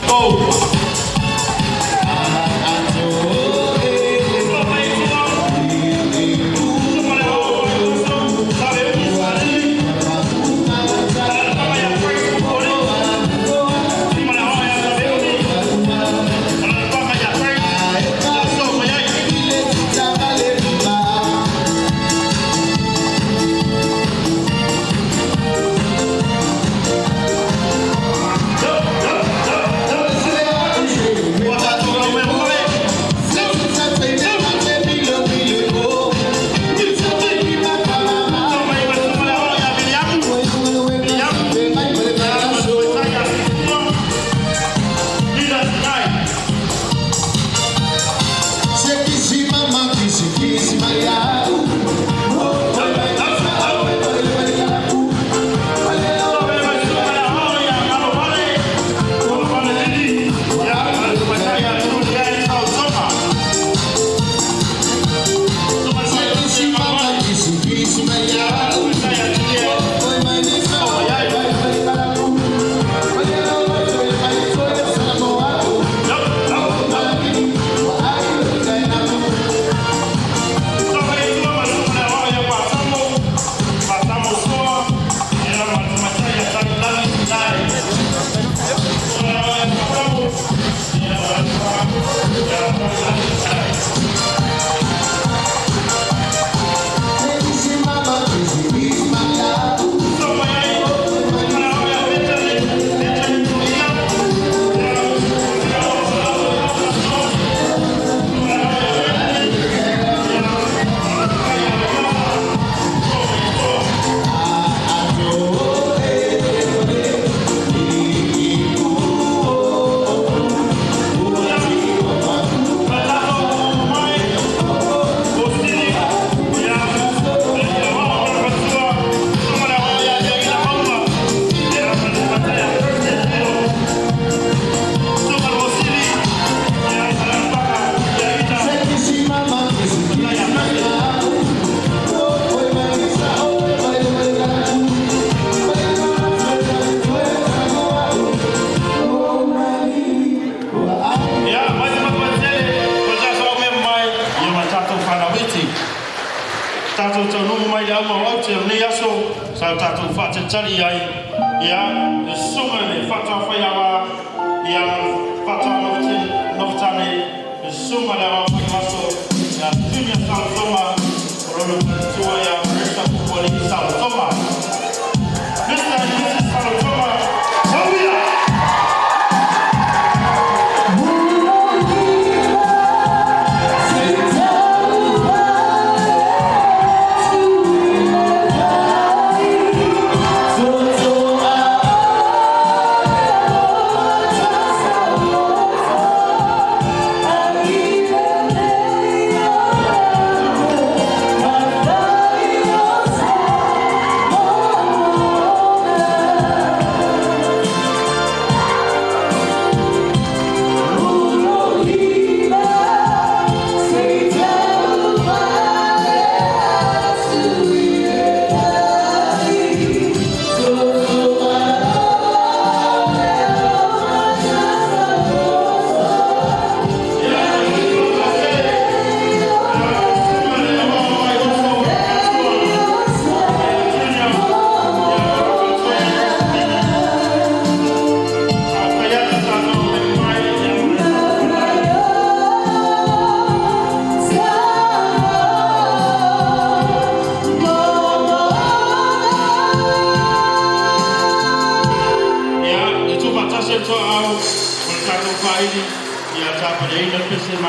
Oh.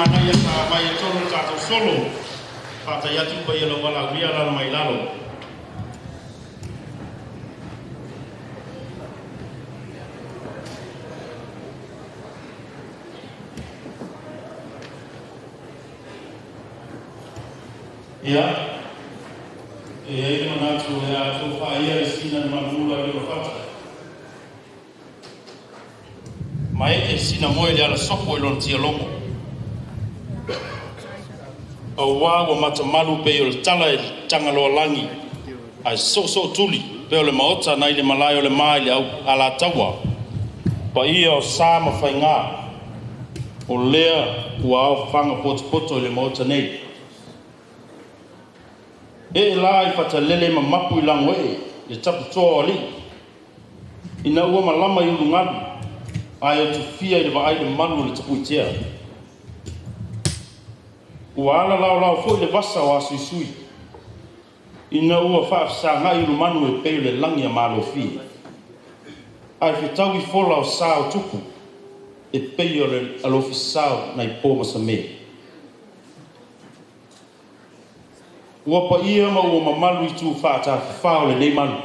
Manaia sa aumai ai totonu o le tatou solo. Faafetai atu i le paia o le auvalaaulia, alaala mai i lalo. Ia, e i ai le manatu o le a tofa ia le sina na manuula i le fata. Ma ee sina moe le ala sopo i lona tialogo. Auā ua matamalu pei o le tala i le Tagaloalagi, ae soosootuli pei o le maota nai le malae o le ma i le Alataua. Paia o sa ma faiga, o lea ua aofaga potopoto i le maota nei. Ee la i Fatalele ma mapu i Lagoee le taputoa o alii, ina ua malama i ulugalu ae otufia i le vaai le malu o le Tapuitea. Ua ala laolao foi le vasa o asuisui, ina ua faafesagai ulumanu e pei o le lagi a Malofie, ae fetaui fola o sa o tupu e pei o le alofisao nai po masame. Ua paia ma ua mamalu itu faatafafa o lenei malu.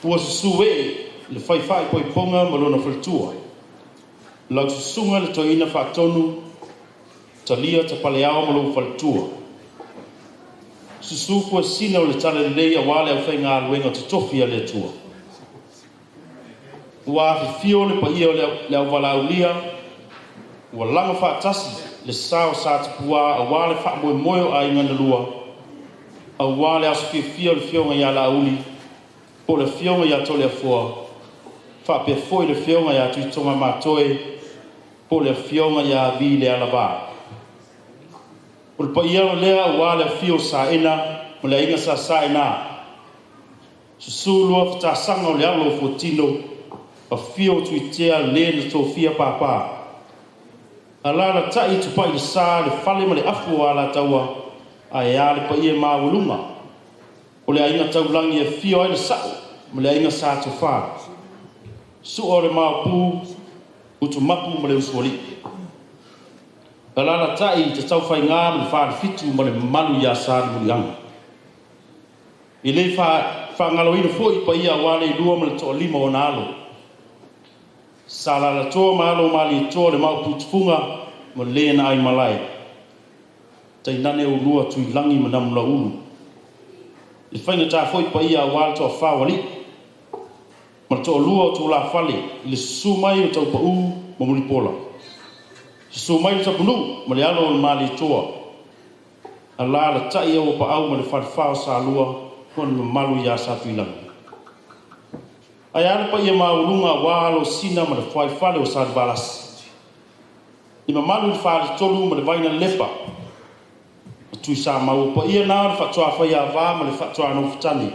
Ua susu ee le fai faaipoipoga ma lona faletua, lau susuga le toeaina faatonu Talia Tapaleao ma lou faletua. Susu fuesina o le talalelei aua le aufaigaluega totofi a le Atua. Ua afifio le paia o le auvalaaulia, ua laga faatasi le sa o Satupuā aua le faamoemoe o aiga na lua, aua le aso fiafia o le afioga ia Laauli po o le afioga ia Toleafoa, faapea foi le afioga ia Tuitogamatoe po o le afioga ia Vi Lealavā. O le paia lea aua le afio o Saena ma le aiga sa Saena, susu Luafatasaga o le alo o Fuatino, afio Tuitea le na tofia papa, alaalatai Tupai le Sa, le fale ma le afu o Alataua, ae a le paia maualuga o le aiga taulagi e afio ai le Sa'o ma le aiga Sa Tofā, Sua o le Maopu, Utumapu ma le Usoalii, alaalatai te Taufaigā ma le Falefitu ma le mamalu ia Salemuliaga. E le faagaloina foi paia aua le lua ma le toalima o ona alo, Sa Alalatoa ma alo o Malietoa, le Maopu Tufuga ma le na aimalae, tainane oulua Tuilagi ma Namulauulu. E faigata foi paia aua le toafa o alii ma le toalua o tulafale i le susu mai o Taupau ma Mulipola, susu mai le Tapunuu ma le alo o le Malietoa, alaalatai Auapaau ma le falefa o Salua ma le mamalu ia Satuilagi. Ae a le paia maualuga aua Alosina ma le fuaifale o Salevalasi, i mamalu i le faletolu ma le Vainalepa ma Tuisamau. O paia na o le faatoafaiava ma le faatoanofotane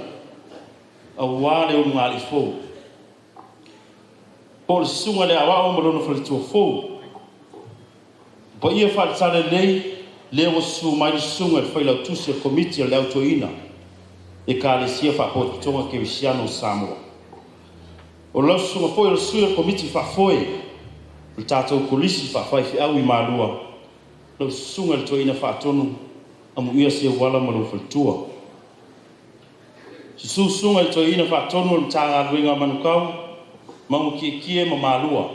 aua le ulugalii fou po o le susuga i le Aoao ma lona faletua fou. O paia faale-Talalelei lea ua susu mai le susuga i le Failautusi o le Komiti o le Au Toeaina Ekalesia Faapotopotoga Kerisiano o Samoa. O lau susuga foi o le sui o le Komiti Faafoe o le tatou Kolisi Faafaifeau i Malua, lau susuga i le Toeaina Faatonu Amuia Seuala ma lou faletua. Susu susuga i le Toeaina Faatonu o le Matagaluega a Manukau, Maugakiekie ma Malua.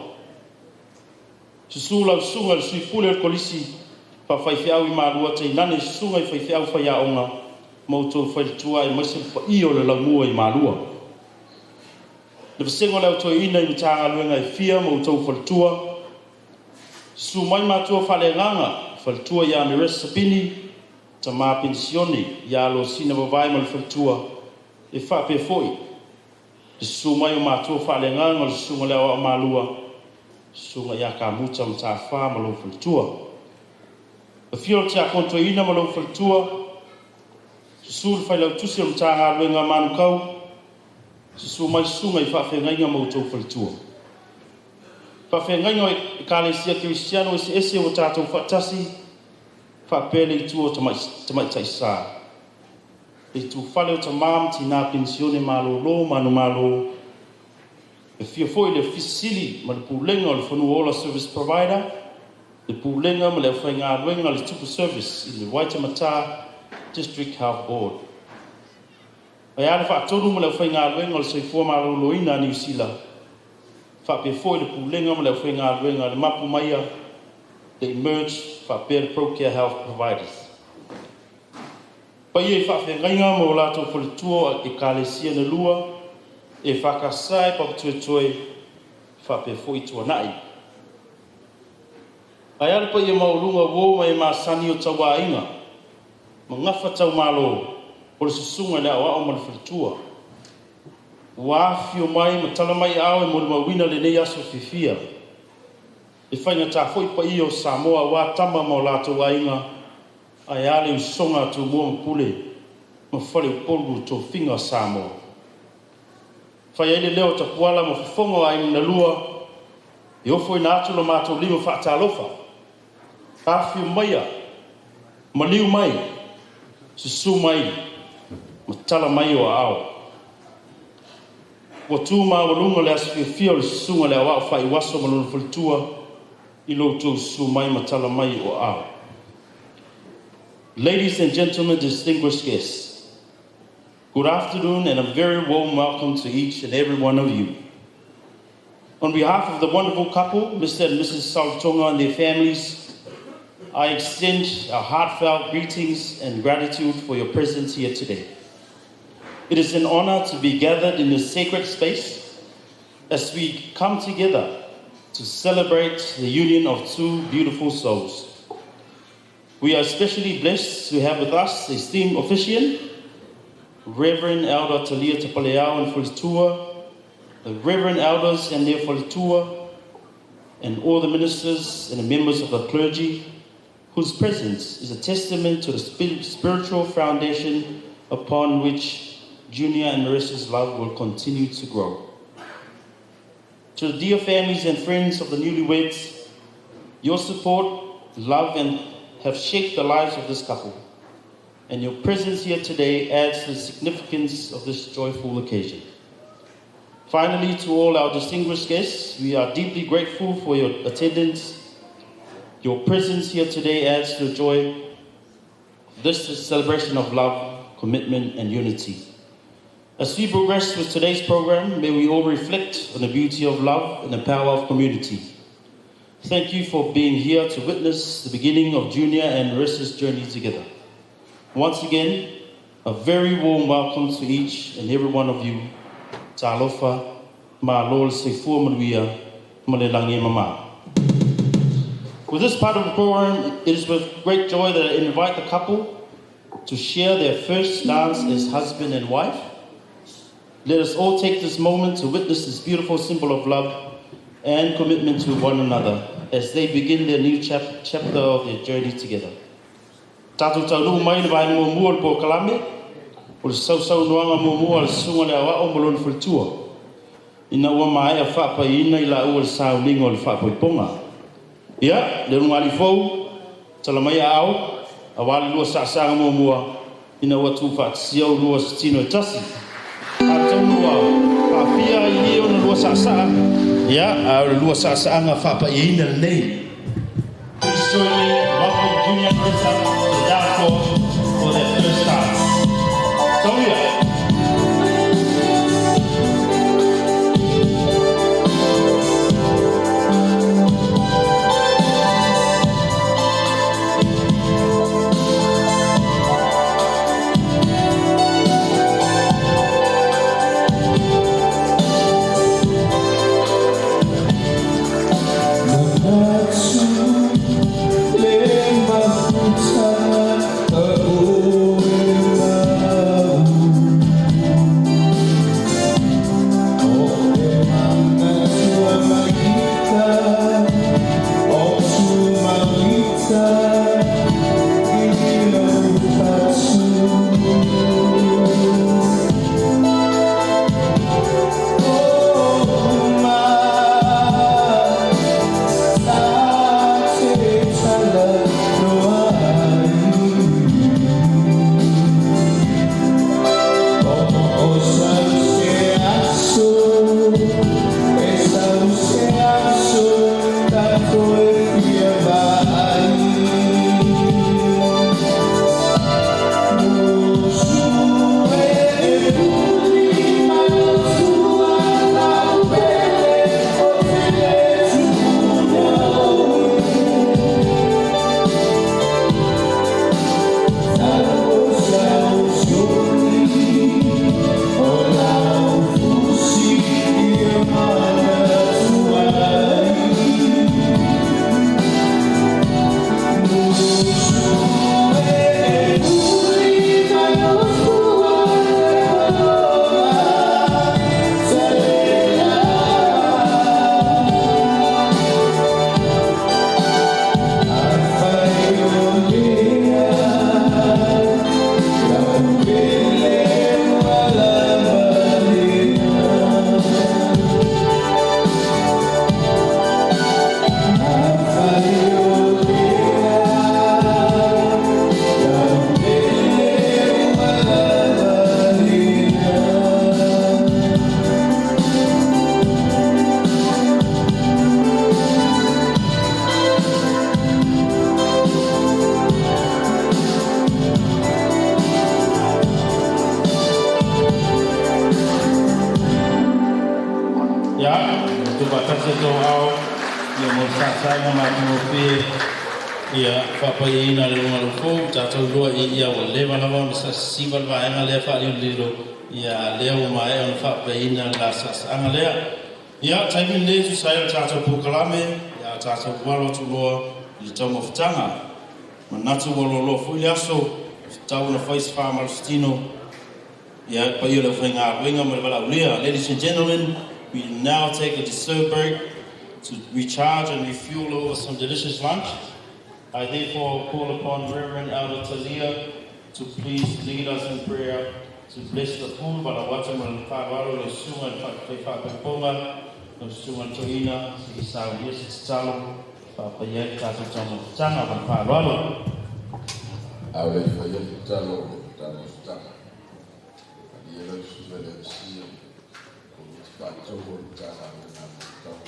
Susu lau susuga i le Sui Pule o le Kolisi Faafaifeau i Malua, tainane susuga i faifeau faiaoga ma outou faletua, aemaise le paia o le laumua i Malua. Le vasega o le Au Toeaina i Matagaluega e fia ma outou faletua. Susu mai matua faaleagaga, faletua ia Meresa Sapini, tama penisione ia Alosina Vavae ma le faletua, e faapea foi le susu mai o matua faaleagaga o le susuga i le Aoao Malua, susuga ia Kamuta Matafa ma lou faletua. Afio le Tiakono Toeaina ma lou faletua, susu le Failautusi o le Matagaluega a Manukau, susu mai susuga i faafeagaiga ma outou faletua. Faafeagaiga o Ekalesia Kerisiano eseese ua tatou faatasi, faapea le itu o Tamaitaisa, le itufale o tama ma tina penisione malōlō manumalo. E afio foi le Ofisa Sili ma le Pulega o le Fanua Ola Service Provider. Le pulega ma le aufaigaluega a le Tupu Service i le Waitematā District Health Board. Ae a le faatonu ma le aufaigaluega o le Soifua Maloloina a Niu Sila, faapea foi le pulega ma le aufaigaluega a le Mapu Maia, le Emerge faapea le Procare Health Providers. Paia i faafeagaiga ma o latou faletua o ekalesia na lua, EFKS e Papatoetoe faapea foi Tuanai. Ae a le paia maualuga o uo ma e masani o tauaiga ma gafa taumalo o le susuga i le aoao ma le faletua ua afifio mai ma tala mai aao e molimauina lenei aso fiafia. E faigata foi paia o Samoa aua Tama ma o latou Aiga, ae a le usoga a Tumua ma Pule ma Faleupolu o tofiga o Samoa. Fai ai le leo o Tapuala ma fofoga o aiga na lua, e ofoina atu lo matou lima faatalofa. Afifio maia, maliu mai, susu mai ma tala mai o aao. Ua tu maualuga le aso fiafia o le susuga i le aoao faaiuaso ma lona faletua i lo outou susu mai ma tala mai o aao. Ladies and gentlemen, distinguished guests, good afternoon and a very warm welcome to each and every one of you. On behalf of the wonderful couple, Mr. and Mrs. Saltonga and their families, I extend our heartfelt greetings and gratitude for your presence here today. It is an honor to be gathered in this sacred space as we come together to celebrate the union of two beautiful souls. We are especially blessed to have with us esteemed officiant, Reverend Elder Talia Tapaleao and Faletua, the Reverend Elders and their Faletua, and all the ministers and the members of the clergy, whose presence is a testament to the spiritual foundation upon which Junior and Marissa's love will continue to grow. To the dear families and friends of the newlyweds, your support, love, and have shaped the lives of this couple. And your presence here today adds to the significance of this joyful occasion. Finally, to all our distinguished guests, we are deeply grateful for your attendance. Your presence here today adds to the joy of this celebration of love, commitment, and unity. As we progress with today's program, may we all reflect on the beauty of love and the power of community. Thank you for being here to witness the beginning of Junior and Marissa's journey together. Once again, a very warm welcome to each and every one of you. Talofa, malo le soifua manuia, ma le lagi e mama. With this part of the program, it is with great joy that I invite the couple to share their first dance as husband and wife. Let us all take this moment to witness this beautiful symbol of love and commitment to one another as they begin their new chapter of their journey together. Tatou taunuu mai le vaega muamua o le polokalame, o le sausaunoaga muamua a le susuga i le aoao ma lona faletua, ina ua maea faapaiina i laua le sauliga o le faaipoipoga. Ia, le ulugalii fou, tala mai aao, aua le lua saasaaga muamua, ina ua tuufaatasia ulua o se tino e tasi. Atonu ua aafia ai i ona lua saasaa, ia, a o le lua saasaaga faapaiaina lenei. Please join me in welcoming Junior and Marissa to the dance floor for their first dance. Taulia! Manatu le mafuta. tasi o tou ao, ia mo le sa'asa'aga matagofie, ia fa'apaiaina le luga lofou tatou lua i ia ua leva lava ona sasisiva le vaega lea fa'alilolilo ia a lea ua maea ona fa'apaiaina le la sa'asa'aga lea. Ia taimi lenei tusa ai o le tatou polokalame ia tatou alo atu loa i le taumafataga manatu ua loaloa foi le aso tatau ona fai se fa'amalositino ia le paia o le aufaigaluega ma le valaaulia. Ladies and gentlemen, we now take a dessert break to recharge and refuel over some delicious lunch. I therefore call upon Reverend Elder Talia to please lead us in prayer to bless the food, valaau atu ma le fa'aloalo le susuga le fa'apaipoga lau susuga le toeaina se i saulia se tatalo fa'apaia ai le tatou taumafataga ma le fa'aloalo. A o le faia le tatalo taumafataga ali e lau susuga le MC komiti fa'atonu o le Matagaluega a Tau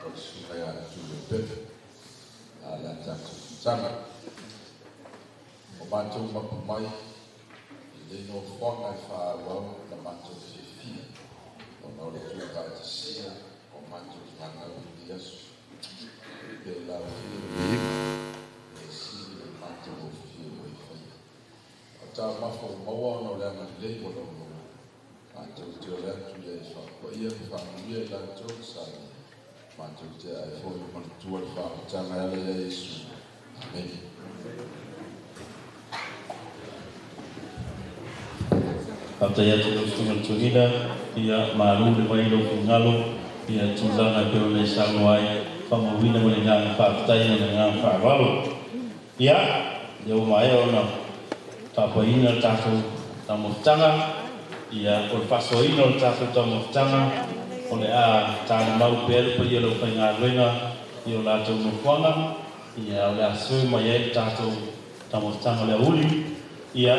o le susuga ia Tuilepepe a le a tatou fitaga o matou mapu mai i le nofoaga e fa'aauau na matou fiafia ona o le tu'ufa'atasia o matou fanau i aso pe laufia le viiga e sili le matou ofie ua i faia o taumafa ua maua ona o le agalelei ua lauloa matou te ole atu ia e fa'apaia ma fa'amanuia i latou sa matou te ae foi o manatua le fa'amataga e ala ia Iesu. Amene. Fa'afetai atu lau susuga le toeaina ia malu le vai lou finagalo ia tulaga e pei ona e saunoa ai fa'amauina ma le agaga fa'afetai ma le agaga fa'aloalo. Ia lea ua maea ona fa'apaina le tatou taumafataga ia o le fa'asoaina o le tatou taumafataga o le a talimau pea le paia le aufaigaluega i o latou nofoaga ia o le a serve mai ai le tatou taumafataga o le auli ia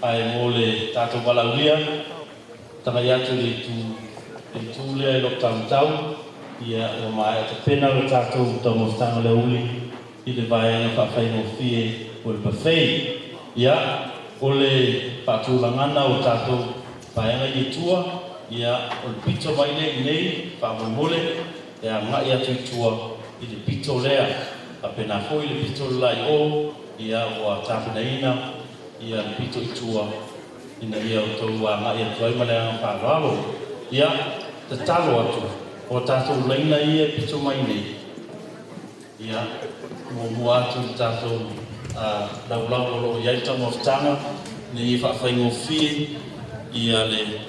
ae mo le tatou valaulia tagai atu i le itu le itu lea i lou taumatau ia ua maea tapena le tatou taumafataga o le auli i le vaega fa'afaigofie o le buffet. Ia o le fa'atulagana o tatou vaega i tua ia o le pito mai le i nei fa'amolemole e aga'i atu i tua i le pito lea fa'apena foi le pito le la i o ia ua tapenaina ia le pito i tua ina ia outou aga'i atu ai ma le aga fa'aloalo. Ia tatalo atu o tatou laina ia e pito mai nei ia muamua atu le tatou laulau o lo'o iai le taumafataga ina ia fa'afaigofie ia le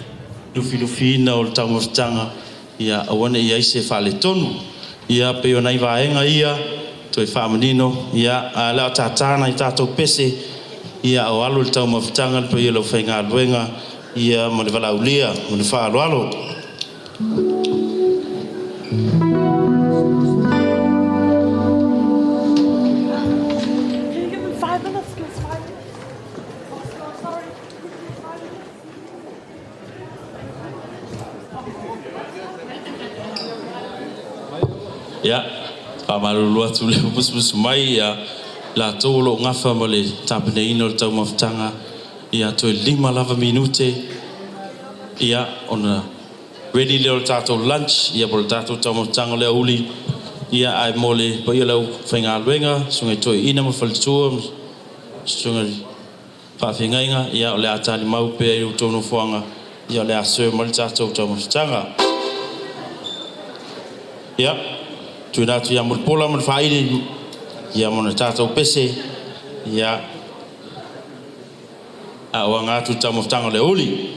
lufilufiina o le taumafataga ia aua ne i ai se fa'aletonu ia pei o nai vaega ia toe fa'amanino ia a le o tātā nai tatou pese ia o alu le taumafataga le paia o le aufaigaluega ia ma le valaaulia ma le fa'aloalo. Can you give them 5 minutes? Give us 5 minutes. Oh, sorry. Give me 5 minutes. Ia fa'amalulu atu le pusupusu mai ia latou o lo'o gafa ma le tapenaina o le taumafataga ia toe 5 lava minute ia ona ready lea o le tatou lunch ia po o le tatou taumafataga o le auli ia ae mo le paia o le aufaigaluega susuga i toeaina ma faletua susuga fa'afeagaiga ia o le a talimau pea i outou nofoaga ia o le a serve mai le tatou taumafataga. Ia tuuina atu ia Mulipola ma le fa'aili ia mo na tatou pese ia a o aga atu le taumafataga o le auli.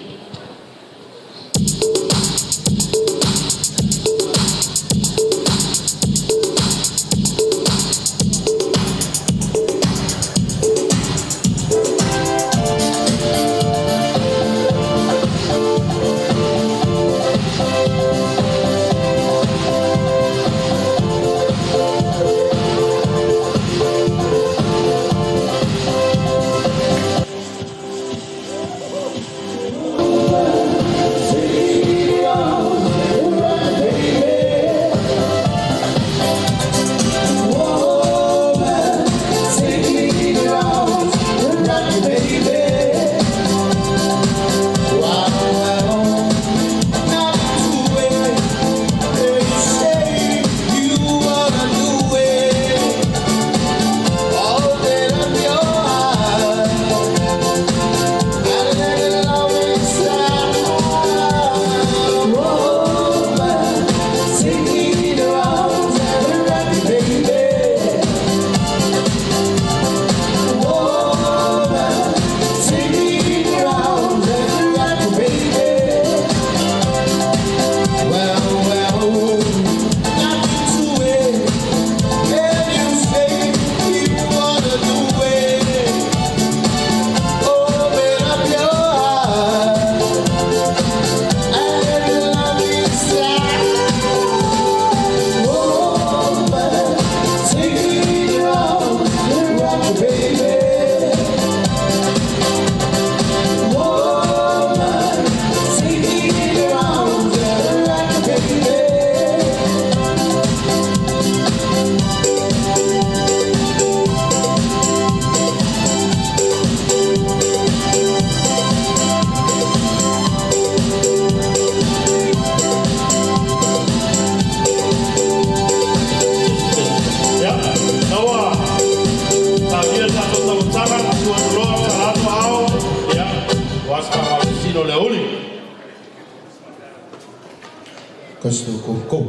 Kasi go go.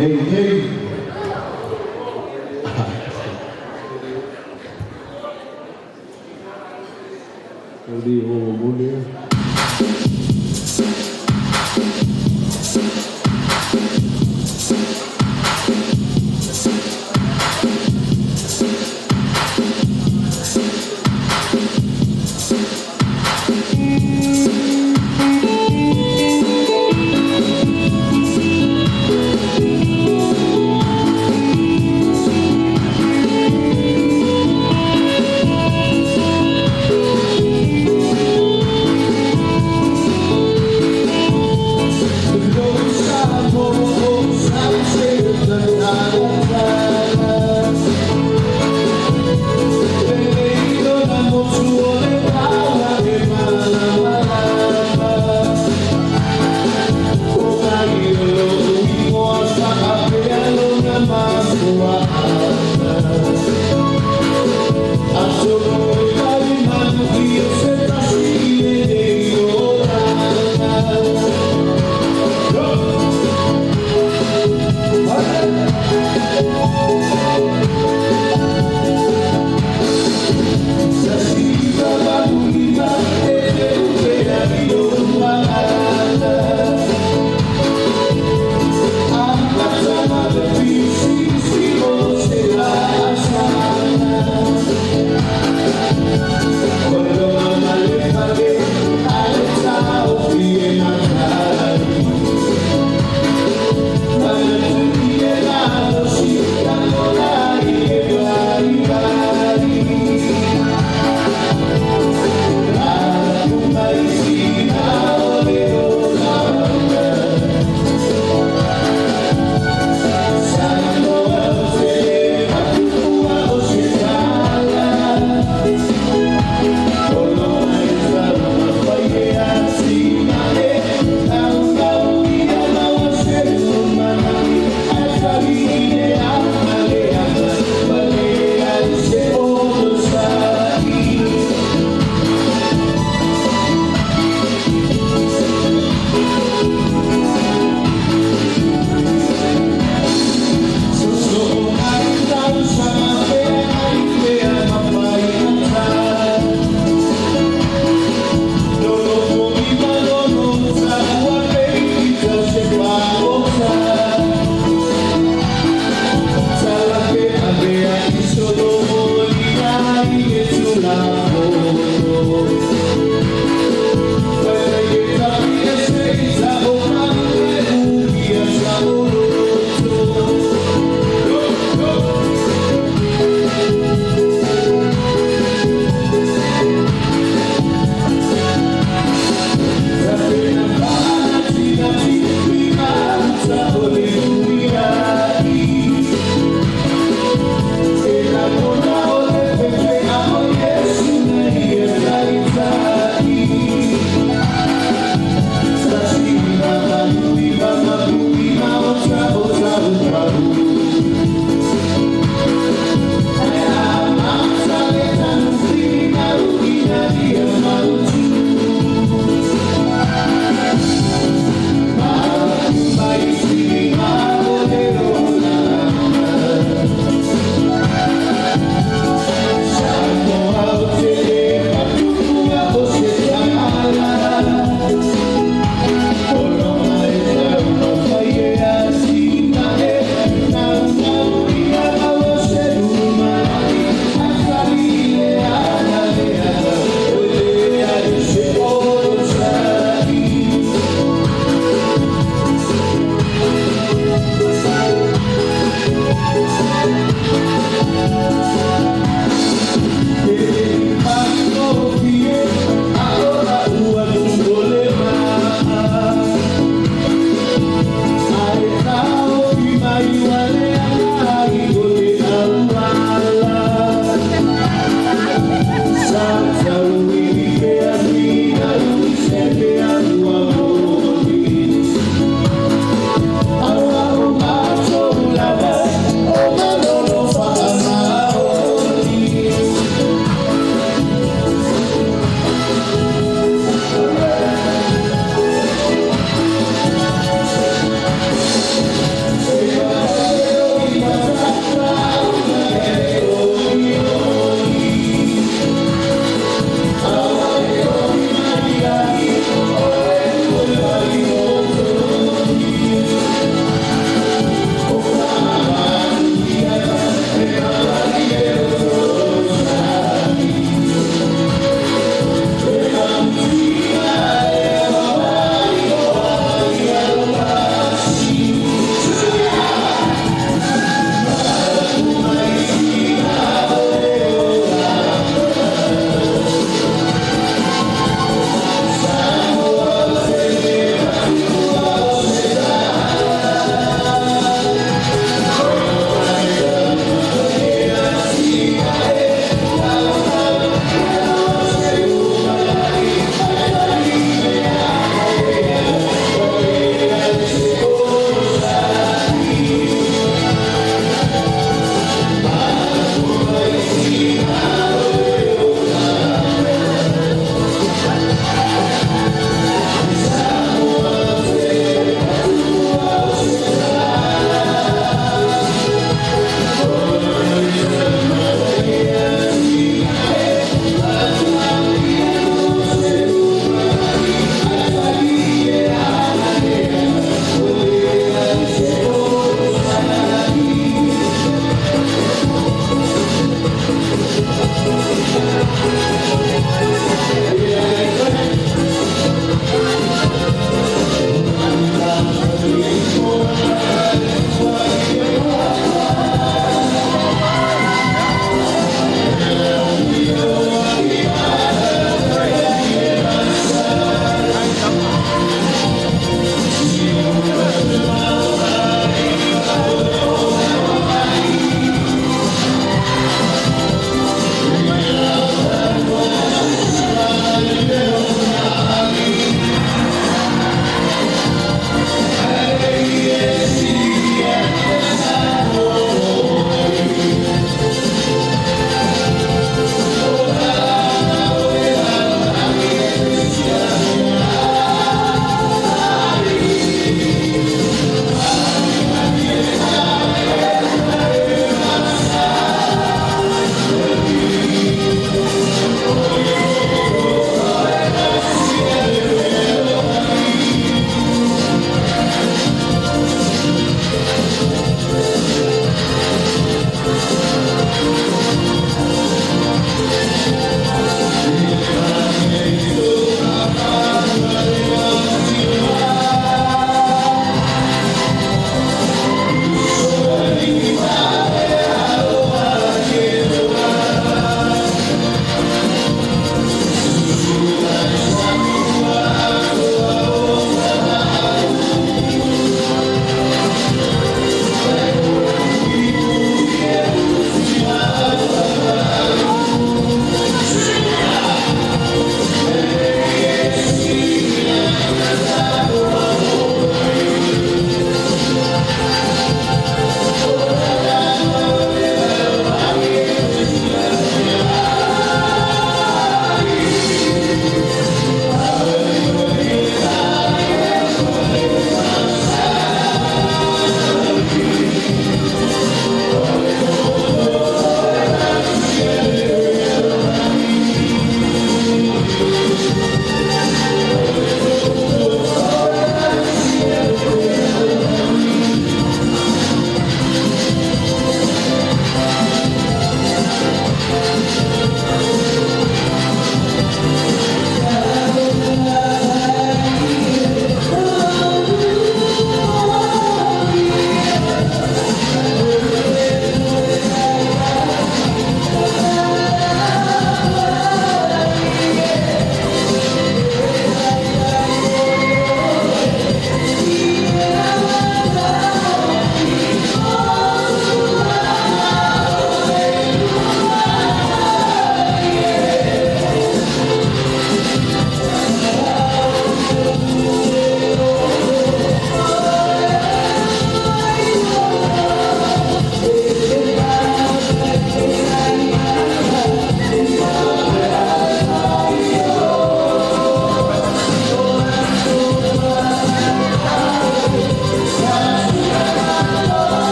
Hey, hey.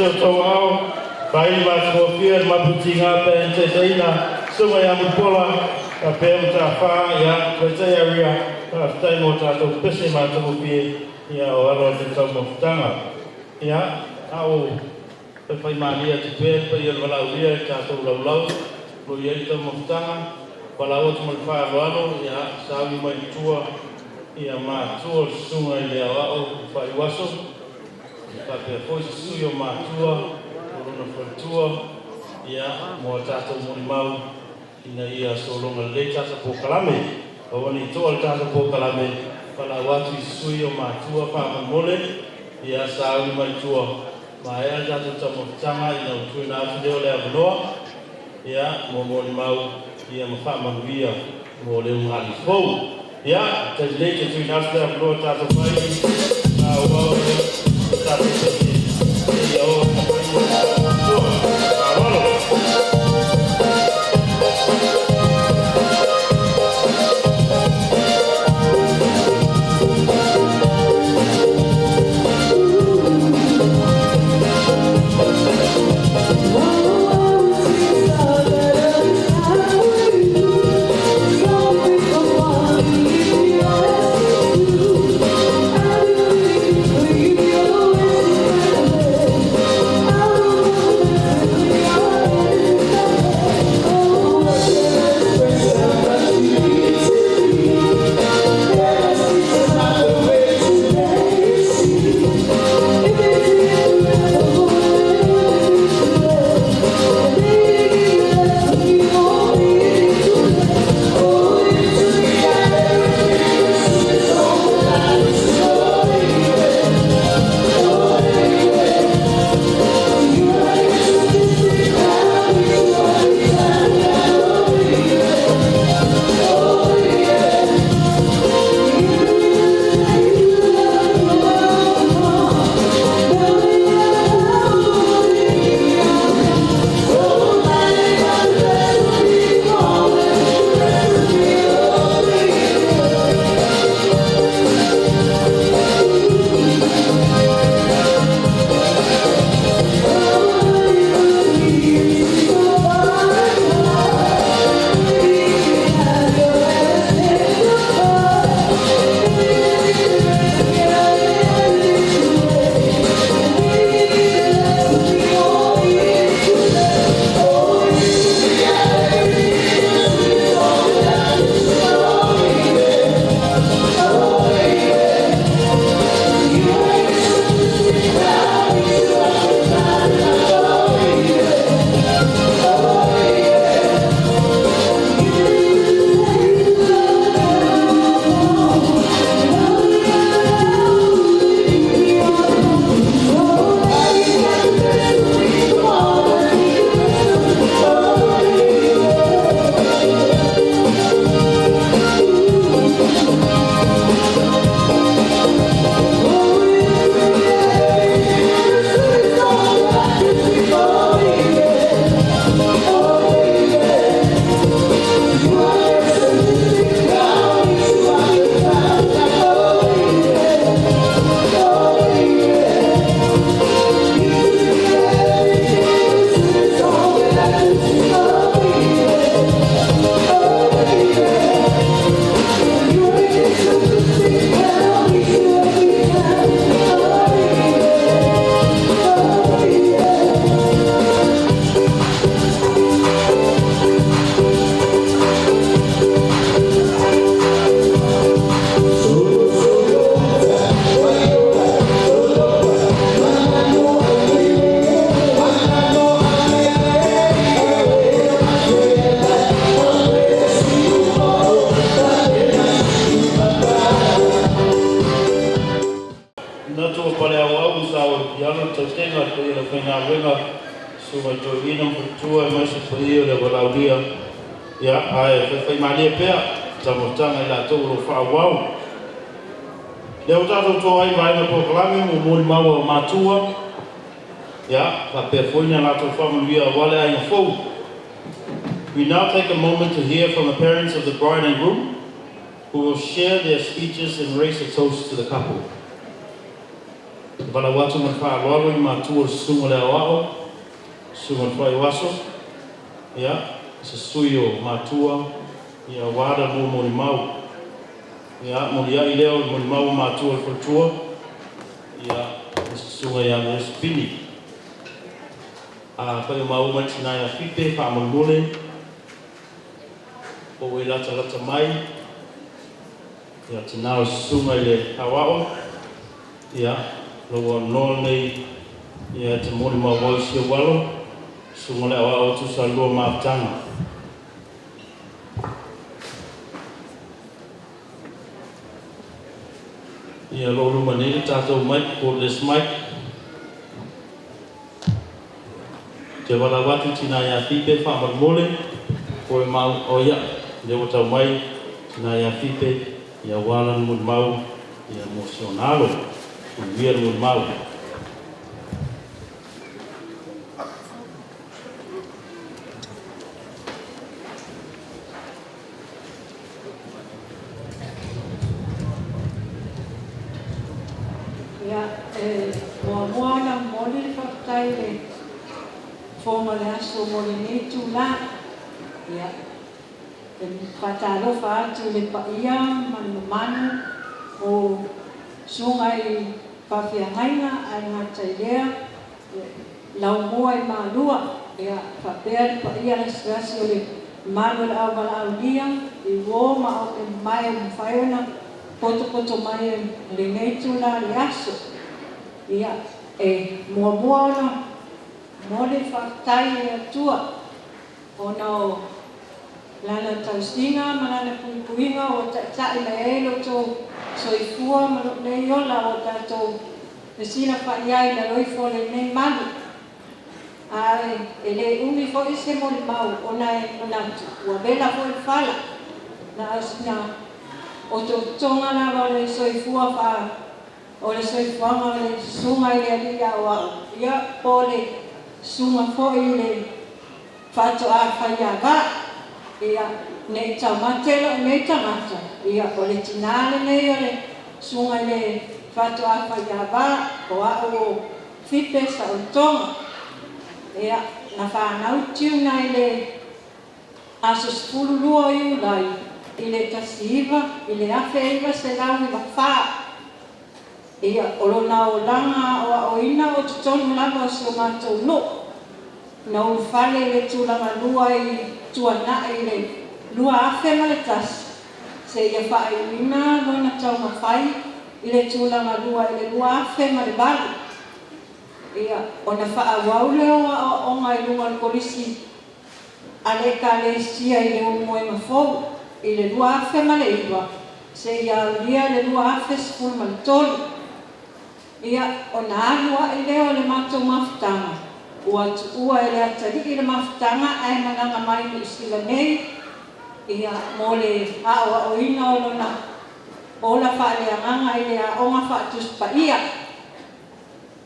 se o tou aao, faaili matagofie le maputiga pe a taitaiina susuga ia Mulipola faapea Matafā ia taitai aria faafetai mo tatou pese matagofie ia o alo o le taumafataga ia a o faifaimalie atu pea le paia o le valaaulia i le tatou laulau o lo o i ai le taumafataga valaau atu ma le faaaloalo ia sauni mai i tua ia matua o le susuga i le aoao faaiuaso faapea foi se sui o matua o lona faletua ia mo a tatou molimau ina ia sologa lelei tatou polokalame. Aua ne i to'a le tatou polokalame, valaau atu i sui o matua faamolemole ia sauni mai tua maea le tatou taumafataga ina ua tuuina atu lea o le avanoa ia mo molimau ia ma faamanuia mo le ugāli fou. Ia, taimi nei te tuuina atu le avanoa tatou fai faaauau le tatou pese seia oo i tua. Faaaloalo. Manatu o paleauau sa o piano le tautega le paia o le aufaigaluega susuga i toeaiina ma faletua aemaise le paia o le valaaulia ia ae faifaimalie pea taumafataga i latou o lo o faaauau. Lea ua tatou toa ai vaega polokalame mo molimau a matua ia faapea foi ni a latou faamanuia aua le aiga fou. We now take a moment to hear from the parents of the bride and groom who will share their speeches and raise a toast to the couple. Te valaau atu ma le faaaloalo i matua o le susuga i le aoao, susuga i le Faiuaso, ia, se sui o matua, ia aua le lua molimau. Ia, moliai lea o le molimau o matua o le faletua, ia, le susuga ia Iosefini. Afai o maua mai le tina ia Fipe, faamolemole, po ua e latalata mai, ia tina o le susuga i le aoao, ia, lou avanoa lenei, ia e te molimau ai si ou alo, susuga i le aoao e tusa o le lua mafutaga. Ia, o lo o luma nei le tatou mic, cordless mic. Te valaau atu tina ia Fipe, faamolemole, po e mau, o ia, lea ua tau mai, tina ia Fipe, ia aua lana molimau, ia mo si ona alo. Manuia le molimau. Ia, e muamua ona momoli le faafetai i le fofoga o le aso mo lenei itulā. Ia, e faatalofa atu i le paia ma le mamalu o susuga i faafeagaiga ae le gata i lea, laumua i Malua, ia, faapea le paia lasilasi o le mamalu o le auvalaaulia i uo ma autemamae ua mafai ona potopoto mai i lenei itulā o le aso. Ia, e muamua ona momoli le faafetai i le Atua ona o Lana tausiga ma Lana puipuiga ua taitai mai ai lo outou soifua ma lou nei ola ua tatou fesilafai ai i lalo ifo o lenei malu. Ae e le umi foi se molimau ona e manatu ua vela foi le fala na o sina otootoga lava o le soifua faa o le soifuaga o le susuga i le alii aoao, ia po o le susuga foi i le faatoa faiava, ia ne i taumate lou nei tagata, ia o le tinā lenei o le susuga i le faatoa faiava o au o Fipe Saolotoga. Ia, na fanau Tiuna i le aso 12 o Iulai i le 19 i le 1994. Ia, o lona olaga aoaoina o totonu lava o si o matou nuu. Na ulufale i le tulagalua i Tuanai i le 2001 seia faaiuina lona taumafai i le tulagalua i le 2008. Ia, ona faaauau lea o aoaoga i luga o le kolisi a le Ekalesia i Leulumoega Fou i le 2009 seia aulia le 2013. Ia, ona alu a'i lea o le matou mafutaga, ua tuua e le atalii le mafutaga ae malaga mai i Niu Sila nei, ia, mo le aoaoina o lona ola faaleagaga i le aoga faatusi paia.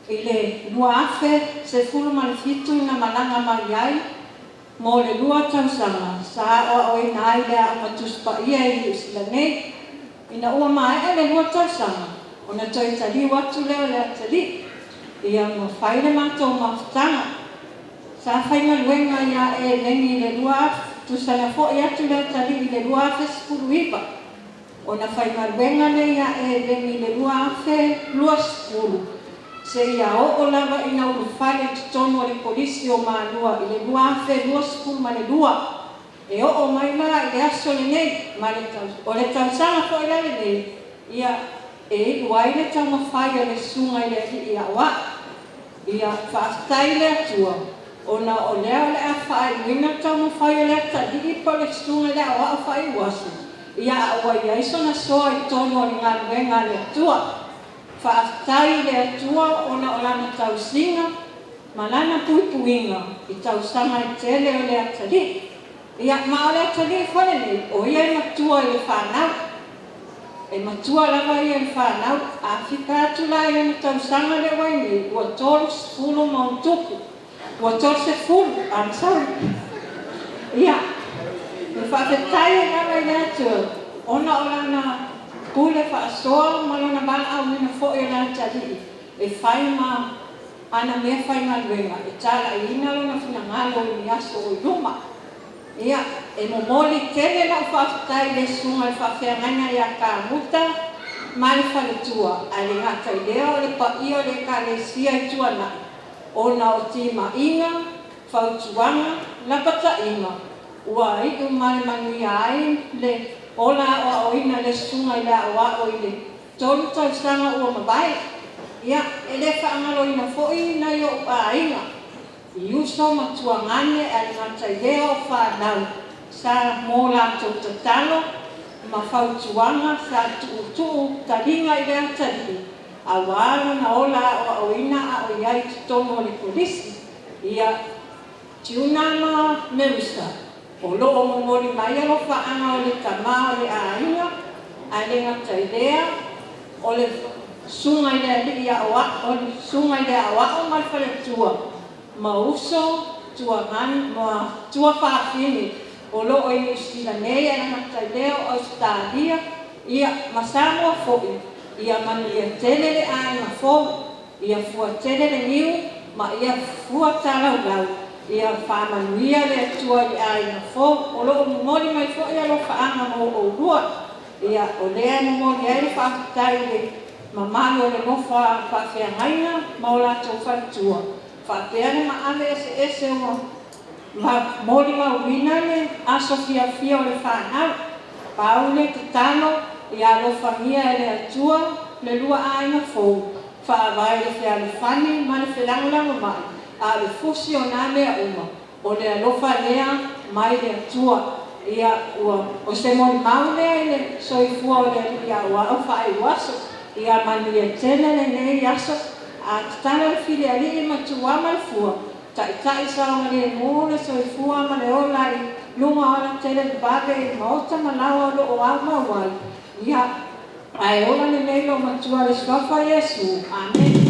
I le 2017 na malaga mai ai mo le 2 tausaga sa aoaoina ai le aoga Tusi Paia i Niu Sila nei. Ina ua maea le 2 tausaga, ona toe taliu atu lea o le atalii, ia ma fai le matou mafutaga. Sa faigaluega ia Eleni i le 2000, tusa na foi atu le atalii i le 2019, ona faigaluega lea ia Eleni i le 2020, seia oo lava ina ulufale i totonu o le Kolisi o Malua i le 2022. E oo mai la i le aso lenei, ma le o le tausaga foi la lenei, ia e iu ai le taumafai a le susuga i le alii aoao. Ia faafetai i le Atua, ona o lea o le a faaiuina le taumafai a le atalii po o le susuga i le aoao faaiuaso, ia a ua i ai sona soa i totonu o le galuega a le Atua. Faafetai i le Atua ona o Lana tausiga ma Lana puipuiga i tausaga e tele o le atalii. Ia, ma o le atalii foi lenei, o ia e matua i le fanau. E matua lava ia i le fanau. A fika atu la i ona tausaga lea ua i nei, ua 30 ma ona tupu. Ua 30, I'm sorry. Ia, e faafetai ai lava i le Atua ona o Lana pule faasoa ma Lona valaauina foi o le atalii. e fai ma ana mea faigaluega e talaiina lona finagalo i ni aso o i luma. Ia, e momoli tele lau faafetai i le susuga i le faafeagaiga ia Kamuta ma le faletua, ae le gata i lea o le paia o le Ekalesia i Tuanai, ona o timaiga, fautuaga, lapataiga, ua iu ma le manuia ai le ola aoaoina i le susuga i le aoao i le 3 tausaga ua mavae. Ia, e le faagaloina foi nai o'u aiga, i uso ma tuagane ae le gata i lea o fanau sa mo latou tatalo ma fautuaga sa tuutuu taliga i le atalii auā lona ola aoaoina a o i ai i totonu o le Kolisi. Ia, Tiuna ma Merisa, o loo momoli mai alofaaga o le tamā o le aiga, ae le gata i lea o le susuga i le alii aoao, o le susuga i le aoao ma le faletua ma uso tuagane ma tuafafine o loo i Niu Sila nei, ae le gata i lea o Ausetalia, ia ma Samoa foi. Ia manuia tele le aiga fou, ia fuatele le niu ma ia fua talaulau, ia faamanuia le Atua i le aiga fou. O loo momoli mai foi alofaaga mo oulua. Ia, o lea e momoli ai le faafetai i le mamalu o le nofo a faafeagaiga ma o latou faletua, faapea le maave eseese ua molimauina le aso fiafia o le fanau. Pau le tatalo, ia alofagia e le Atua le lua aiga fou, faavae i le fealofani ma le felagolagomai, a o le fusi o nā mea uma, o le alofa lea mai le Atua. Ia, ua o se molimau lea i le soifua o le alii aoao faaiuaso. Ia manuia tele lenei aso, a tatalo le filialii ma Tuua ma le Fua, taitai saogalemu le soifua ma le ola i luga o alatele vave i maota ma laoa o loo aumau ai. Ia, ae ola lenei loo matua i le suafa o Iesu. Amene.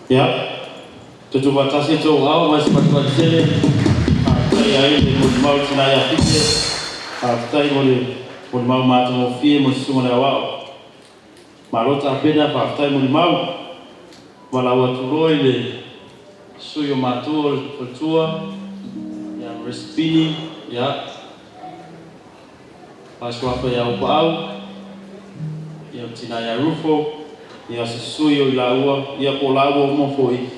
Ia, tutufaatasi outou aao ma se patupatu tele, faafetai ai le molimau i le tina ia Fite, faafetai mo le molimau matagofie mo le susuga i le aoao. Malo tapena, faafetai molimau. Valaau atu loa i le sui o matua o le faletua ia Marise Pini, ia, faasuafa ia Aupaau, ia o le tina ia Rufo, ia se sui o i laua, ia po o laua uma foi,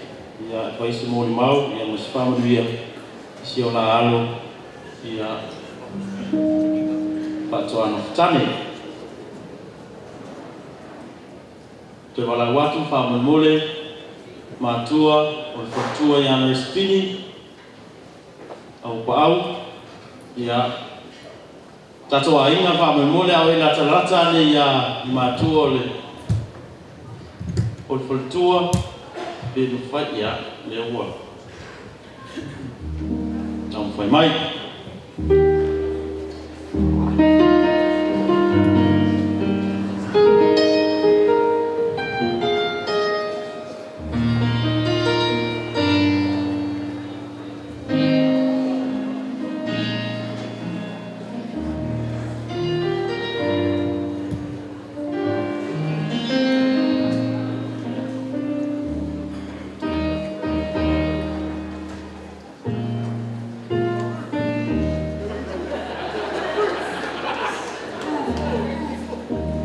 ia e fai se molimau, ia ma se faamanuia i si o la alo, ia faatoa nofotane. Toe valaau atu faamolemole matua o le faletua ia Marise Pini, Aupaau, ia tatou aiga faamolemole a o e latalata ane ia i matua o le faletua pe mafai, ia lea ua taumafai mai.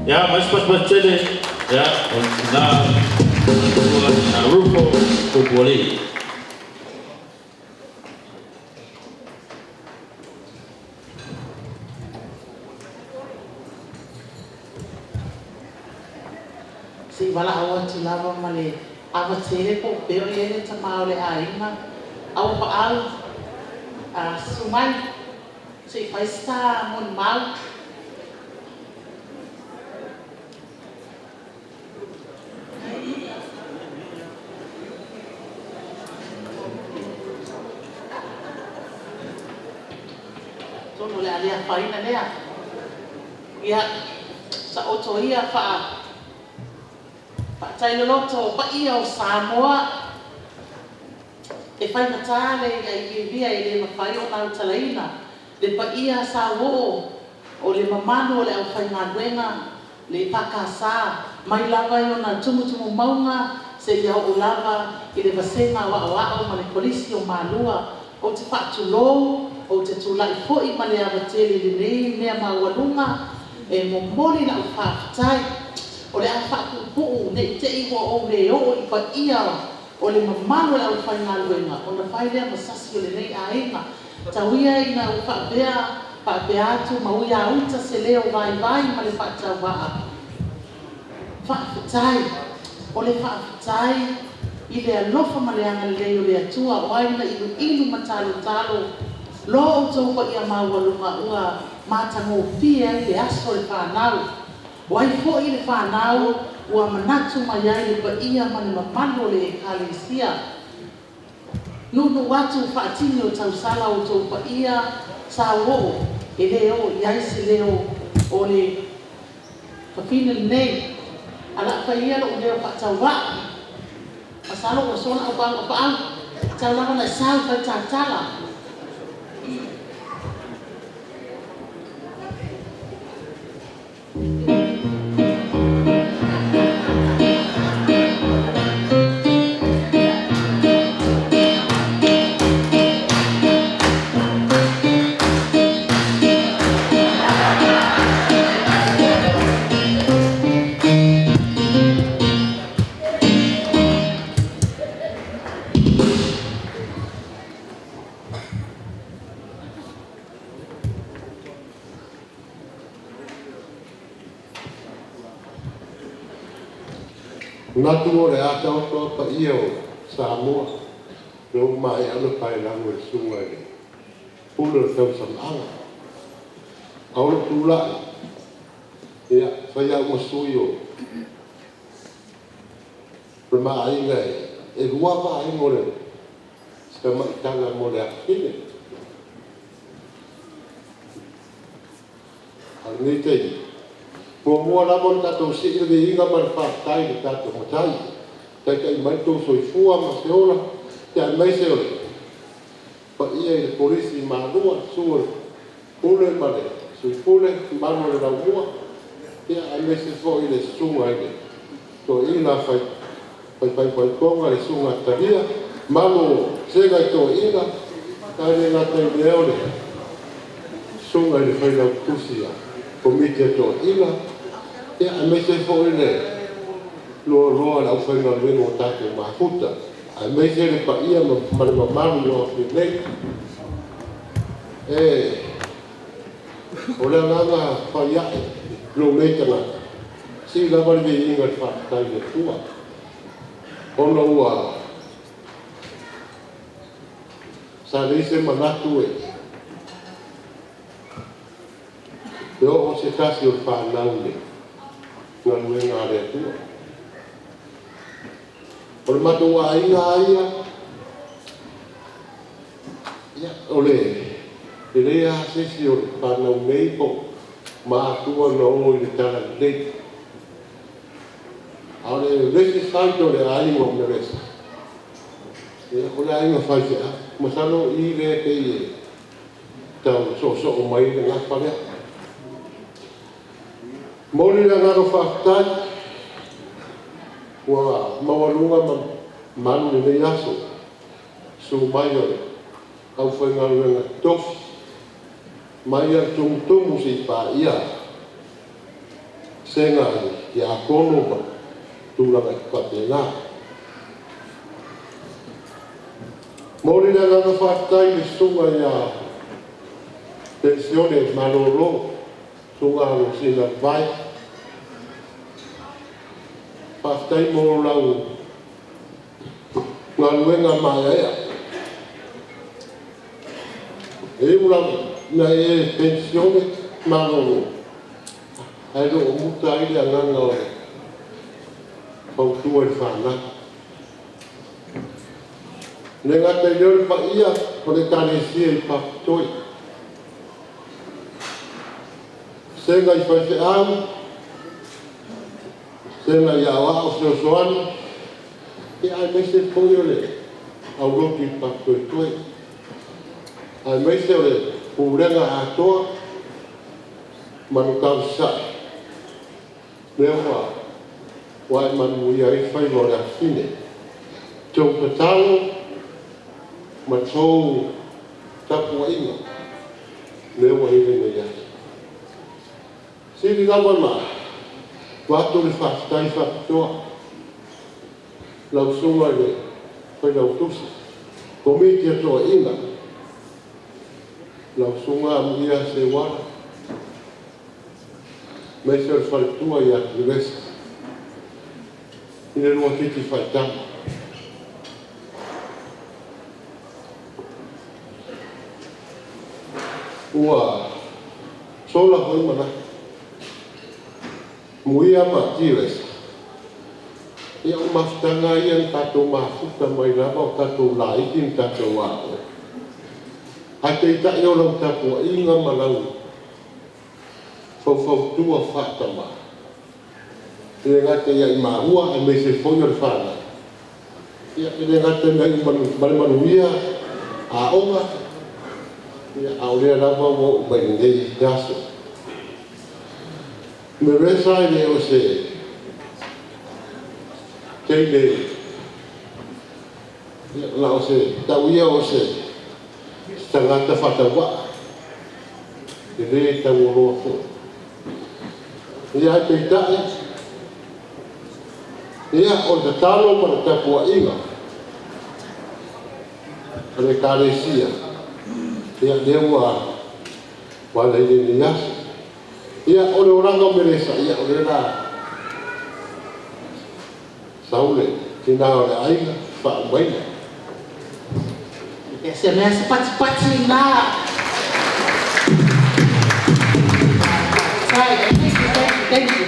Ia, mai se patupatu tele, ia, o le tina matua ia Rufo Pupualii. Se i valaau atu lava ma le ava tele po o pea o i ai le tamā o le aiga au paau a susu mai se i fai se tā molimau. Atonu o le a le afaina lea. Ia, taoto ia faa faatailoloto paia o Samoa e faigata le i'a i viavia e le mafai ona autalaina le paia sauoo. O le mamalu o le aufaigaluega le EFKS mai lava i ona tumutumumauga seia oo lava i le vasega o aoao ma le Kolisi o Malua. Ou te faatulou, ou te tulai foi ma le ava tele i lenei mea maualuga e momoli lau faafetai. O le a faapuupuu ne i te i ua ou le oo i paia o le mamalu o le aufaigaluega ona fai lea ma sasi o lenei aiga. Tau ia ina ou faapea atu ma ui a uta se leo vaivai ma le faatauvaa. Faafetai. O le faafetai i le alofa ma le agalelei o le Atua o ai na iluilu ma talotalo lo outou paia maualuga ua matagofie ai le aso o le fanau. O ai foi le fanau ua manatu mai ai le paia ma le mamalu o le Ekalesia. Nuunuu atu faatini o tausala outou paia sauoo e le oo i ai se leo o le fafine lenei. Ae o le a fai ia lou leo faatauvaa. Masalo ua sola au paau, tau lava ina e sau fai tatala. Manatu o le a taoto a paia o Samoa, lea ua maea ona paelago e le susuga i le Pule o le Tausamaaga. A o lou tulai, ia, fai au ma sui o le ma aiga e lua vaega o le tamaitaga mo le afafine. A o lenei taimi, muamua lava ona tatou sii le viiga ma le faafetai i le tatou Matai, taitai mai le tou soifua ma se ola, aemaise o le paia i le Kolisi i Malua, susu o le Pule ma le Sui Pule, mamalu o le Laumua, aemaise foi le susuga i le Toeaina Faifaifaitoga, le susuga Talia, mamalu o Sega i Toeaina, ae le gata i lea o le susuga i le Failautusi a Komiti a Toeaina, aemaise foi le loaloa o le aufaigaluega o tatou mafuta, aemaise le paia ma le mamalu o Afia nei. O le agaga faiae lou nei tagata, sii lava le viiga i le faafetai i le Atua, ona ua sa leai se manatu e oo se tasi o le fanau i le galuega a le Atua. O le matou aiga lava ia, o le e leai lava se isi o le fanau nei po o matua na o i le talalelei. A o le isi side o le aiga o Meresa, o le aiga faifeau. Masalo i lea pei e tau soosoo mai le gafa lea. Momoli le agaga faafetai ua maualuga ma malu lenei aso, susu mai o le aufaigaluega totofi, mai a le tumutumu seia paia sega i Akono ma tulaga faapena. Momoli le agaga faafetai i le susuga ia Penisione Malolo, susuga Alosina Vai. Faafetai mo lau galuega maeaea. E ui lava ina e penisione malolo, ae le o muta ai le agaga o le fautua i le fanau. Le gata i lea o le paia o le Ekalesia i Papatoi, sega i faifeau, sega i aoao fesoasoani, aemaise foi o le aulotu i Papatoetoe, aemaise o le pulega atoa. Manukau Sasae, lea ua ae manuia ai faiva o le afafine. Tou tatalo ma tou tapuaiga lea ua i lenei aso. Sili lava na avatu le faafetai faapitoa lau susuga i le Failautusi, Komiti a Toeaiina, lau susuga Amuia Seuala, aemaise o le faletua ia Teresa i le lua titi faitama. Ua sola foi manatu. Muia ma Teresa, ia o mafutaga ia na tatou mafuta mai lava o tatou laiti na tatou aoga. Ae peitai o lau tapuaiga ma lau faufautua faatama, e le gata ia i maua aemaise foi o le fanau, ia e le gata ina iu ma le manuia aoga, ia a o lea lava ua oo mai lenei aso. Meresa e le o se teine na o se tau ia o se tagata faatauvaa, e le tauoloa foi. Ia ae peitai, ia o le tatalo ma le tapuaiga a le Ekalesia, ia lea ua ala i lenei aso. Ia o le olaga o Melesa, ia o lea la sau le tina o le aiga faaumaina. Ia se mea se patipati na. Thank you, thank you, thank you.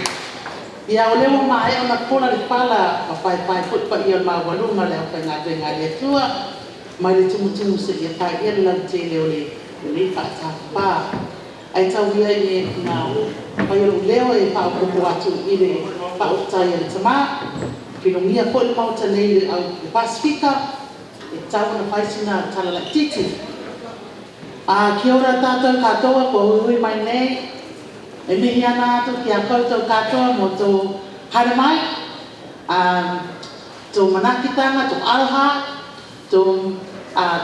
Ia o lea ua maea ona pola le fala ma paepae foi paia o le maualuga o le aufaigaluega a le Atua mai le tumutumu seia paia le lautele o lenei faatafafā. Ae tau ia ina fai o lou leo e faaopoopo atu i le faafetai a le tamā. Filogia foi le Maota nei le au le Pasifika e tatau ona fai sina tala laitiiti. Kia ora tātou katoa kua huihui mai nei. E mihi ana atu ki a koutou katoa mō tō haere mai, tō manaakitanga, tō aroha, tō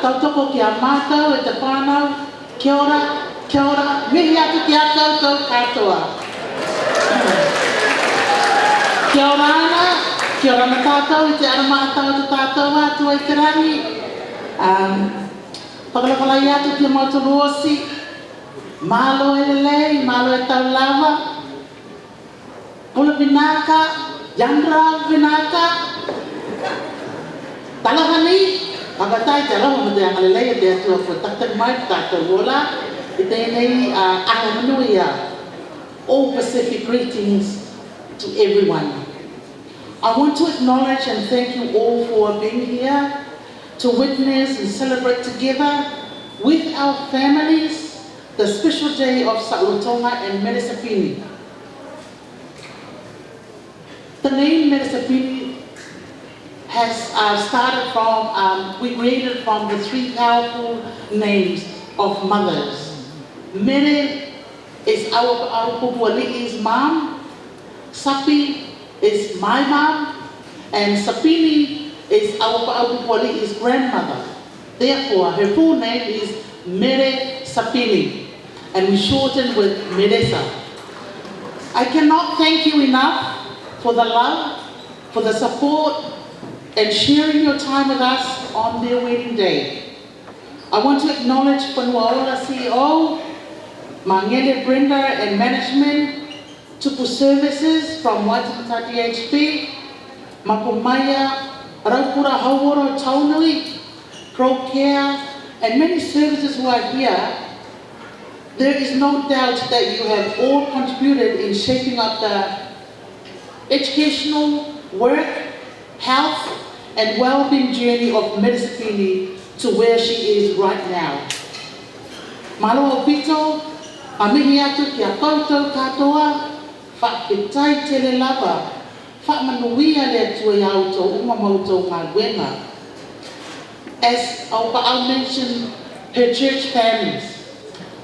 tautoko ki a mātou e te whānau. Kia ora, kia ora, mihi atu ki a koutou katoa. Kia ora ana, kia ora ana tātou i te ara mātau o to tātou Atua i te rangi. Whakalawhalai atu ki a mātou Rosi, Malo e lelei, malo e tau lava. Pula vinaka, Yandra vinaka. Talofa nei, whakatai te aloha ma te agalelei o te Atua kua takitaku mai ki tātou ola i tēnei aho manuia. All Pacific greetings to everyone. I want to acknowledge and thank you all for being here to witness and celebrate together with our families the special day of Sa'ulotoga and Meresapini. The name Meresapini has started from, we created from the three powerful names of mothers. Mere is our Pupuali'i's mom, Sapi is my mom, and Sapini is our Pupuali'i's grandmother. Therefore, her full name is Mere Sapini, and we shorten with Meresa. I cannot thank you enough for the love, for the support, and sharing your time with us on their wedding day. I want to acknowledge Fanuaola CEO, Mangele Brenda and management, Tupu Services from Waitemata DHB, Mapumaya, Raukura Hauora Taunui, ProCare, and many services who are here. There is no doubt that you have all contributed in shaping up the educational, work, health, and well-being journey of Meresapini to where she is right now. Malo aupito, a mihi atu ki a koutou katoa, faafetai tele lava, faamanuia le Atua iā outou uma ma outou galuega. As Aupa'au mentioned, her church families.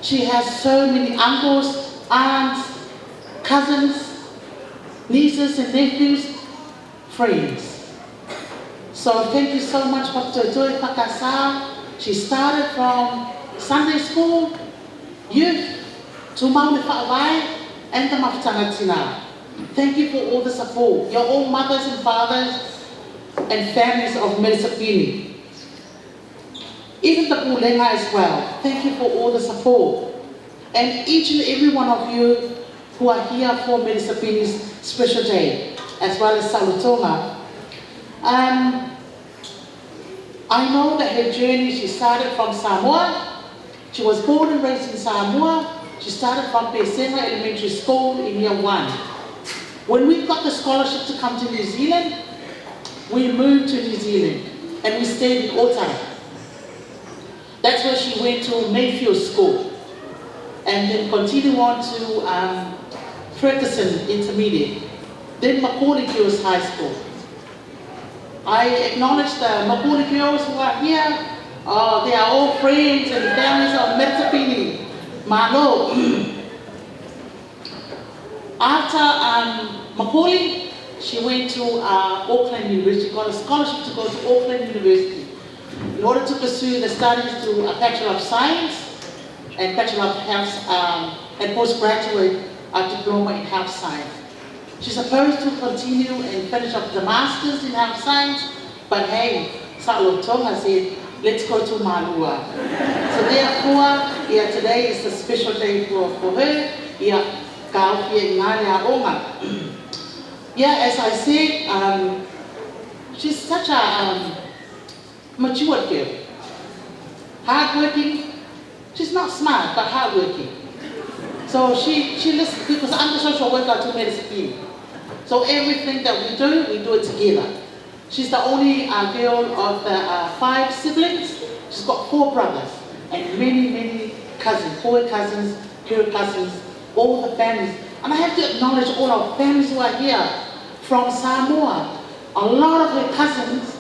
She has so many uncles aunts, cousins, nieces and nephews, friends. So thank you so much, Dr. Pakasa. She started from Sunday school, youth, to Maune Fa'avai, and the Mafutanga. Thank you for all the support. You're all mothers and fathers and families of Melisapini. Even the Pulenga as well. Thank you for all the support. And each and every one of you who are here for Melisapini's special day, as well as Salutonga. I know that her journey, she started from Samoa. She was born and raised in Samoa. She started from Pesema Elementary School in year 1. When we got the scholarship to come to New Zealand, we moved to New Zealand and we stayed in Otara. That's where she went to Mayfield School and then continued on to Ferguson Intermediate, then Macaulay Girls High School. I acknowledge the Macaulay girls who are here. They are all friends and families of Melisapini. Malo. After Macaulay, she went to Auckland University, got a scholarship to go to Auckland University in order to pursue the studies to a Bachelor of Science and Bachelor of Health and postgraduate diploma in Health Science. She's supposed to continue and finish up the Masters in Health Science, but hey, Sa'alotoga said, let's go to Malua. So therefore, yeah, today is a special day for her. Yeah, yeah, as I said, she's such a mature girl. Hardworking. She's not smart, but hardworking. So she listens, because I'm the social worker to Melisapini. So everything that we do it together. She's the only girl of the 5 siblings. She's got 4 brothers and many, many cousins, 4 cousins, 2 cousins, all the families. And I have to acknowledge all our families who are here from Samoa. A lot of her cousins,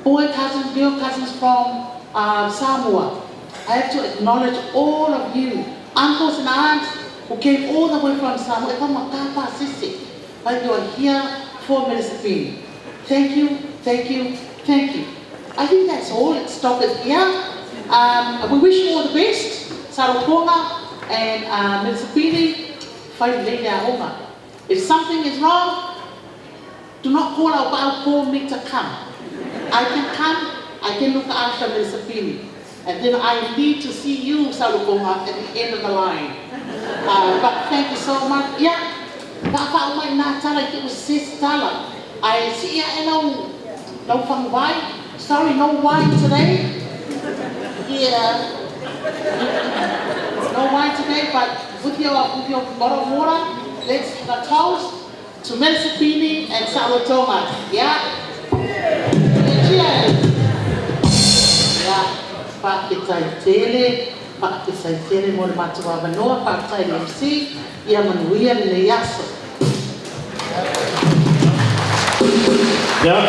boy cousins, girl cousins from Samoa. I have to acknowledge all of you, uncles and aunts who came all the way from Samoa. But you are here for Melisapini. Thank you, thank you, thank you. I think that's all. Let's stop it here. We wish you all the best. Salutonga and Melisapini, if something is wrong, do not call out, but call me to come. I can come, I can look after Melisapini. And then I need to see you, Salutonga, at the end of the line. But thank you so much. Yeah. I see no wine. Sorry, no wine today. Yeah. No wine today, but with your bottle of water, let's have a toast to Melisapini and Salutonga. Yeah? Cheers. Yeah. Whaaketai tele mo le matua manoa, whaaketai le MC, ia manuia le aso. Yeah,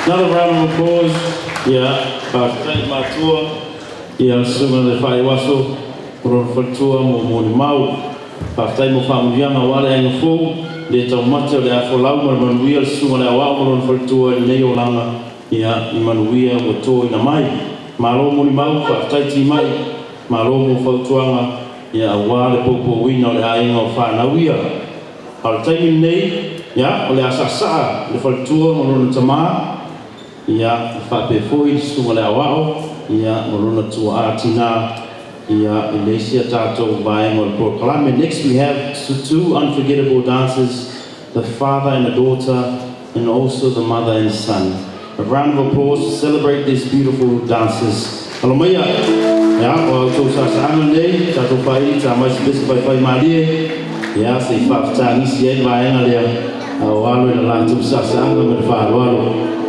another round of applause. Yeah, whaaketai matua, ia sunga le whaiwaso, rona whatua mo moni mau. Whaaketai mo whaamuianga wale ainga fou, le taumate o le afolau ma le manuia le sunga le awao mo rona whatua i nei o langa, ia i manuia ua tō ina mai. Malo moni mau, whaaketai ti mai, malo mo whautuanga, ia awā le pōpō wina o le ainga o whānauia. A le taimi nei, ia, o le asasaa le whalatua mo lona tamā, ia, whaapefoi le sunga le awao, ia, mo lona tua ātinā, ia, i leisia tātou vaenga o le prokalame. Next we have 2 unforgettable dancers, the father and the daughter, and also the mother and son. A round of applause to celebrate these beautiful dances. Alo maia, ia, o au tau sāsaanga nei, tātou whairi, tā mai sipesa whai whai mālie, ia, se i whaaftāngisi ai vaenga lea, o alo i la lātou sāsaanga me le whaaloalo.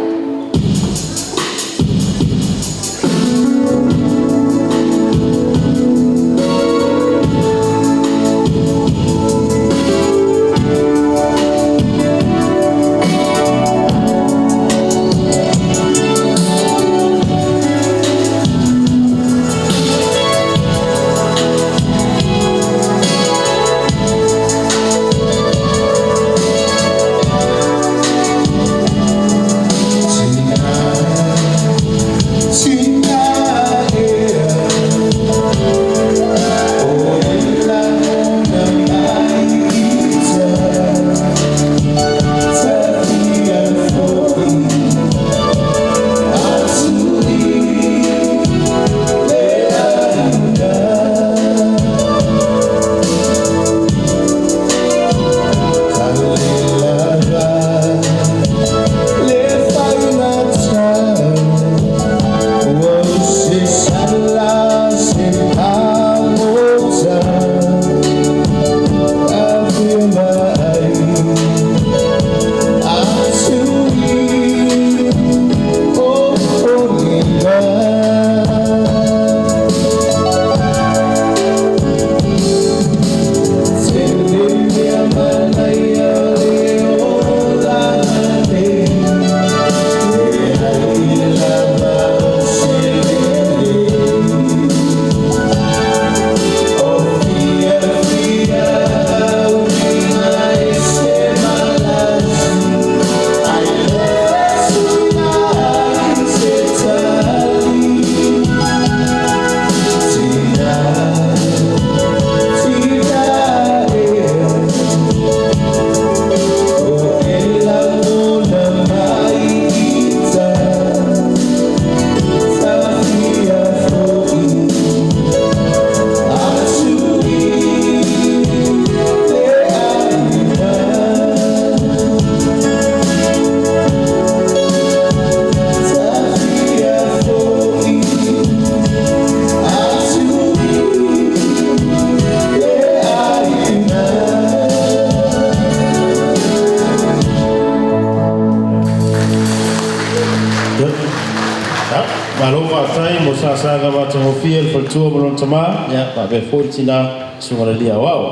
Ia, malo faafetai mo sasaga matagofie le faletua ma lona tamā, ia faapea foi le tinā, susuga i le alii aoao.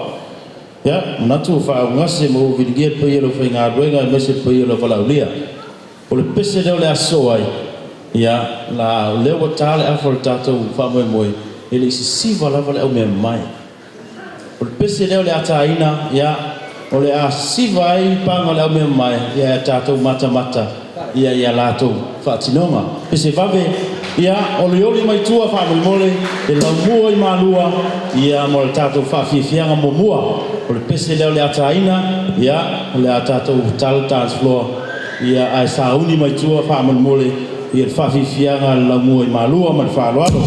Ia, manatu ua faaugase ma ua viligia le paia o le aufaigaluega aemaise le paia o le valaaulia. O le pese lea o le a sosoo ai, ia, la, o lea ua ta le afa o le tatou faamoemoe, e le i sisiva lava le aumeamamae. O le pese lea o le a taina, ia, o le a sisiva ai paga o le aumeamamae, ia, e tatou matamata, ia, i a latou faatinoga. Pese vave, ia, olioli mai tua faamolemole, le laumua i Malua, ia, mo le tatou faafiafiaga muamua. O le pese lea o le a taina, ia, o le a tatou tala le dance floor, ia, ae sauni mai tua faamolemole, ia, le faafiafiaga a le laumua i Malua ma le faaaloalo.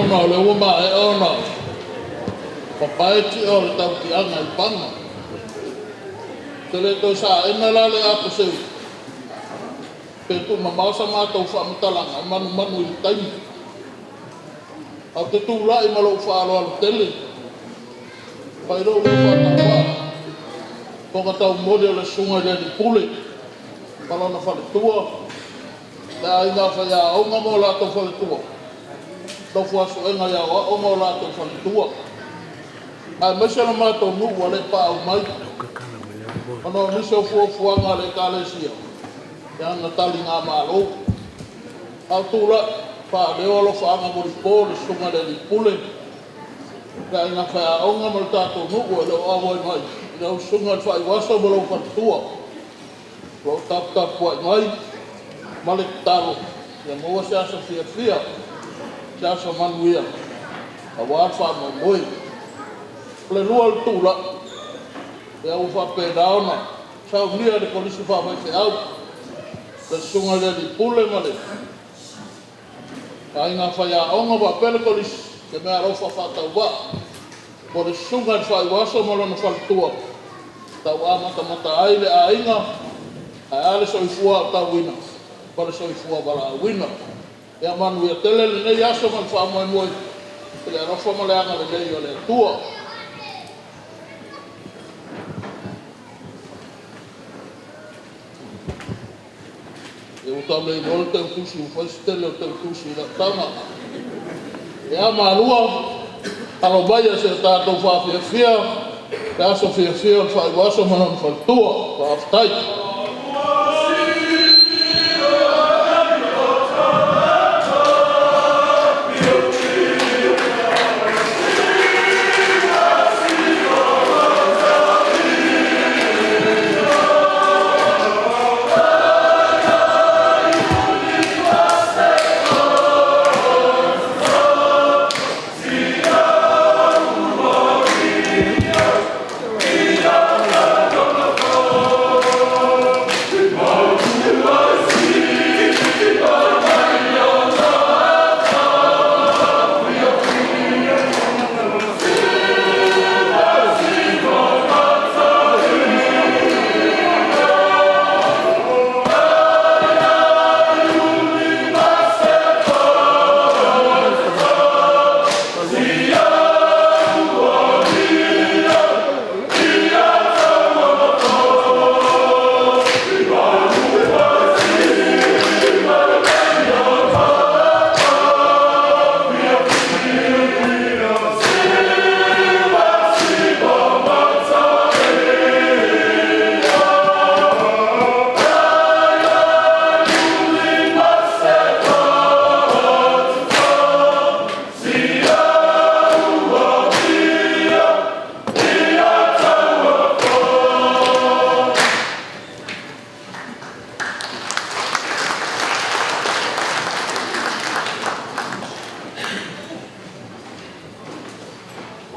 Ona o lea ua maea ona papae ti'a o le tautiaga i Paga. Ou te le toe saena la le apaseu pe tuumamao sa matou faamatalaga e manumanu i le taimi. Ae ou te tulai ma lou faaaloalo tele, fai lou leo faatauvaa, fofoga taumoli o le Susuga i le Alii Pule ma lona faletua, le aiga faiaoga ma o latou faletua, nofo a suega i aoao ma o latou faletua, aemaise lo matou nuu ua le paau mai ona o nisi o fuafuaga a le Ekalesia i ana taligamalo. A o tulai faaleo alofaaga molipo i le Susuga i le Alii Pule, le aiga faiaoga ma le tatou nuu e le o auai mai i lau Susuga i le Faaiuaso ma lou faletua, o lo o taputapuai mai ma le tatalo ia maua se aso fiafia, se aso manuia aua le faamoemoe. O le lua o le tulai, ia ua faapena ona saunia e le Kolisi Faafaifeau le Susuga i le Alii Pule ma le aiga faiaoga faapea le Kolisi se meaalofa faatauvaa mo le Susuga i le Faaiuaso ma lona faletua, e tau amatamata ai le aiga, ae a le soifua aotauina ma le soifua valaauina. Ia manuia tele lenei aso ma le faamoemoe i le alofa ma le agalelei o le Atua. Ia ua tau le iloa le teutusi ua fai si tele o teutusi i lau taga. Ia malu, alo maia se tatou faafiafia le aso fiafia o le faaiuaso ma lona faletua. Faafetai.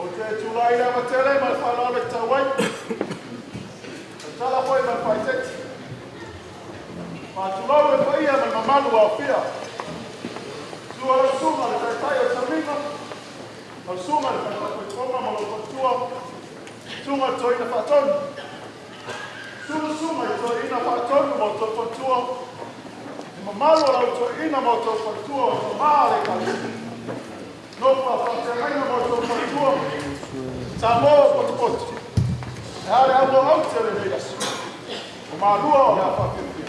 Ou te tulai i le ava tele ma le faaaloalo e tatau ai, e tautala foi ma le faaeteete. Faatulou le paia ma le mamalu aofia. Susu lau Susuga i le Taitai o le Taulima, lau Susuga i le Falefaafoi ma lou faletua, Susuga i le Toeaina Faatonu. Susu le Susuga i le Toeaina Faatonu ma outou faletua, le mamalu o lau toeaina ma outou faletua o tama o le Ekalesia. Nofo a faafeagaiga ma outou faletua, Samoa ua potopoto. E a le aumo aute o lenei aso. O Malua o le a faafiafia.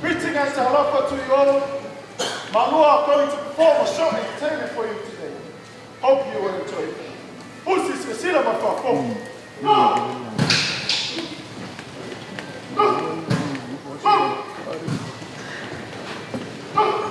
Greeting and talofa to you all. Malua are going to perform a short entertainment for you today. Hope you will enjoy it. Usi silasila ma faafofoga. Go! Go! Go! Go!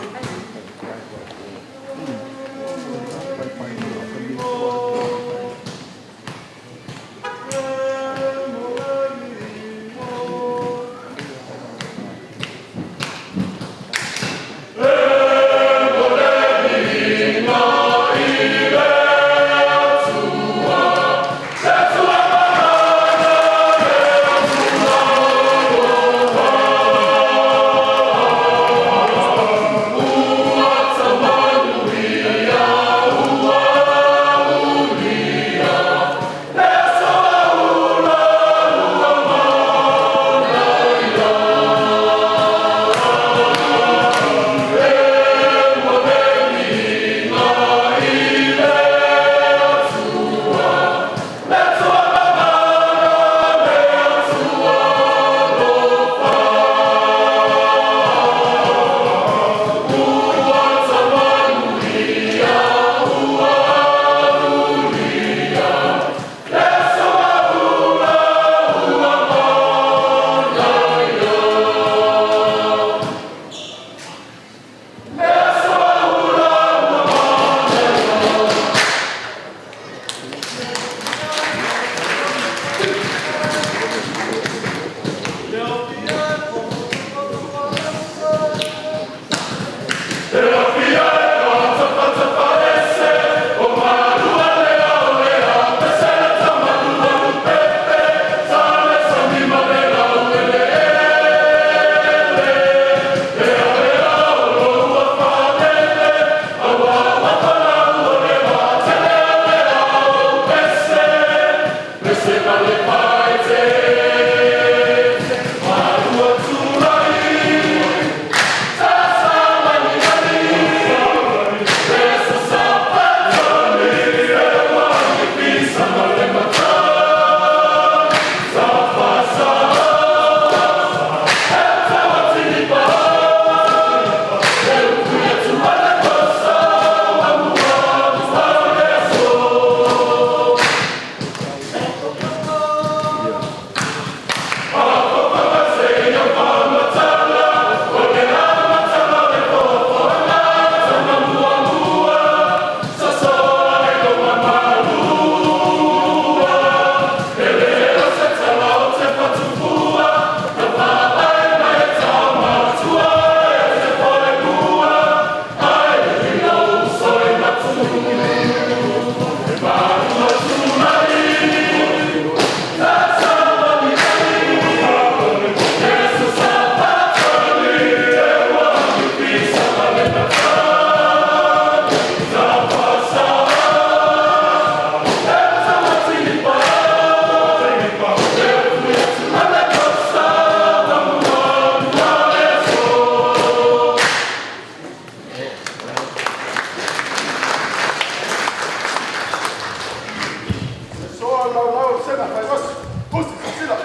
Sena Fairosi, Pusi Sisila.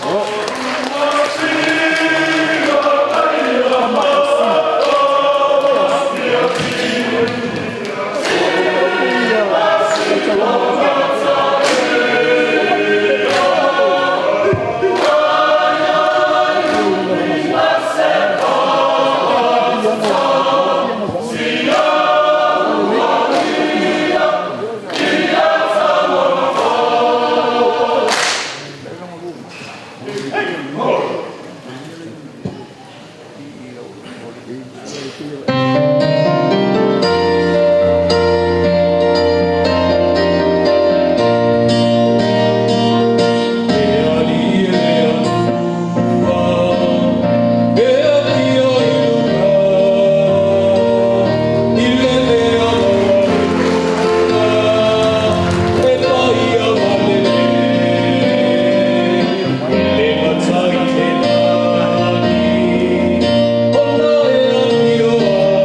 Ona e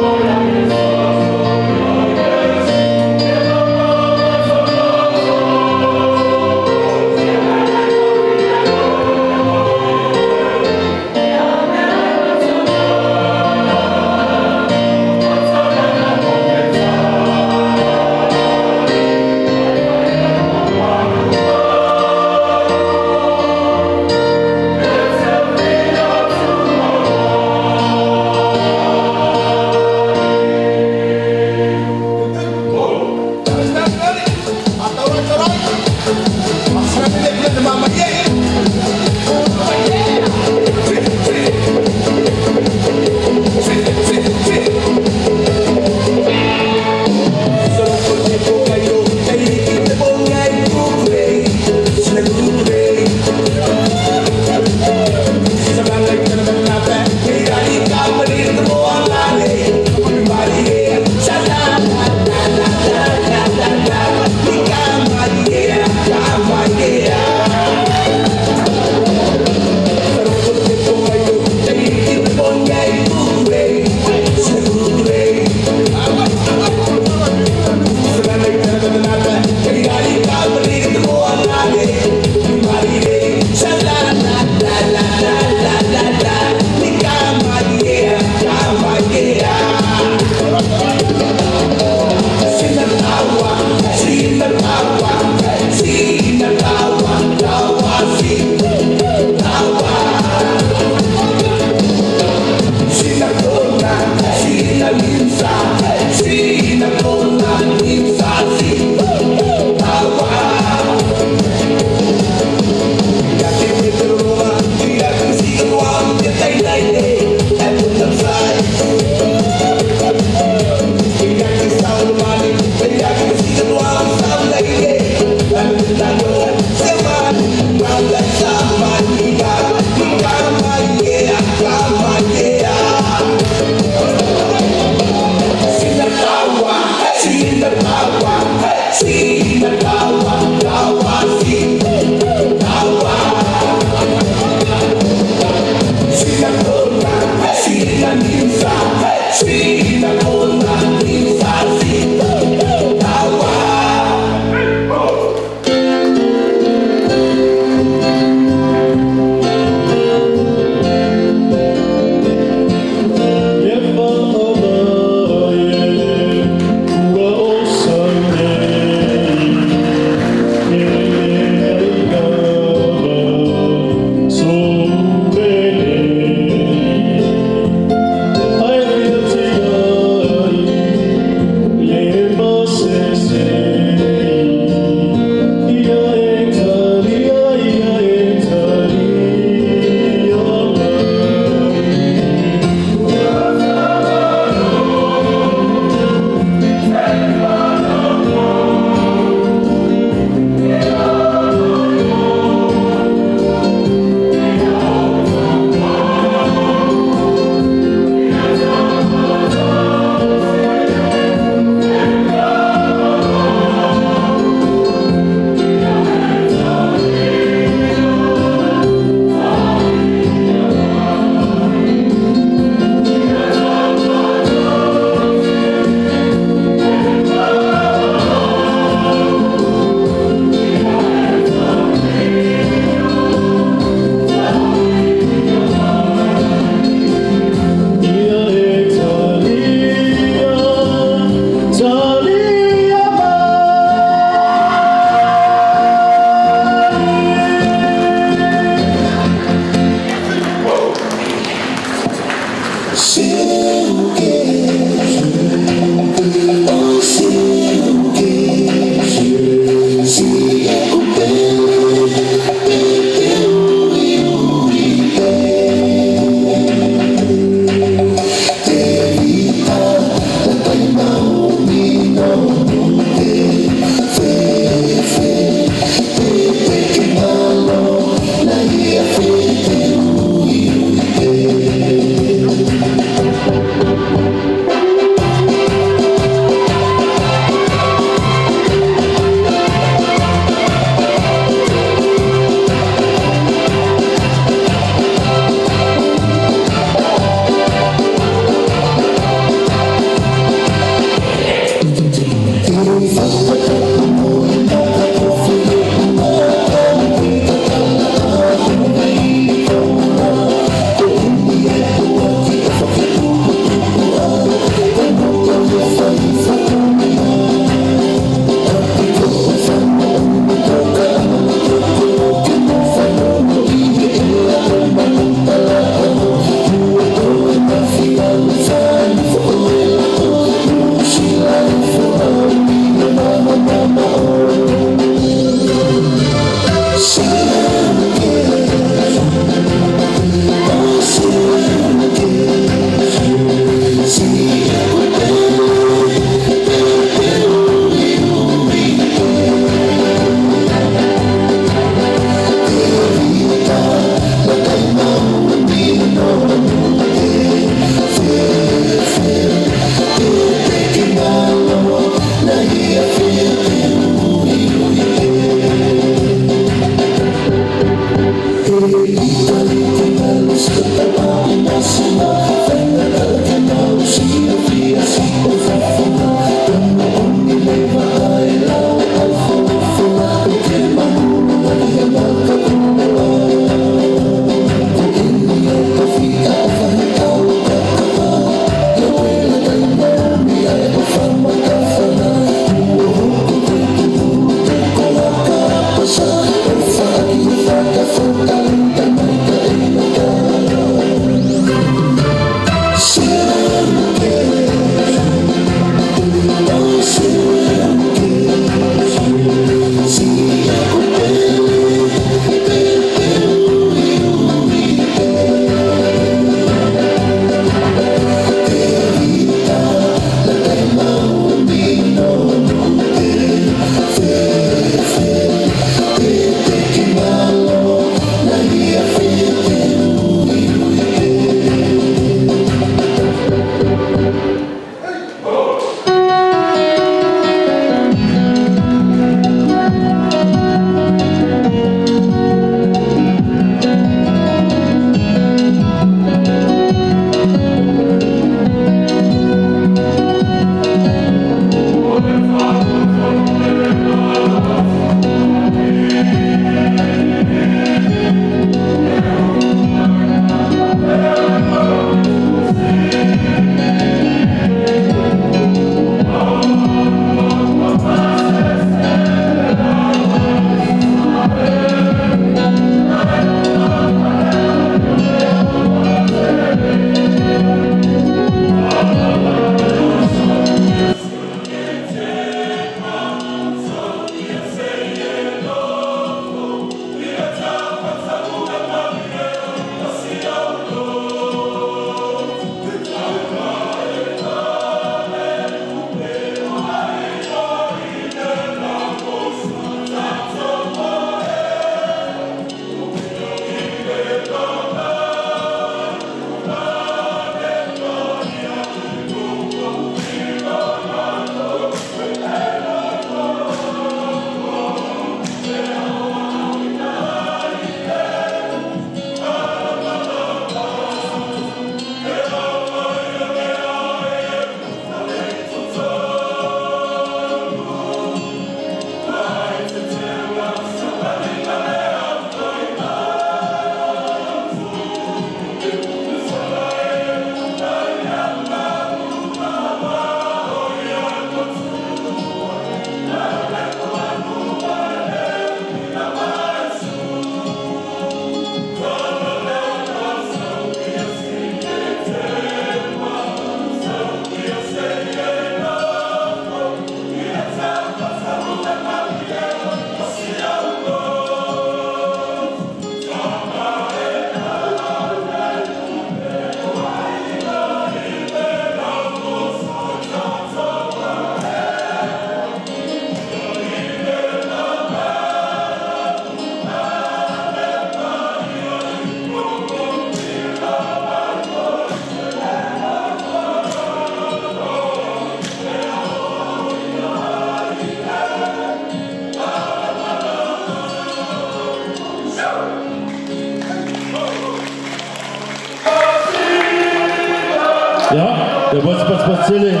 Ia, e patipatipatitele ia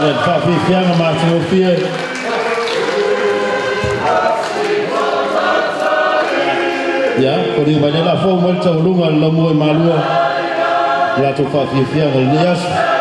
le faafiafiaga matagofie. Ia, foliga mai lea o le a fou mai le taualuga a le Laumua i Malua i le latou faafiafiaga i lenei aso.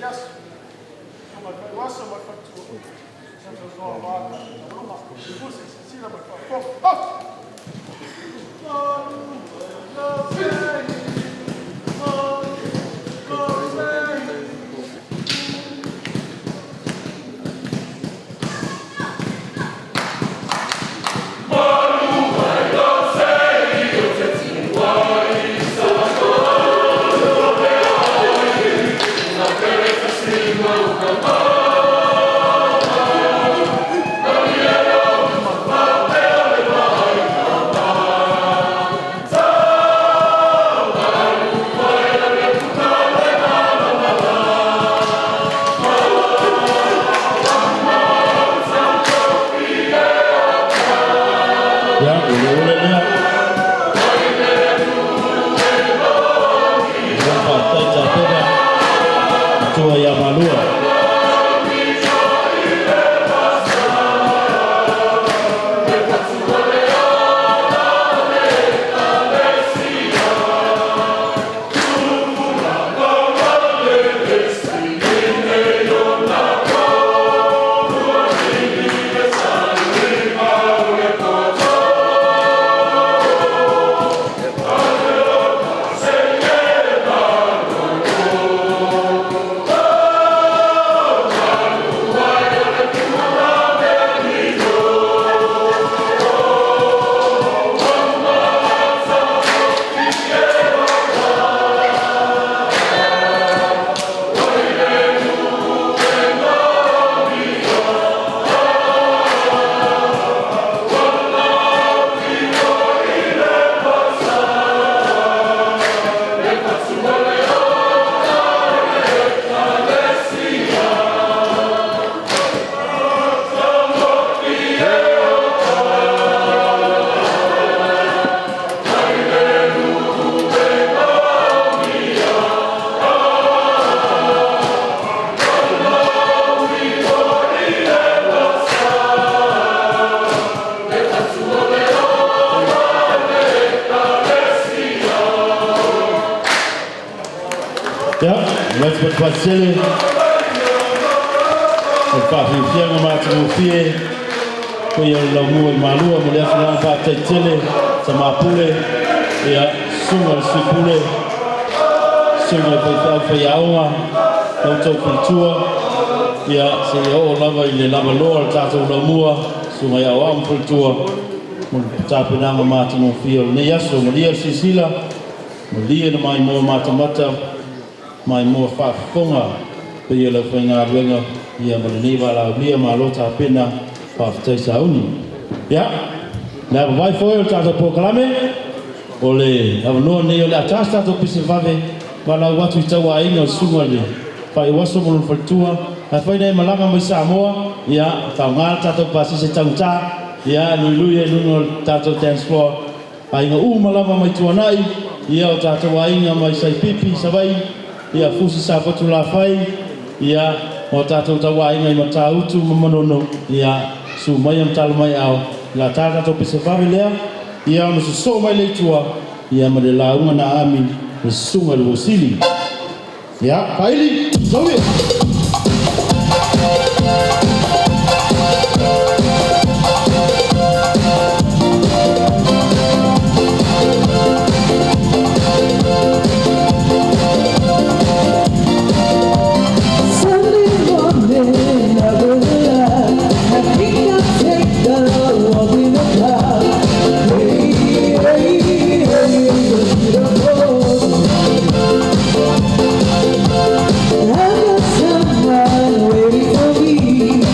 aso. Susuga i le faaiuaso ma le faletua, sausaunoa aua le tatou tauluga. Fusi, silasila ma le faafofoga. Ia, ua le ola lea. Ia, faafetai tapena matua ia Malua. Ia, le patupatutele o le faafiafiaga ma atagofie paia o le laumua i Malua mo le aso lana faafetai tele Tamapule, ia, susuga i le Sui Pule, susuga i faifeau faiaoga, la outou faletua, ia, seia oo lava i le lavaloa o le tatou laumua, susuga i aoao ma faletua mo le tapenaga ma atagofie o lenei aso. Malia le silasila, malia le maimoa matamata, maimoa faafofoga paia o le aufaigaluega, ia, ma lenei valaaulia. Malo tapena, faafetai sauni. Ia, le avavai foi o le tatou polokalame, o le avanoa lenei o le a ta se tatou pese vave, valaau atu i tauaiga o le susuga i le faaiuaso ma lona faletua. Afai na e malaga mai Samoa, ia, faaaoga le tatou pasese taugata, ia, luilui ai luga o le tatou dance floor. Aiga uma lava mai Tuanai, ia, o tatou aiga mai Saipipi, Savaii, ia, Fusi, Safotu, Lafai, ia, o tatou tauaiga i Matautu ma Manono, ia, susu maia ma talo mai ao, la ta tatou pese vave lea, ia, ona sosoo mai le i tua, ia, ma le lauga na ami le susuga i le Uosili. Ia, faili, saui! Sunday morning, I will lie. I think I'll take the walk in the park. Hey, hey, hey, you're beautiful. I've got someone waiting for me.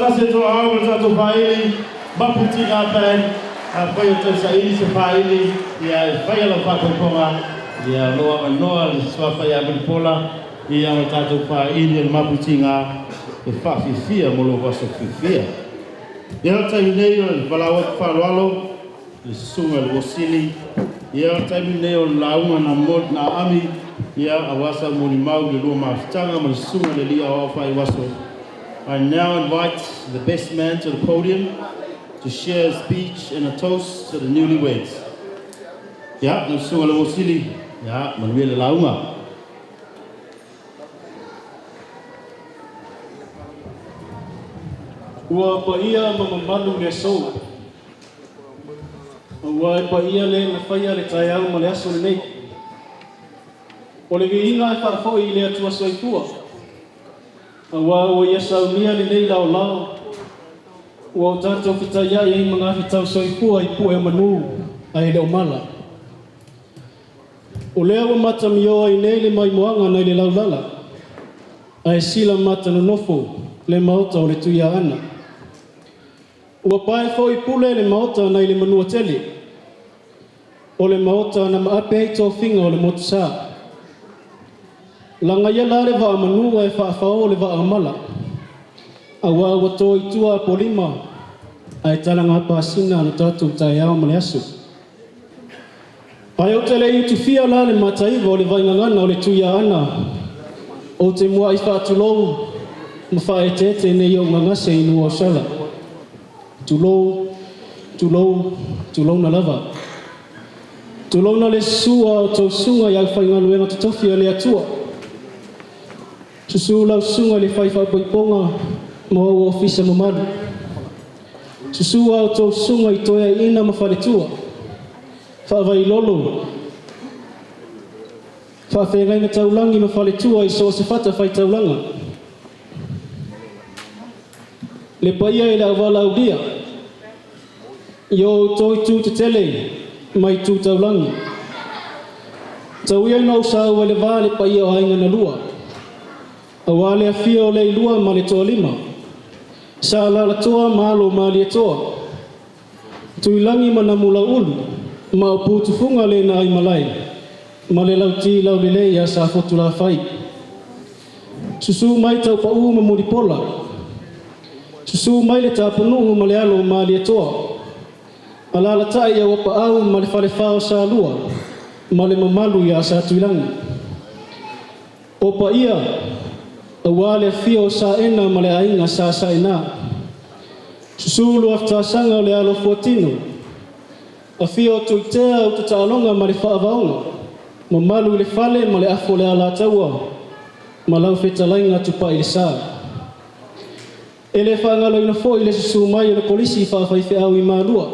Faatasi to au le tatou faaili Mapu Tiga Band. Afai o tausaili se faaili, ia e faia lau faapoipoga, ia o loo avanoa le suafa ia Mulipola, ia ma tatou faaili o le Mapu Tiga e faafiafia mo lou aso fiafia. Ia, o le taimi nei o le valaau atu faaaloalo le susuga i le Uosili. Ia, o le taimi nei o le lauga na na aami, ia aua sa molimau le lua mafutaga ma le susuga i le alii aoao faaiuaso. I now invite the best man to the podium to share a speech and a toast to the newlyweds. Ia, lau susuga i le Uosili, ia, manuia le lauga. Ua paia ma mamalu le aso. Ua e paia le na faia le taeao ma le aso lenei. O le viiga e faafoi i le Atua soifua. Aua ua ia saunia lenei laolao. Ua o tatou fetaiai ai ma gafetau soifua i pue o manu ae le o mala. O lea ua matamioa i nei le maimoaga nai le laulala. Ae sila mata nonofo le maota o le Tuiaana. Ua pae foi pule le maota nai le manua tele. O le maota na maape ai tofiga o le motusa. Laga ia la le vaa manua e faafao le vaa mala. Aua ua to i tua Apolima ae talaga pasina lo tatou taeao ma le aso. Ae ou te le i utufia la le mataiva o le vaigagana o le Tuiaana. Ou te muai faatulou ma faaeteete nei ou gagase i nua o sala. Tulou, tulou, tulouna lava. Tulouna le sua o tou susuga i aufaigaluega totofi a le Atua. Susu lau susuga i le fai faapoipoga ma ou ofisa mamalu. Susu a outou susuga i toeaiina ma faletua. Faavailolo, faafeagaiga taulagi ma faletua i so o se fata faitaulaga. Le paia i le auvalaulia, i o outou itu tetele ma itu taulagi. Tau ia ina ou saua i le va le paia o aiga na lua. Aua le afio o Leilua ma le Toalima. Sa Alalatoa ma alo o Malietoa. Tuilagi ma Namulauulu ma o Putufuga le na Aimalae ma le lauti laulelei ia Safotulafai. Susu mai Taupau ma Mulipola. Susu mai le Tapunuu ma le alo o Malietoa. Alaalatai Auapaau ma le falefa o Salua ma le mamalu ia Satuilagi. O paia, aua le afio o Saena ma le aiga Sa Saena. Susu Luafitasaga o le alo fuatino. Afio o Tuitea Ututaaloga ma le Faavaoga. Mamalu i le fale ma le afu o le Alataua ma lau fetalaiga Tupai le Sa. E le faagaloina foi le susu mai o le Kolisi Faafaifeau i Malua.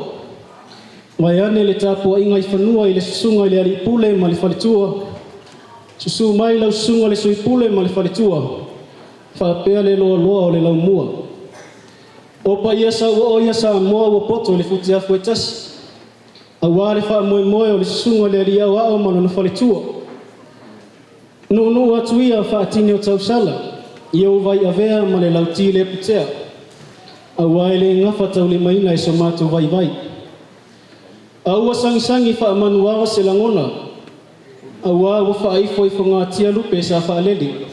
Vaeane le tapuaiga i fanua i le susuga i le Alii Pule ma le faletua. Susu mai lau susuga le Sui Pule ma le faletua. Faapea le loaloa o le laumua. O paia sauoo ia Samoa ua poto i le futiafu e tasi. Aua le faamoemoe o le susuga i le Alii Aoao ma lona faletua. Nuunuu atu ia faatini o tausala i ou vai avea ma le lauti le putea. Aua e le gafa taulimaina e so matou vaivai. A ua sagisagi faamanuao se lagona, aua ua faaifo i fogatia lupe sa faalele.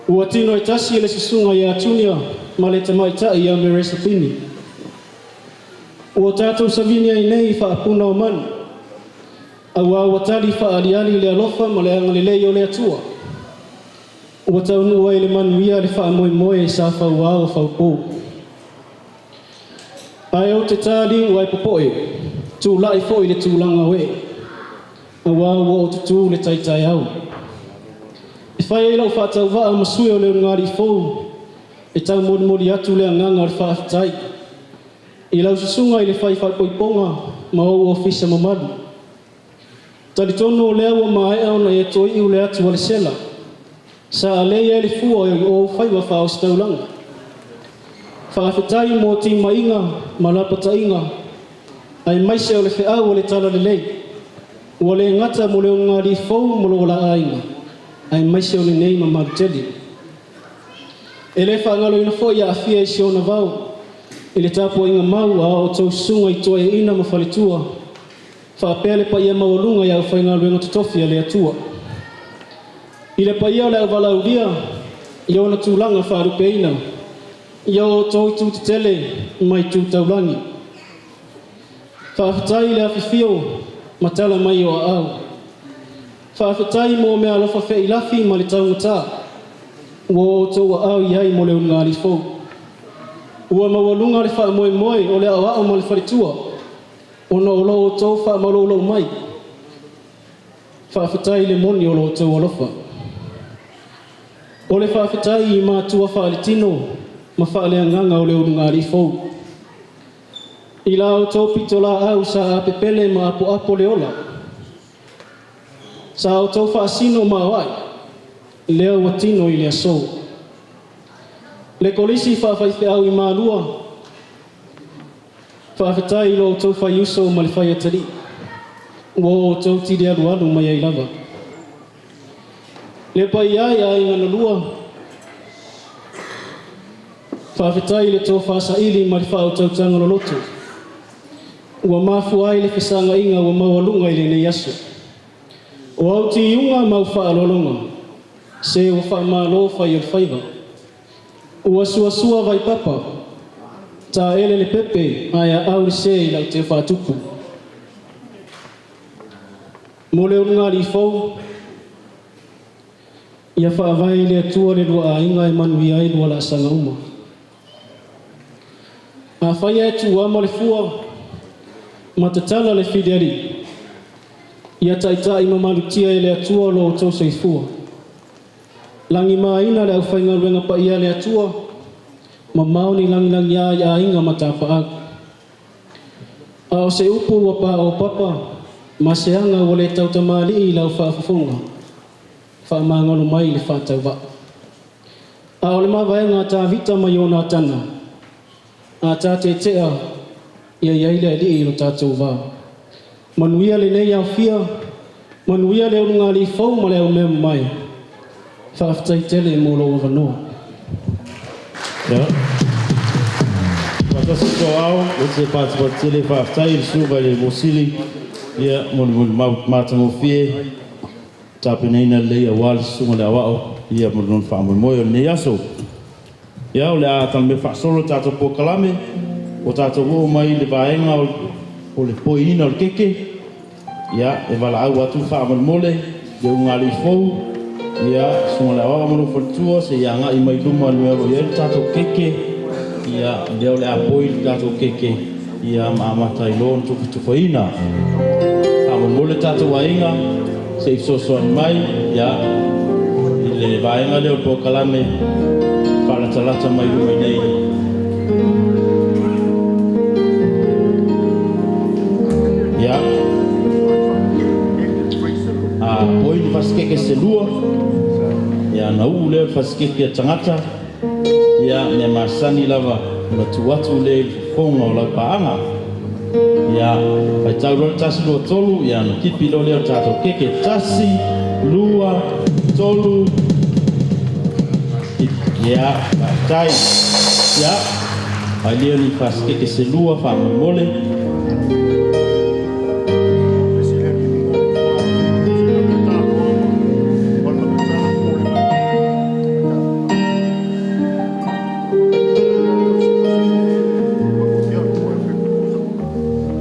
Ua tino e tasi le susuga ia Junior ma le tamaitai ia Meresapini. Ua tatou savini ai nei i faapuna o manu, aua ua tali faaaliali le alofa ma le agalelei o le Atua. Ua taunuu ai le manuia le faamoemoe sa fauao o faupo. Ae ou te ta liu ae popoe, tulai foi le tulaga o ee, aua ua ou tutū le taitaeao. E fai ai lau faatauvaa ma sue o le ulugalii fou, e taumolimoli atu le agaga o le faafetai i lau susuga i le fai faaipoipoga ma ou ofisa mamalu. Talitonu o lea ua maea ona e toiu le atu a le sela, sa alei ai le fua i ou faiva faaositaulaga. Faafetai mo timaiga ma lapataiga, aemaise o le feau o le talalelei. Ua le gata mo le ulugalii fou ma lo la aiga, aemaise o lenei mamalu tele. E le faagaloina foi aafia i si ona vao i le tapuaiga mau a outou susuga i toeaiina ma faletua faapea le paia maualuga i aufaigaluega totofi a le Atua. I le paia o le auvalaulia i ona tulaga faalupeina i o outou itu tetele ma itu taulagi. Faafetai i le afifio ma tala mai o aao. Faafetai mo meaalofa feailafi ma le taugata ua outou aao i ai mo le ulugalii fou. Ua maualuga le faamoemoe o le aoao ma le faletua ona o lo outou faamaloulou mai. Faafetai i le moni o lo outou alofa. O le faafetai i matua faaletino ma faaleagaga o le ulugalii fou. I la outou pitolaau sa apepele ma apoapo le ola. Sa outou faasino ma aoai, lea ua tino i le aso. Le kolisi faafaifeau i Malua, faafetai i lo outou faiuso ma le faiatalii, ua outou tili alualu mai ai lava. Le paia e aiga na lua, faafetai i le tofa saili ma le faautautaga loloto, ua mafua ai le fesagaiga ua maualuga i lenei aso. O au tiuga ma au faaaloaloga, se ua faamalo fai o le faiva. Ua suasua vaipapa, taele le pepe ae aau le se i lau te faatupu. Mo le ulugalii fou, ia faavae i le Atua le lua aiga e manuia ai lua laasaga uma. Afai e tuama le fua, ma tatala le filialii, ia taitai mamalutia e le Atua lo outou soifua. Lagimaina le aufaigaluega paia le Atua, mamao ni lagilagia i aiga ma tapaau. A o se upu ua paopapa, ma se aga ua le tautamalii i lau faafofoga, faamagalo mai le faatauvaa. A o le mavaega a Tavita ma Ionatana, a tatetea ia iai le Alii i lo tatou va. Manuia lenei aofia, manuia le ulugalii fou ma le aumea mamae. Faafetai tele mo lou avanoa. Ia. Faatasi toao, o se patipati faafetai i le susuga i le Mosili, ia, mo le matagofie, tapenaina lelei aua le susuga i le aoao, ia, mo le lona faamoemoe o lenei aso. Ia, o le a talamea faasolo le tatou polokalame, o tatou oo mai le vaega o le poiina o le keke, ia, e valaau atu faamolemole, le ulugalii fou, ia, susuga i le aoao ma lou faletua, se i agai mai luma le mea o lo o i ai le tatou keke, ia, lea o le a poi le tatou keke, ia, ma amata ai loa ona tufatufaina. Faamolemole le tatou aiga, se i fesoasoani mai, ia, i le vaega lea o le polokalame, faalatalata mai luma i nei. Ia, a poi le fasikeke se lua, ia, na uu lea o le fasikeke a tagata, ia, mea masani lava, ona tuu atu lea i le fofoga o lau paaga. Ia, faitau loa le 1, 2, 3, ia, na kipi loa lea o le tatou keke. 1, 2, 3, ia, faafetai. Ia, failea ni fasikeke se lua faamolemole.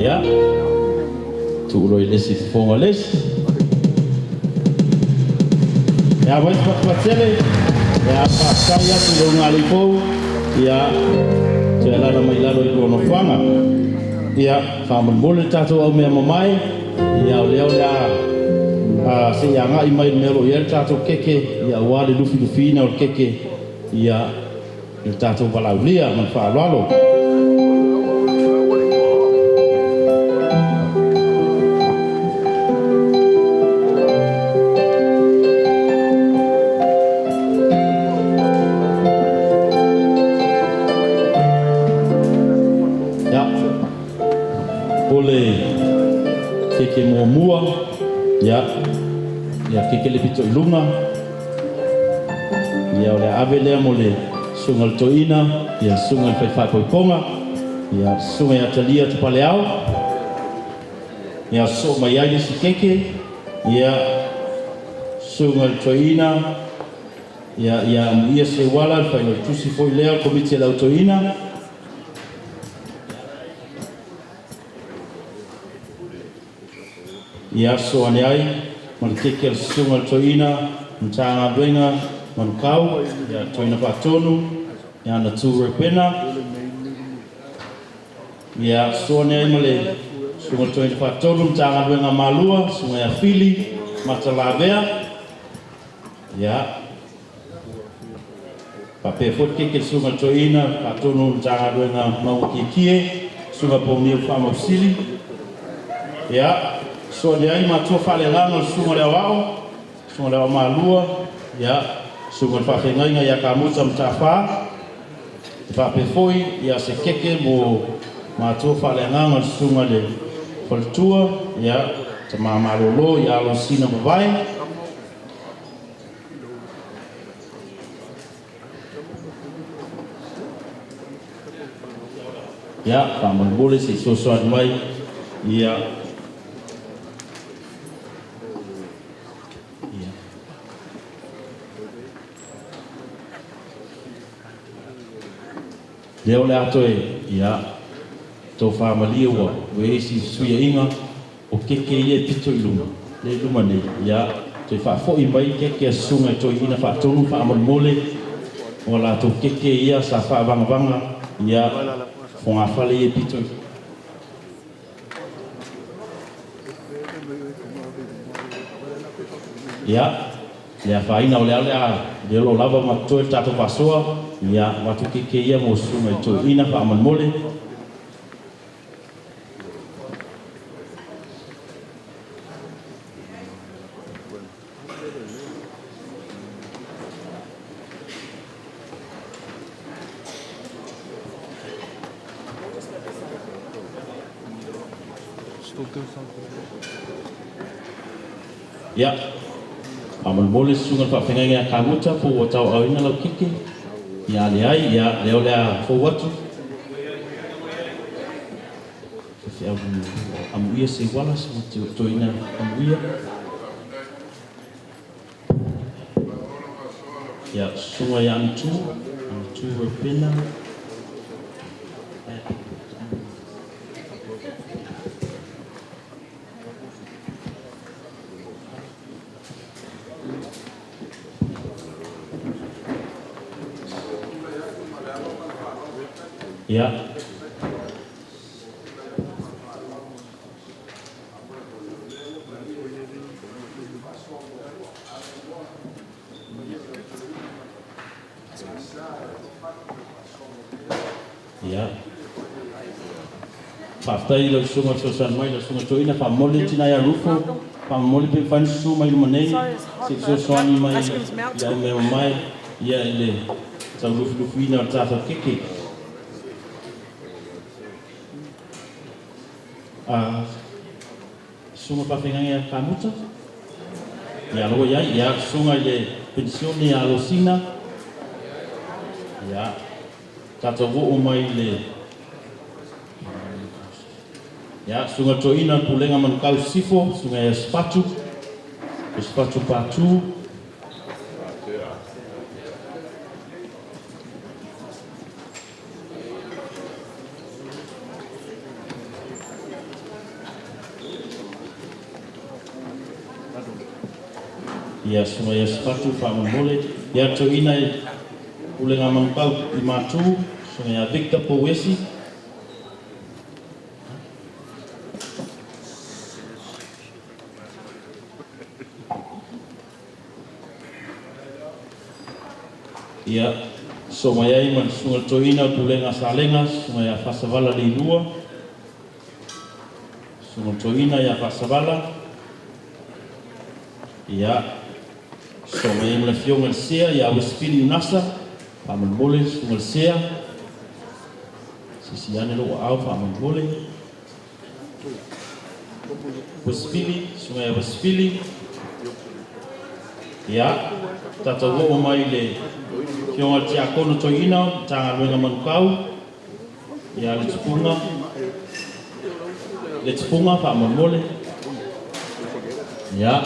Ia, tuu loa i le isi fofoga o le isi. Ia, vai patipatele. Ia, faafetai atu i le ulugalii fou. Ia, toe alaala mai lalo i lua nofoaga. Ia, faamolemole le tatou aumea mamae. Ia, o lea o le a se i agai mai le mea o lo o i ai le tatou keke, ia, aua le lufilufiina o le keke, ia, i le tatou valaaulia ma le faaaloalo. Ia, o le keke muamua, ia, ia keke le pito i luga, ia, o le a ave lea mo le Susuga i le Toeaina, ia, Susuga i le Fai Faaipoipoga, ia, Susuga ia Talia Tapaleao, ia, sosoo mai ai le isi keke, ia, Susuga i le Toeaina, ia, ia Amuia Seuala, le failautusi foi lea o le Komiti a le Au Toeaina. Ia aso ane ai ma le keke a le Susuga i le Toeaina, Matagaluega Manukau, ia Toeaina Faatonu, ia Natu Reupena. Ia aso ane ai ma le Susuga i le Toeaina Faatonu, Matagaluega Malua, Susuga ia Fili Matalavea. Ia faapea foi le keke a le Susuga i le Toeaina Faatonu o le Matagaluega Maugakiekie, Susuga Pouniu Faamausili. Ia, soa ai matua faaleagaga o le Susuga i le Aoao, Susuga i le Aoao Malua, ia, Susuga i le Faafeagaiga ia Kamuta Mataafa. E faapea foi ia se keke mo matua faaleagaga o le Susuga i le Faletua, ia, Tama Malolo ia Alosina Mavae. Ia, faamolemole se i fesoasoani mai ia. Ia. Lea o le a toe, ia, tofa malie ua i ai si fesuiaiga o keke ia e pito i luma, lea i luma nei, ia, toe faafoi mai keke a susuga i toeaiina faatonu faamolemole, o a latou keke ia sa faavagavaga, ia, fogafale ia e pito i. Ia, le afaina o le a le a le o lo o lava ma totoe le tatou faasoa, ia, avatu keke ia mo susuga i toeaiina faamolemole. Ia, faamolemole susuga i le faafeagaiga ia Kamuta po ua tauaaoina lau keke. Ia, a leai, ia, lea o le a fou atu. Faifeau Amuia Seuala, susuga Toeaina Amuia. Ia, susuga ia Anitu, Anitu Reupena. Ia. Ia. Faafetai i lau susuga fesoasoani mai, lau susuga Toeaina, faamomoli le tina ia Rufo, faamomoli pe mafai ona susu mai luma nei, se i fesoasoani mai i au mea mamae, ia i le taulufilufiina o le tatou keke. A susuga faafeagaiga ia Kamuta, ia aloa i ai, ia susuga i le penisione ia Alosina, ia tatou oo mai i le ia susuga Toeaina le Pulega Manukau Sisifo, susuga ia Sefatu, Sefatu Patu. Ia susuga ia Sefatu faamolemole. Ia Toeaina i Pulega Manukau i Matu, susuga ia Victor Pouesi. Ia, so mai ai ma le susuga i le Toeaina o le Pulega a Salega, susuga ia Faasavala Leilua. Susuga i le Toeaina ia Faasavala. Ia, so mai ai ma le afioga i le Sea ia Uesifili Unasa, faamolemole le susuga i le Sea. Sisi ane lou aao faamolemole. Uesifili, susuga ia Uesifili. Ia, tatou oo mai i le Fioga le Tiakono Toeaina o le Matagaluega Manukau, ia le Tupuga faamolemole. Ia,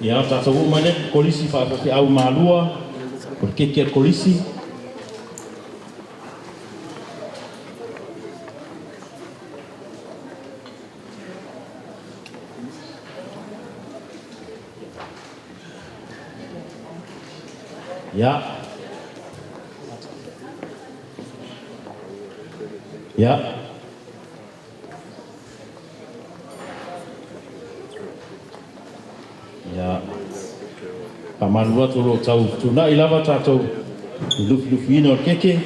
ia tatou oo mai le Kolisi Faafeafeau i Malua, o le keke a le Kolisi. Ia. Ia. Ia. Faamalu atu o lo o tau fetuunai lava tatou i lufilufiina o le keke.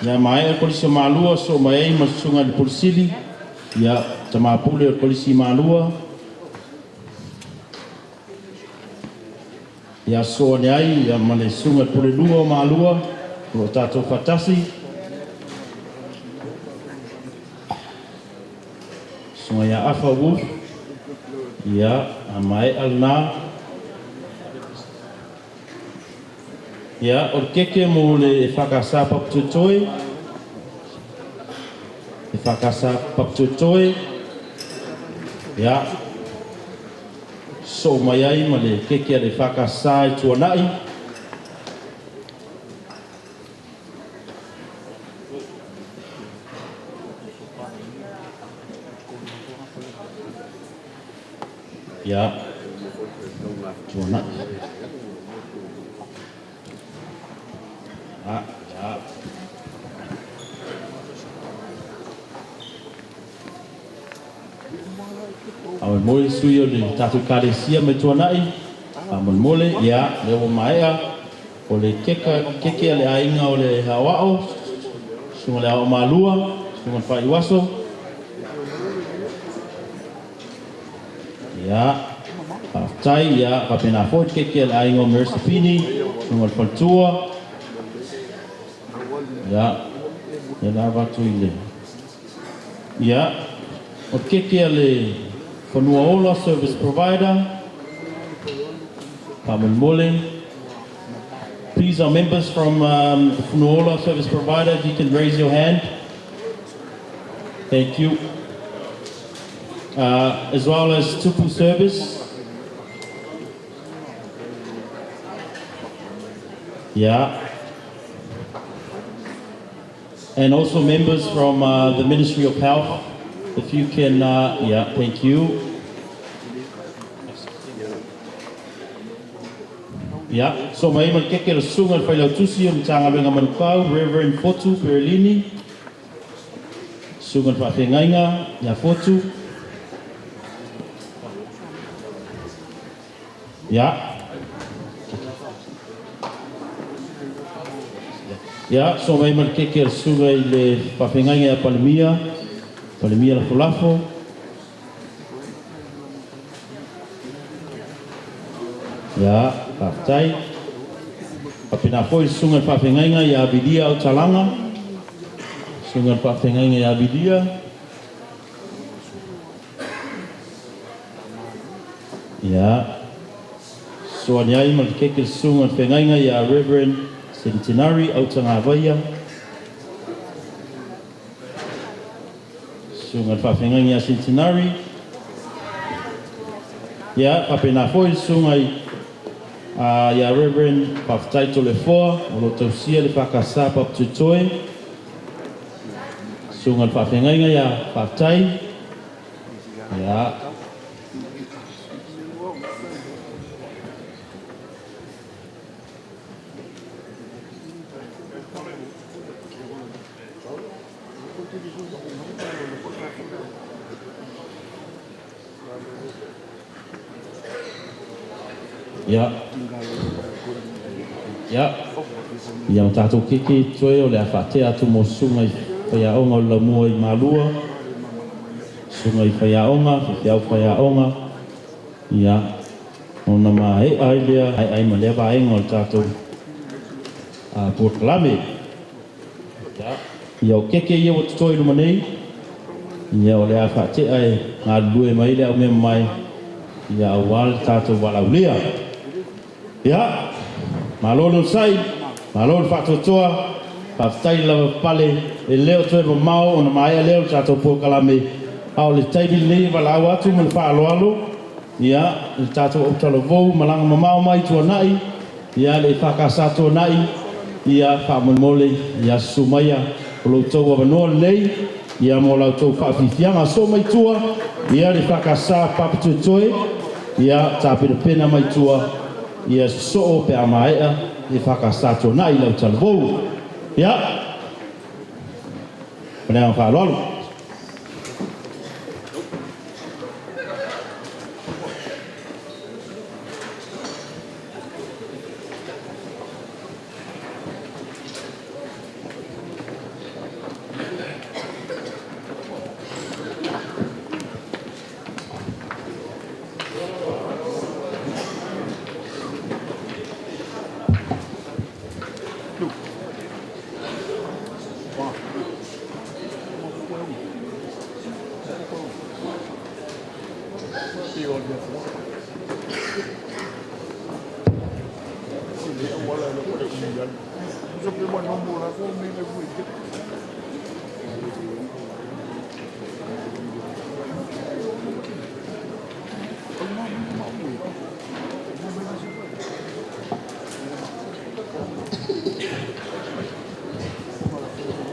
Ia maea le Kolisi o Malua, soo mai ai ma le susuga i le Pule Sili. Ia, tama pule o le Kolisi i Malua. Ia soo ane ai ia ma le susuga i le Pule Lua o Malua, o lo o tatou faatasi. Susuga ia Afa Wolf. Ia, a maea lena. Ia, o le keke mo le EFKS Papatoetoe. EFKS Papatoetoe. Ia, soo mai ai ma le keke a le EFKS i Tuanai. Ia, Tuanai. Ah, ia. Faamolemole sui o le tatou Ekalesia mai Tuanai. Faamolemole, ia, lea ua maea. O le keke a le aiga o le Aoao, susuga le Aoao Malua, susuga le Faaiuaso. Ia, faafetai, ia, faapena foi le keke a le aiga o Merisapini, susuga le Faletua. Ia, ia la avatu i le. Ia, o le keke a le Fanua Ola Service Provider. Faamolemole. Please, our members from the Funuaola Service Provider, if you can raise your hand. Thank you. As well as Tupu Service. Yeah. And also members from the Ministry of Health, if you can, yeah, thank you. Yeah, so mai ma le keke le susuga le Failautusi o le Matagaluega Manukau, Reverend Fotu Perelini, susuga le Faafeagaiga ia Fotu. Yeah. Yeah, so mai ma le keke le susuga i le Faafeagaiga ia Palemia, Palemia Lafolafo. Ia, faafetai. Faapena foi le susuga i le Faafeagaiga ia Avilia Autalaga. Susuga i le Faafeagaiga ia Avilia. Ia, soa ane ai ma le keke le susuga i le Feagaiga ia Reverend Centenary Autagavaia. Susuga i le Faafeagaiga ia Centenary. Ia, faapena foi le susuga i ia Reverend Faafetai Tolefoa, o lo o tausia le EFKS Papatoetoe. Susuga i le Faafeagaiga ia Faafetai. Ia. Ia. Ia. Ia, ma tatou keke toe o le a faatea atu mo susuga i faiaoga o le Laumua i Malua. Susuga i faiaoga, faifeau faiaoga. Ia, ona maea ai lea, ai ma lea vaega o le tatou polokalame. Ia, ia o keke ia ua totoe i luma nei. Ia, o le a faatea e galulue mai le au mea mai. Ia, aua le tatou valaaulia. Ia, malo le onosai, malo le faatoatoa, faafetai le lavapapale, e le o toe mamao ona maea lea o le tatou polokalame, a o le taimi lenei e valaau atu ma le faaaloalo, ia, le tatou autalavou malaga mamao mai Tuanai, ia, le EFKS Tuanai, ia, faamolemole, ia, susu maia o lo outou avanoa lenei, ia, mo la outou faafiafiaga. Sosoo mai tua, ia, le EFKS Papatoetoe, ia, tapenapena mai tua, ia sosoo pe a maea le EFKS Tuanai le autalavou. Ia, ma le agaga faaaloalo.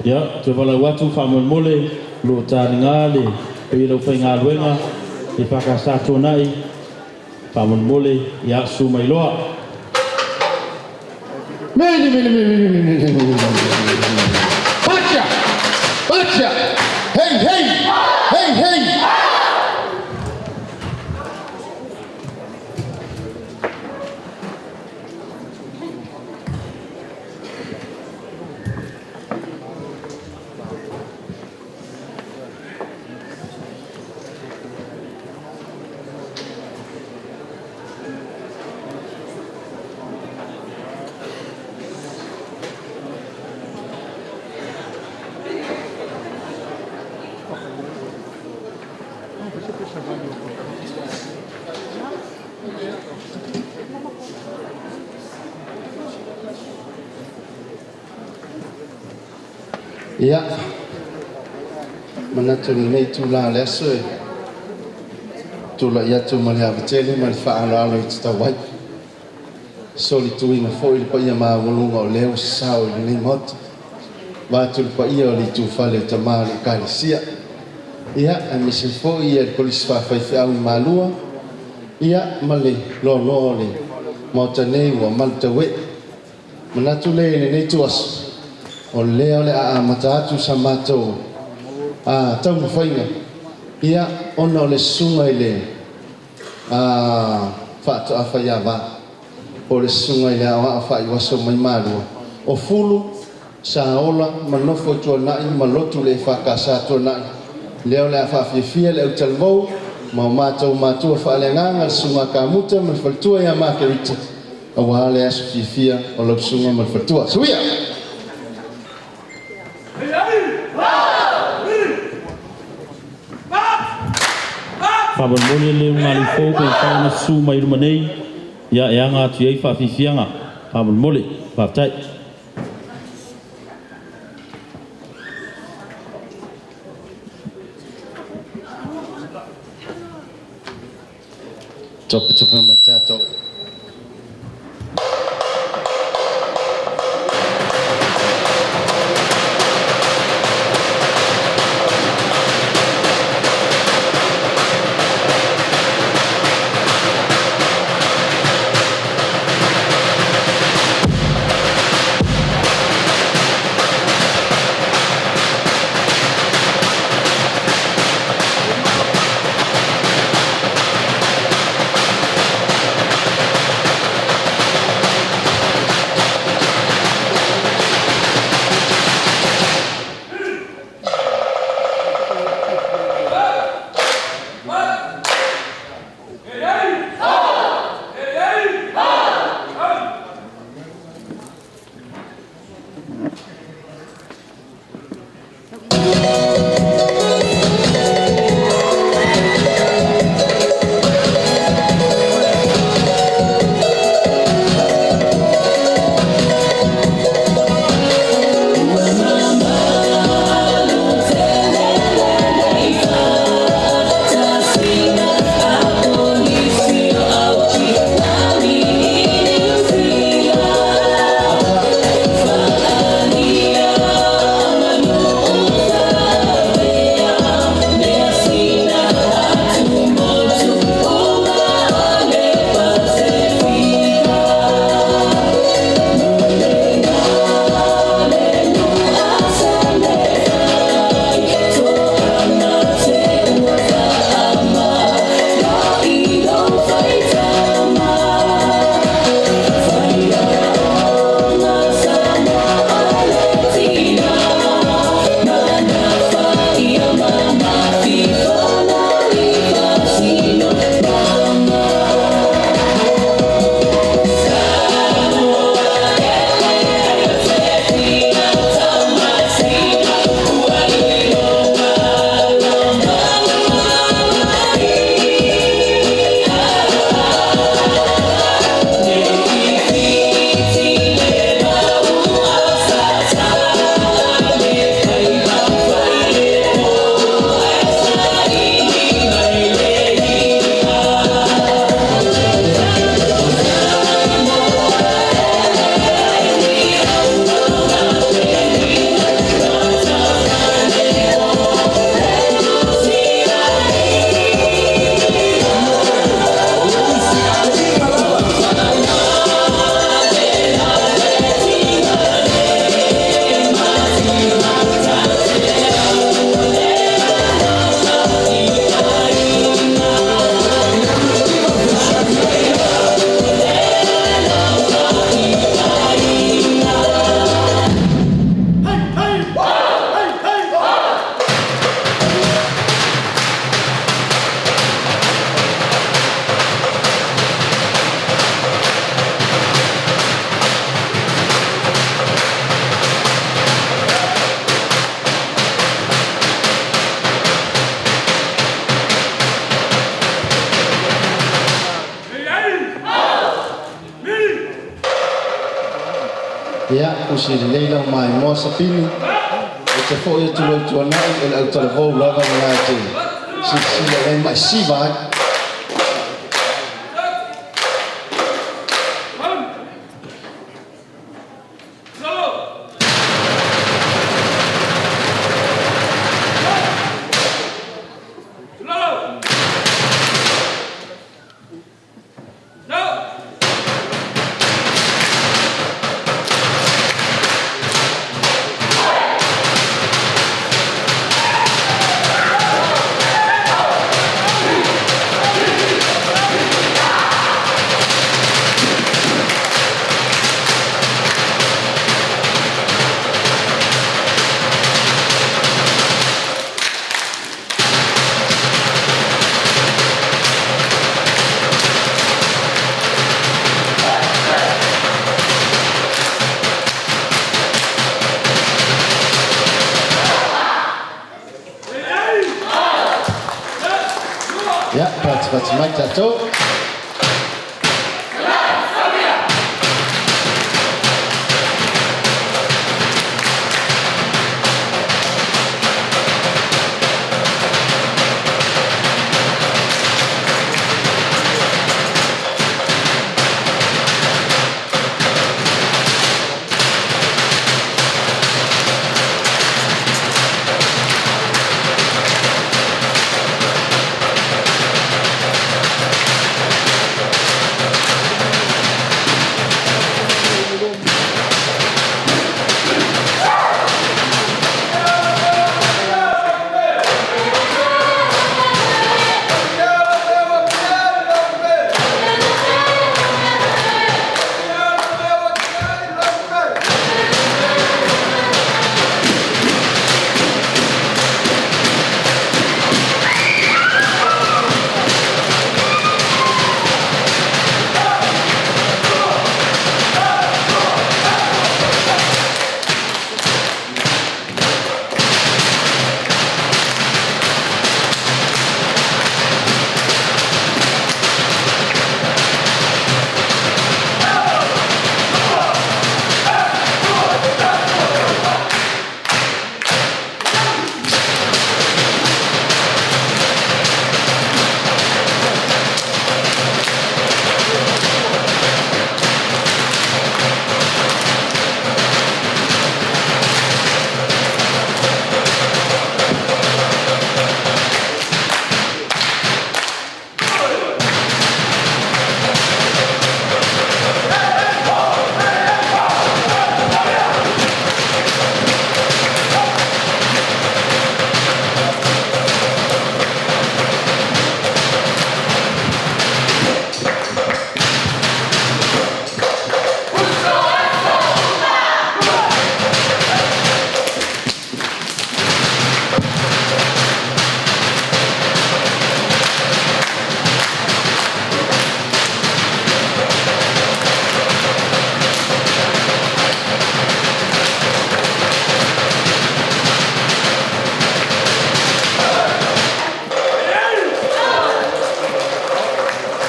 Ia, toe valaau atu faamolemole o lo o taniga le paia o le aufaigaluega EFKS Tuanai, faamolemole, ia, susu mai loa. Mili, mili, mili, mili, mili, mili, mili. Pacha! Pacha! Hey, hey! Hey, hey! Ia, manatu i lenei itula o le aso e tulai atu ma le ava tele ma le faaaloalo i tatau ai. Solituina foi le paia maualuga o lea ua sasao i lenei Maota, vaeatu le paia o le itufale o tama o le Ekalesia, ia, aemaise foi le Kolisi Faafaifeau i Malua, ia, ma le loaloa o le Maota nei ua malutauee. Manatu lea i lenei ituaso, o lea o le a amata atu sa matou taumafaiga, ia, ona o le susuga i le faatoa faiava, po o le susuga i le aoao faaiuaso mai Malua, o Fulu, sa ola ma nofo i Tuanai ma lotu le EFKS Tuanai, lea o le a faafiafia le autalavou ma o matou matua faaleagaga, le susuga Kamuta ma le faletua ia Makerita, aua le aso fiafia o lau susuga ma le faletua. Suia! Faamolemole le ulugalii fou pe mafai ona susu mai i luma nei, ia, e aga atu i ai faafiafiaga. Faamolemole, faafetai. Topetope mai tatou. Ia, usi lelei lau maimoa Sapini. E te fo'i atu lou tuanai o le autalavou lava lena e te silasila i ai ma e siva ai. Ia, patipati mai tatou.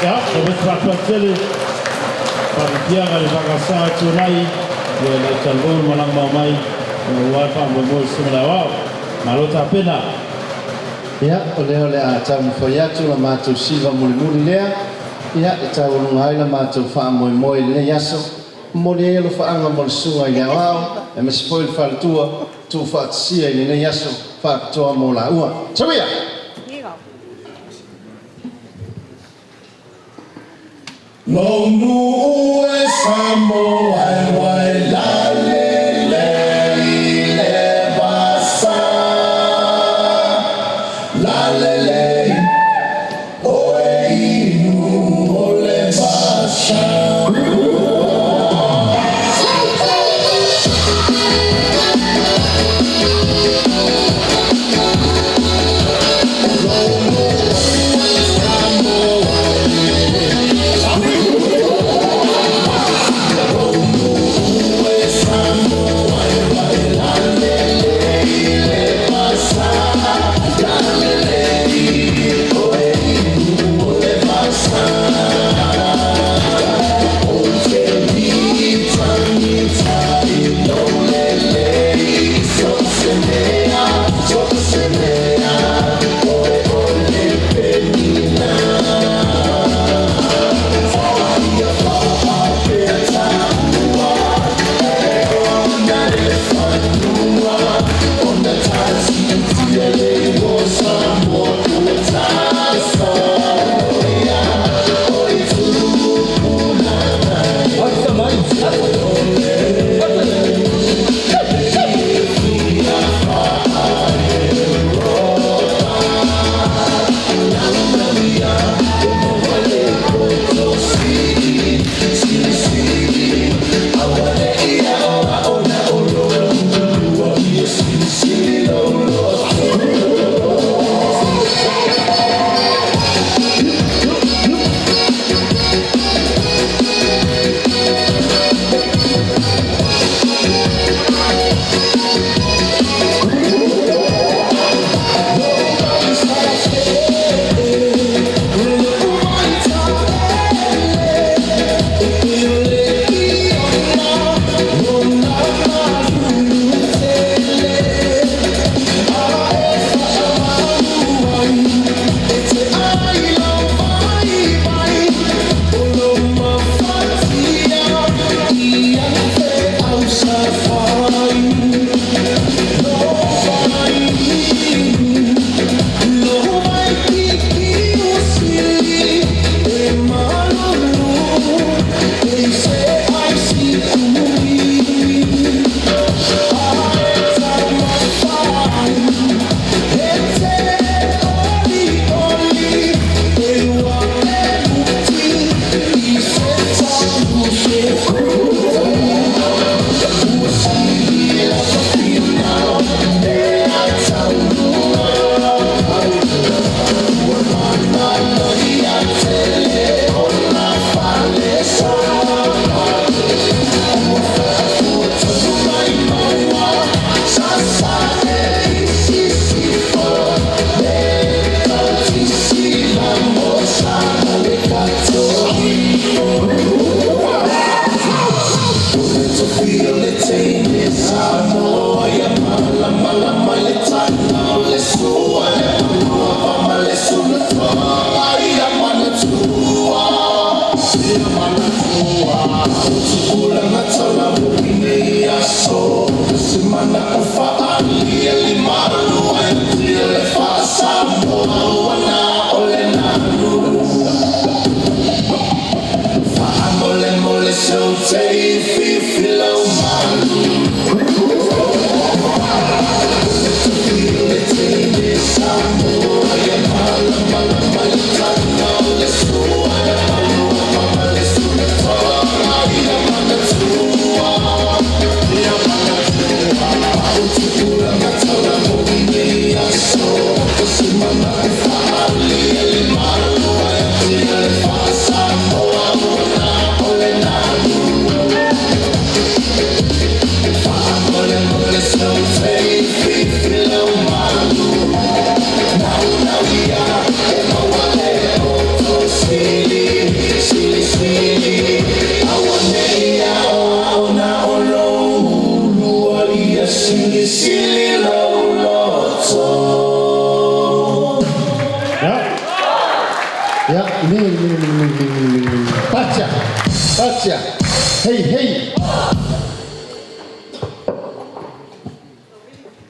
Ia, e faatele faapiaga le faakasa tuanai ia le talavou le malaga maumai ua faamoemoe susuga le aoao. Malo tapena. Ia, o lea o le a taumafai atu la matou siva mulimuli lea, ia, e taualuga ai la matou faamoemoe i lenei aso. Momoli ai alofaaga mo le susuga i le aoao, aemaise foi le faletua tuufaatasia i lenei aso faapitoa mo laua. Tauia! Lou nuu e Samoa e wai la le le i le vasa. La le le o e inu o le vasa.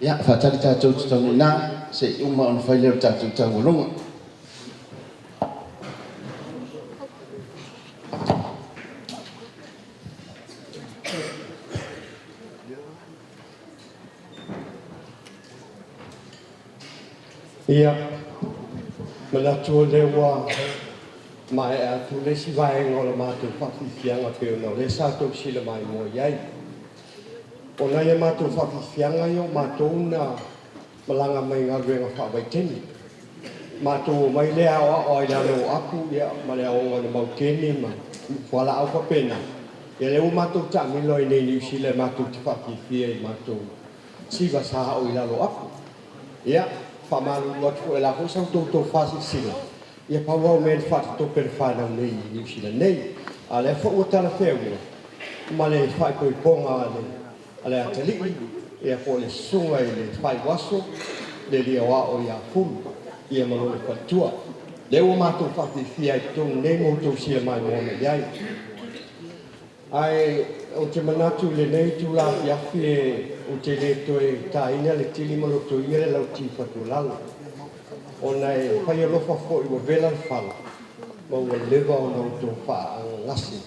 Ia, faatali tatou tatau i ina, se i uma ona fai lea o le tatou taualuga. Ia, manatu o lea ua maea atu le isi vaega o le matou faafiafiaga pei ona o lea sa tou sila maimoa i ai. O nai a matou faafiafiaga ia o matou na malaga mai galuega faavaitaimi. Matou omai lea aoao ai i lalo o apu ia ma le aoga o le maukeni ma fualaau faapena. Ia lea ua matou taamilo ai nei i Niu Sila matou te faafiafia i matou siva sa ao i lalo o apu. Ia, faamalulu atu foi o le a foi sa outou tofa silasila, ia pau lava o mea na faatatope le fanau nei i Niu Sila nei. A o lea foi ua talafeauga ma le faaipoipoga a le atalii, ia po o le susuga i le Faiuaso, le alii aoao ia Fulu, ia ma lona faletua. Lea ua matou faafiafia ai i totonu nei ma outou sila maimoa mai ai. Ae ou te manatu i lenei itula afiafi e ou te le toe taina le tili ma lotoia le lauti fatualalo, ona e fai alofa foi ua vela le fala ma ua leva ona outou faaagagase.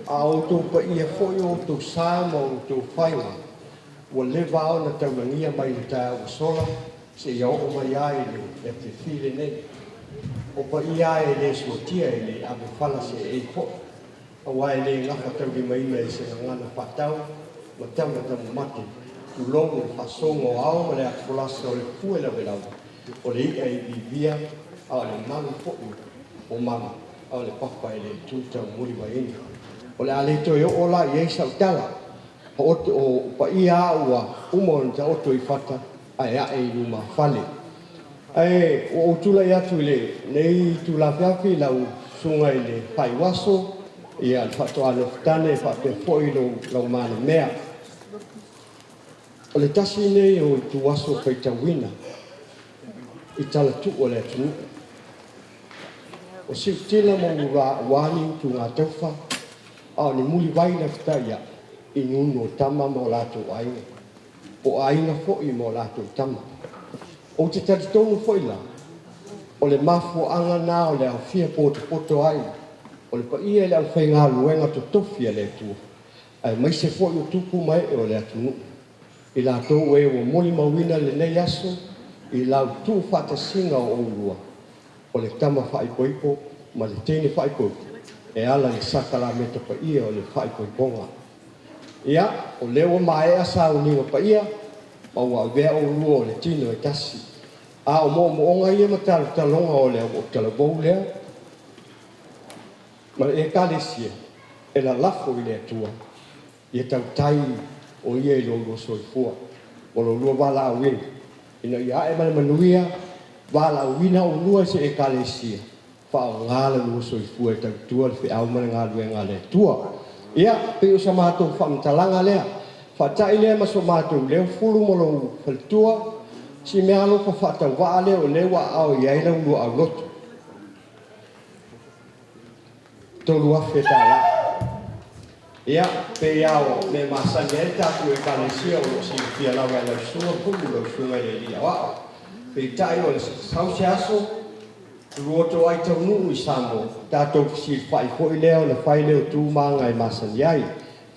A o outou paia foi o outou sa ma outou faiga ua leva ona taulagia mai le taeao ua sola seia oo mai ai le afiafi lenei. O paia e le suatia e le ave fala seei foi, aua e le gafataulimaina i se gagana faatau ma tama tamamate, tulou le faasoga o ao ma le atufolasa o le fue lavelave, o le i'a i vivia, a o le malu foi o mama, a o le papa e le tu taumulivaina. O le a le toe oo la i ai sau tala, o paia a ua uma ona taoto i fata ae ae i lumafale. Ae ua ou tulai atu i lenei itula afiafi lau susuga i le Faiuaso, ia le faatoa nofotane faapea foi lau malemea. O le tasi nei o ituaso faitauina i talatuu o le atunuu. O siutila ma ua ni utugataufa, a o ni mulivai na fetaia i nunu o tama ma o latou aiga, o aiga foi ma o latou tama. O te talitonu foi la, o le mafuaaga na o le aofia potopoto ai, o le paia i le aufaigaluega totofi a le Atua, aemaise foi o tupu ma ee o le atunuu. I latou e ua molimauina lenei aso i lautuu faatasiga o oulua, o le tama faaipoipo ma le teine faaipoipo, e ala i le sakalameta paia o le faaipoipoga. Ia, o lea ua maea sauniga paia, ma ua avea oulua o le tino e tasi. A o moomooga ia ma talotaloga o le auautalavou lea, ma le ekalesia e lalafo i le Atua, ia tautai o ia i lōlua soifua, ma lōlua valaauina, ina ia ae ma le manuia, valaauina oulua i se ekalesia, faaaogā le lua soifua e tautua le feau ma le galuega a le Atua. Ia, pei o sa matou faamatalaga lea, faatai lea ma so matou leo Fulu ma lou faletua, si mea alofa faatauvaa lea o lea ua aao i ai laulua aulotu. $3,000. Ia, pei lava o mea masani ai le tatou Ekalesia o lo o silafia lava e lau susuga Pulu, lau susuga i le Alii Aoao. Peitai o le sau se aso, lua toai taunuu i Samoa, tatou fesilafai foi lea ona fai lea o tu ma aga e masani ai,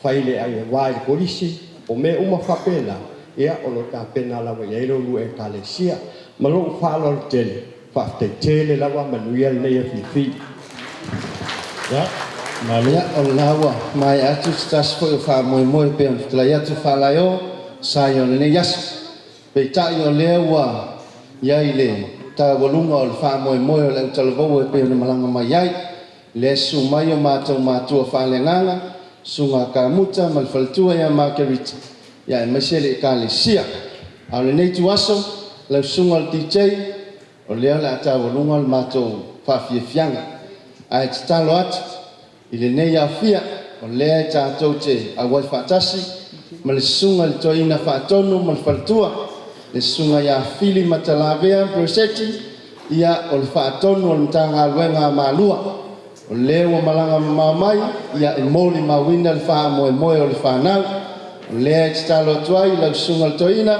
fai le va i le kolisi, o mea uma faapena, ia o lo o tapena lava i ai la oulua Ekalesia. Ma lou faaaloalo tele, faafetai tele lava, manuia lenei afiafi. Ia, o lena ua maea atu se tasi foi o faamoemoe pei ona fetalai atu faalaeo sa ia o lenei aso. Peitai o lea ua i ai le taualuga o le faamoemoe o le autalavou e pei ona malaga mai ai. Le susu mai o matou matua faaleagaga, Susuga a Kamuta ma le faletua ia Margarita, ia aemaise le Ekalesia. A o lenei ituaso, lau susuga i le DJ, o lea o le a taualuga le matou faafiafiaga. Ae tatalo atu i lenei aofia, o lea e tatou te auai faatasi ma le susuga i le Toeaina Faatonu ma le faletua, le susuga ia Fili Matalavea Brosetti, ia o le Faatonu o le Matagaluega a Malua. O lea ua malaga mamao mai, ia e molimauina le faamoemoe o le fanau. O lea e tatalo atu ai i lau susuga i le Toeaina,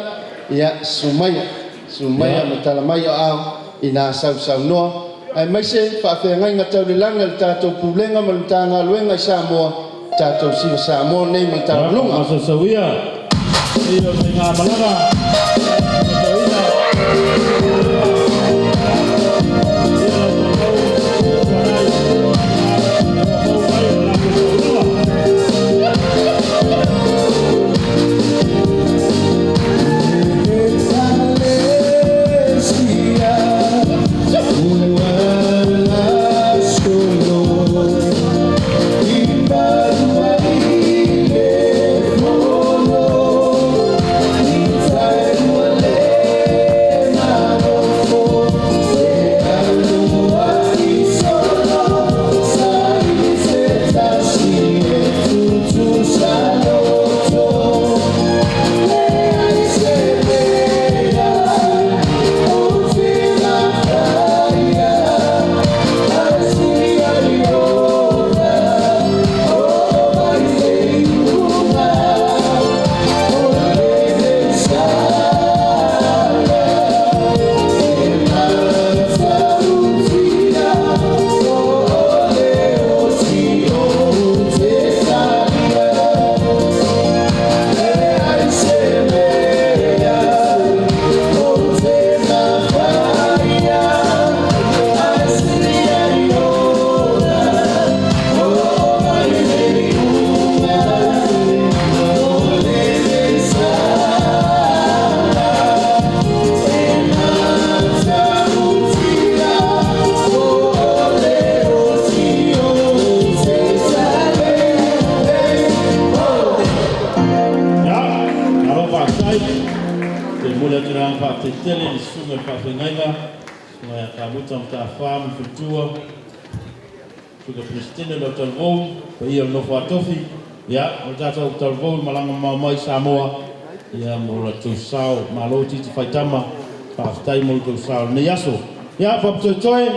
ia susu maia, susu maia ma tala mai o aao ina sausaunoa, aemaise faafeagaiga tau le lagi a le tatou Pulega ma le Matagaluega i Samoa, tatou siva Samoa nei ma le tauluga. Masausauia, ia o le faigamalaga, Ia, malo faafetai. Toe momoli atu le agaga faafetai tele i le susuga i le faafeagaiga, susuga ia Kamuta Mataafa ma le faletua, susuga Peresetene o le Autalavou, paia o le nofo a tofi, ia, o le tatou Autalavou i le malaga mamao mai i Samoa, ia, mo le tou sao. Malo titi faitama, faafetai mo le tou sao i lenei aso. Ia, Papatoetoe,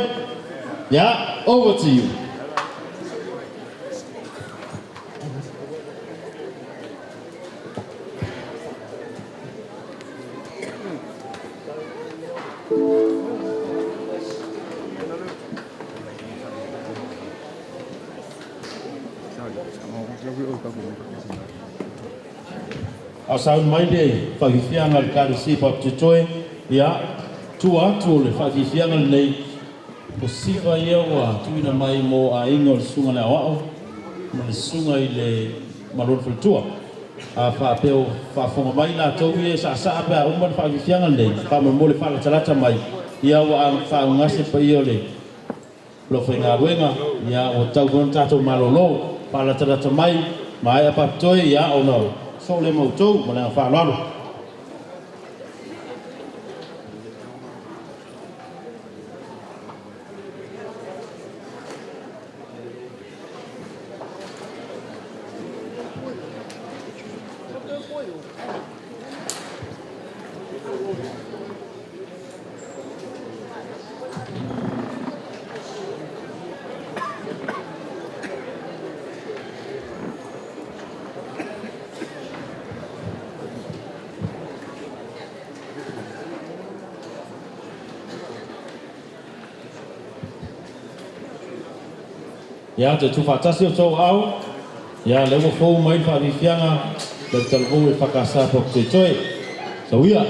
ia, over to you. A o sauni mai le faafiafiaga a le Ekalesia Papatoetoe, ia, tua atu o le faafiafiaga lenei, o siva ia ua tuuina mai mo aiga o le Susuga i le Aoao ma le Susuga i le Malolo Faletua. A faapea o faafofoga mai latou ia e saasaa pe a uma le faafiafiaga lenei, faamolemole faalatalata mai, ia ua faaugase paia o le aufaigaluega, ia ua tatau foi ona tatou malolo. Faalatalata mai, maea Papatoe, ia ona soo lea ma outou ma le agaga faaaloalo. Ia te tuufaatasi outou aao, ia lea ua fou mai le faafiafiaga le talavou EFKS Papatoetoe. Sauia.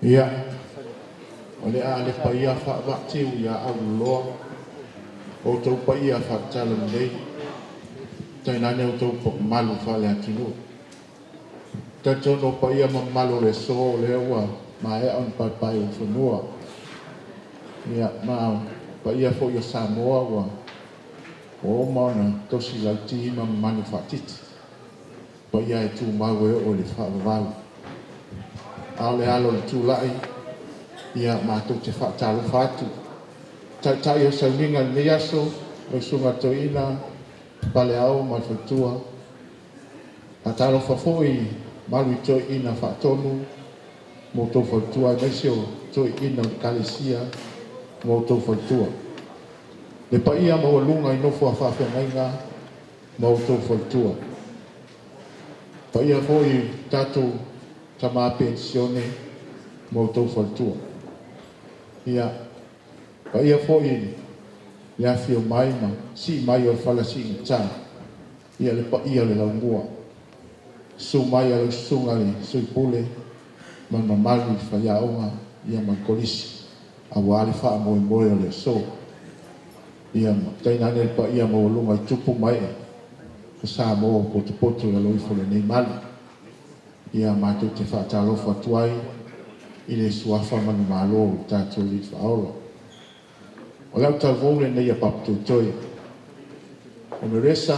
Ia, o le a le paia faavaatiu ia aululoa, o outou paia faatatalo lelei, tainane outou mamalu faale-atunuu. Talitonu o paia ma mamalu o le aso o lea ua maea ona paepae i fanua. Ia, ma paia foi o Samoa ua uma ona tosi lauti ma mamalu faatiti. Paia e tumau e oo i le faavavau. A o le alo o le tulai, ia matou te faatalofa atu. Taitai o sauniga i lenei aso, lau susuga toeaina, Paleao ma le faletua. Faatalofa foi malu i toeaina faatonu mo outou faletua, aemaise o toeaina o le Ekalesia mo outou faletua. Le paia maualuga i nofo a faafeagaiga ma outou faletua. Paia foi tatou tama penisione ma outou faletua. Ia, paia foi le afio mai ma sii mai o le fala siigata, ia le paia o le laumua. Susu mai a lau susuga le Sui Pule ma le mamalu i faiaoga ia ma le kolisi, aua le faamoemoe o le aso. Ia ma tainane le paia maualuga i tupu ma ee o Samoa o potopoto i lalo ifo o lenei malu. Ia matou te faatalofa atu ai i le suafa manumalo o le tatou Alii Faaola. O le autalavou lenei a Papatoetoe. O Meresa,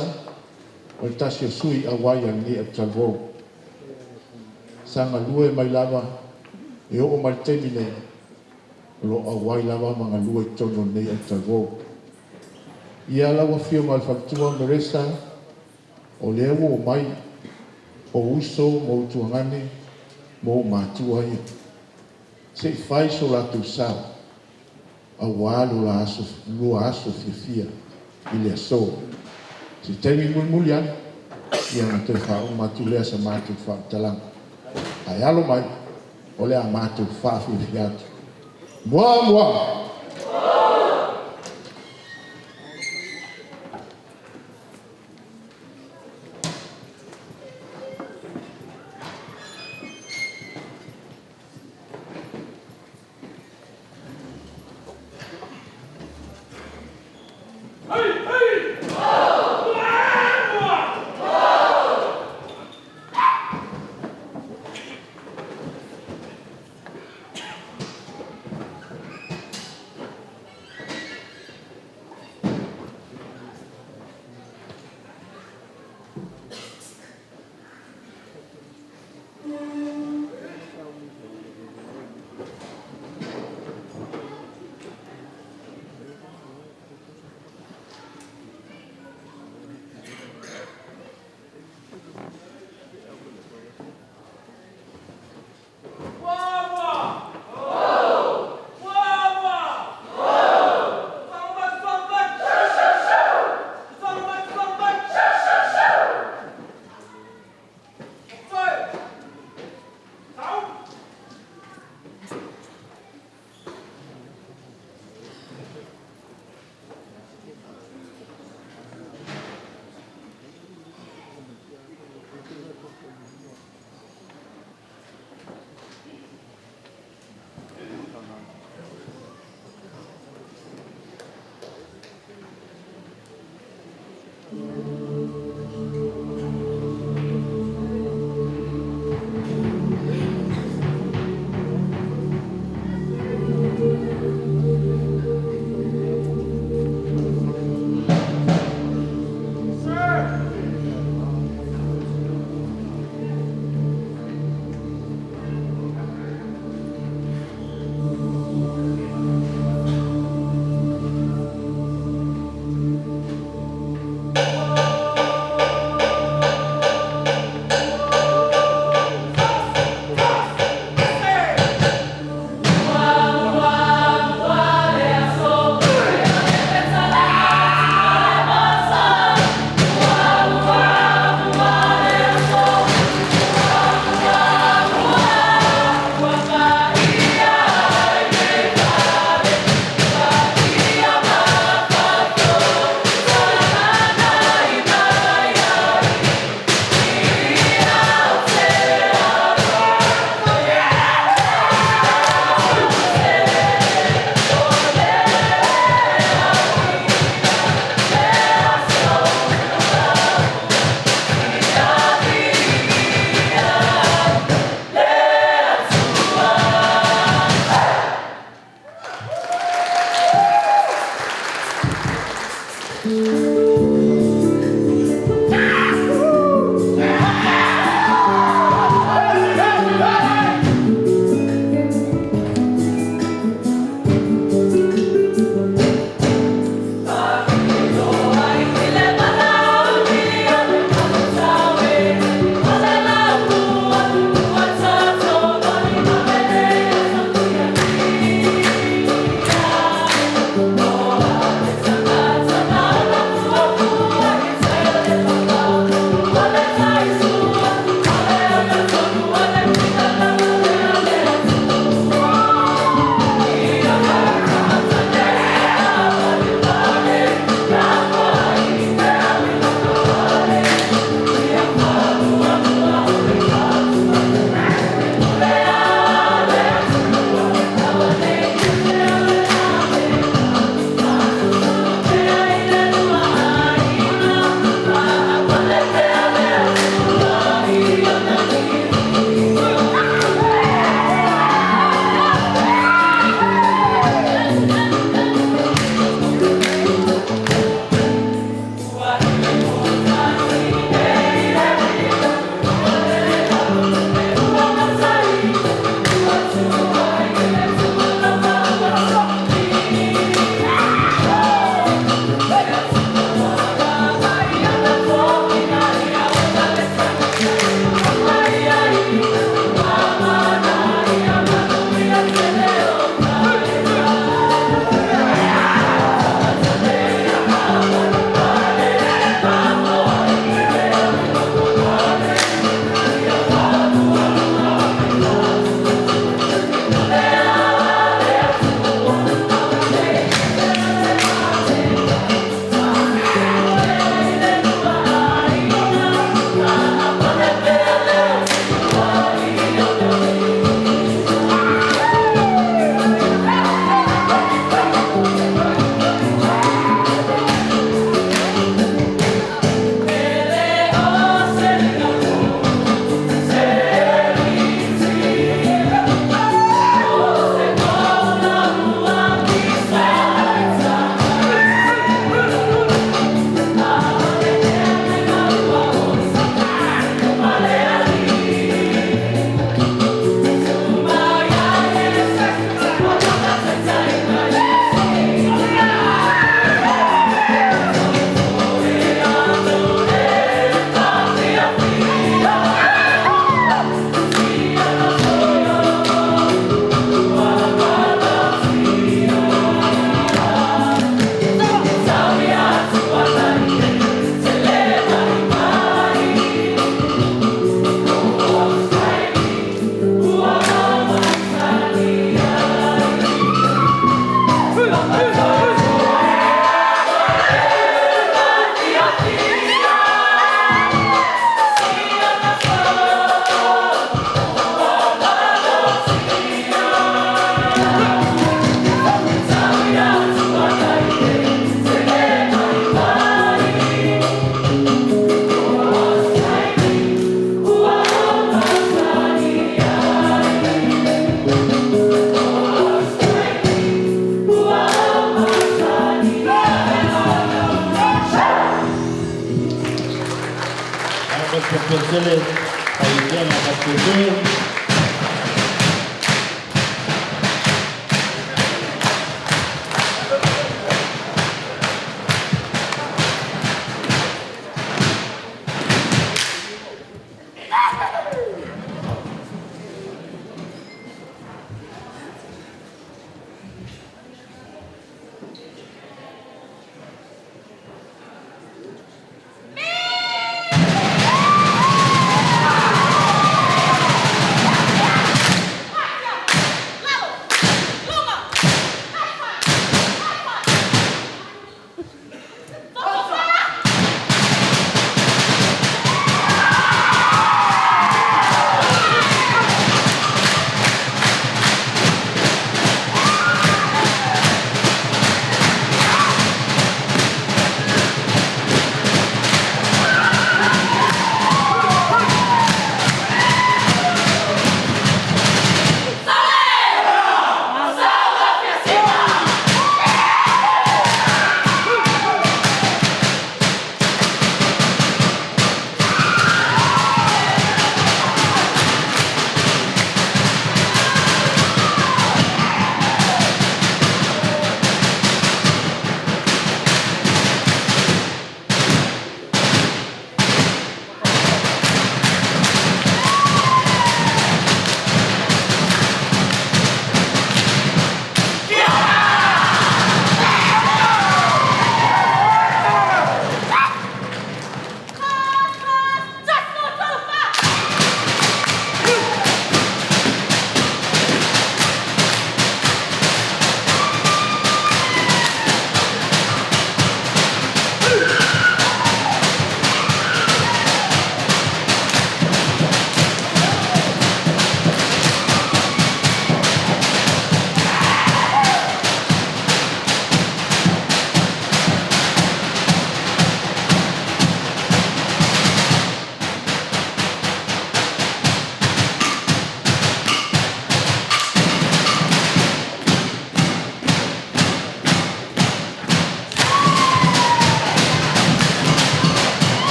o le tasi o sui auai a lenei autalavou. Sa galue mai lava e oo mai le taimi nei, o lo o auai lava ma galue i totonu o lenei autalavou. Ia lau afioga i le faletua Meresa, o lea ua omai o uso ma ou tuagane ma ou matua ia. Se i fai so latou sao, aua lo la aso, lua aso fiafia i le aso. Se taimi mulimuli ane, ia ona toe faauma atu lea sa matou faamatalaga. Ae alo mai, o le a matou faafiafia atu. Mua mua!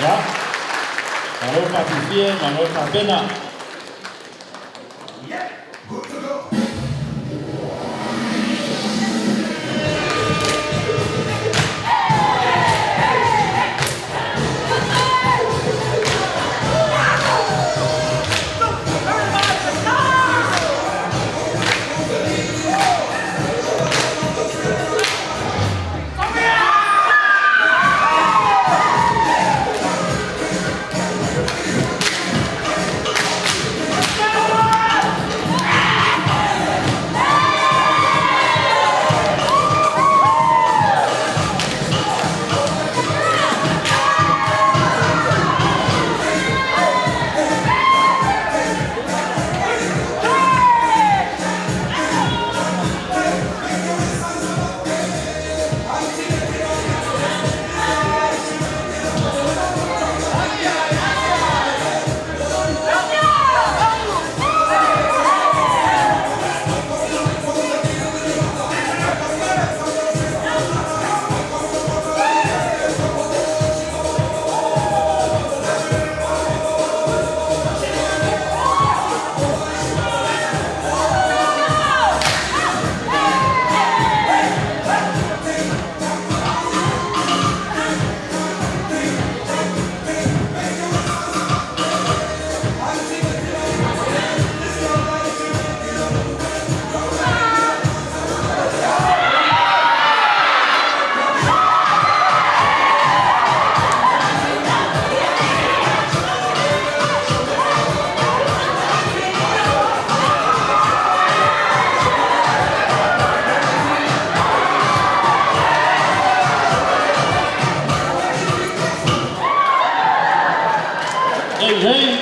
Ia, malo le faafiafia, malo le tapena. Hey, hey.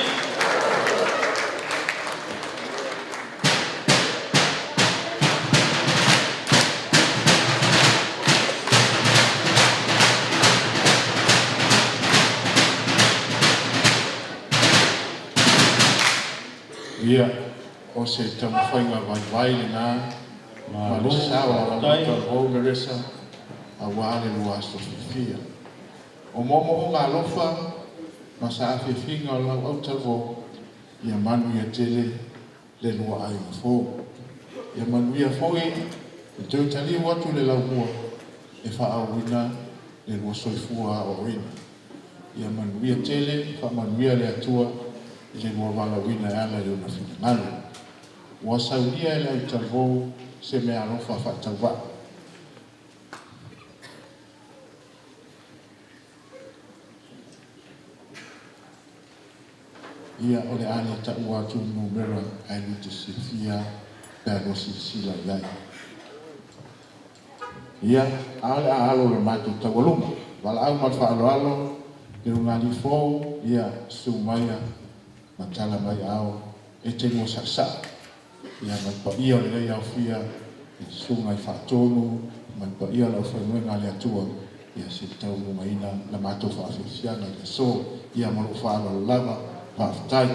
Ia, o se taumafaiga vaivai lenā ma le sa o lau talavou Meresa auā le lua aso fiafia. O moomooga alofa ma saafiafiga o lau autalavou, ia manuia tele le lua aiga fou. Ia manuia foi le toe taliu atu i le laumua e faaauauina le lua soifua aoaoina. Ia manuia tele, faamanuia le Atua i le lua valaauina e ala i Lona finagalo. Ua saunia e le autalavou se meaalofa faatauvaa. Ia, o le a le taua atu le numera ae lua te silafia pe a lua silasila i ai. Ia, a o le a alo le matou taualuga. Valaau ma le faaaloalo, le ulugalii fou, ia, susu maia ma tala mai aao e te lua saasaa, ia, ma le paia o lenei aofia i susuga i faatonu ma le paia o le aufaigaluega a le Atua, ia se i taualugaina la matou faafiafiaga i le aso. Ia, ma lou faaaloalo lava, faafetai.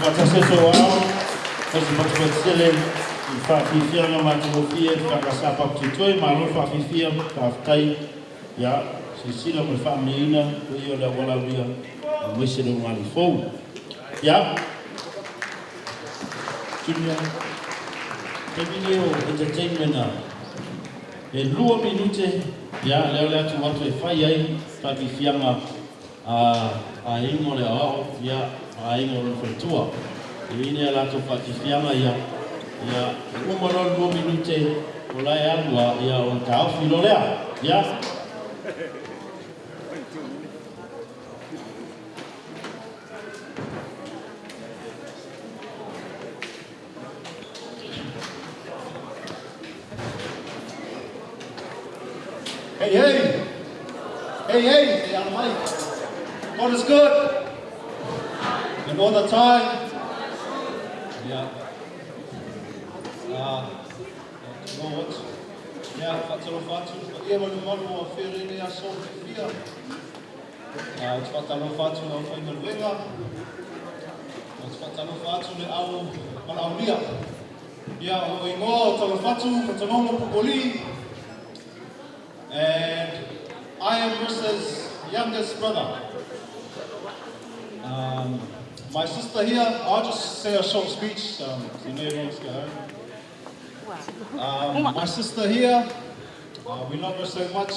faatasi aso ao, ma se fatufatu tele i le faafiafiaga matagofie i le EFKS Papatoetoe. Malo le faafifia, faafetai, ia, silasila ma le faamanuiaina paia o le auala aulia aemaise le ulugalii fou. Ia, Junior, taimi lenei o entertainment a e 2 minute, ia, lea o le a tuu atu e fai ai faafiafiaga a aiga o le aoao, ia, ma aiga o lona faletua. E i ai nai a latou faafiafiaga ia, ia, e uma loa le 2 minute o la e alu lava, ia, ona taofi loa lea. Ia. Hey, hey! Hey, hey! Hey, out of mic. God is good. And all the time. Yeah. You know what? Yeah, faatalofa atu i le paia ma le mamalu ua afea i lenei aso fiafia. Ou te faatalofa atu i le aufaigaluega. Ou te faatalofa atu i le au valaaulia. Ia, o lou igoa o Talofatu Fatanogo Pupoli. And I am Marissa's youngest brother. My sister here, I'll just say a short speech, so you know everyone wants to go home. My sister here, we love her so much.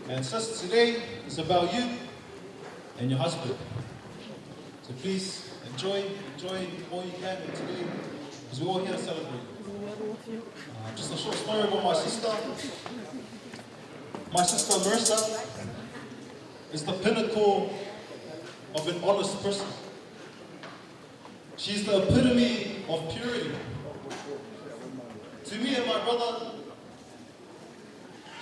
And sis, today is about you and your husband. So please enjoy, enjoy all you can today, because we're all here to celebrate. Just a short story about my sister. My sister Marissa is the pinnacle of an honest person. She's the epitome of purity. To me and my brother,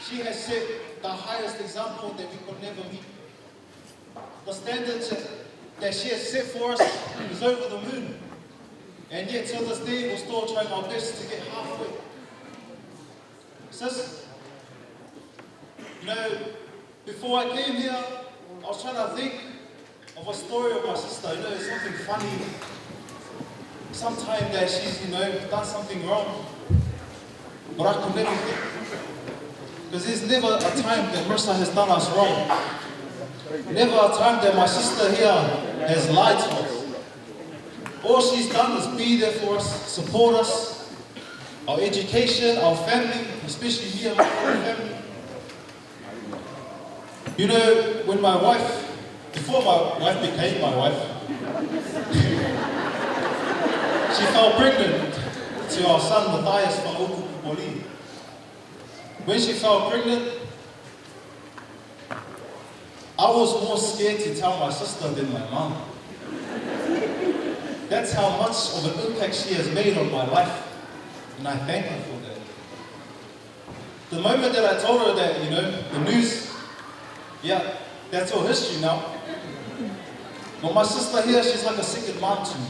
she has set the highest example that we could never meet. The standards that she has set for us is over the moon. And yet till this day, we're still trying our best to get halfway. Sis, you know, before I came here, I was trying to think of a story of my sister. You know, something funny. Sometime that she's, you know, done something wrong. But I could never think. Because there's never a time that Marissa has done us wrong. Never a time that my sister here has lied to us. All she's done is be there for us, support us, our education, our family, especially me and my family. You know, when my wife, before my wife became my wife, she fell pregnant to our son, Matthias Fa'upu Pupoli. When she fell pregnant, I was more scared to tell my sister than my mom. That's how much of an impact she has made on my life, and I thank her for that. The moment that I told her that, you know, the news, yeah, that's all history now. But my sister here, she's like a second mom to me.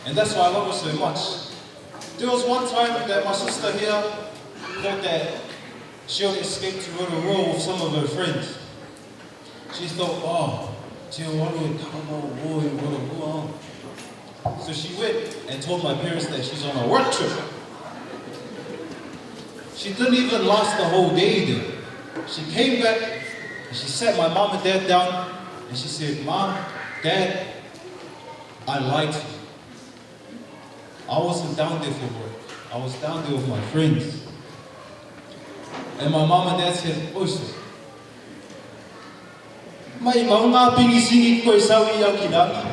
And that's why I love her so much. There was one time that my sister here thought that she'll escape to Rotorua with some of her friends. She thought, oh, te waru e karama o i Rotorua. So she went and told my parents that she's on a work trip. She didn't even last the whole day there. She came back and she sat my mom and dad down and she said, Mom, Dad, I lied to you. I wasn't down there for work. I was down there with my friends. And my mom and dad said, Oise, mai maunga pingi singi koe sau i au ki rangi.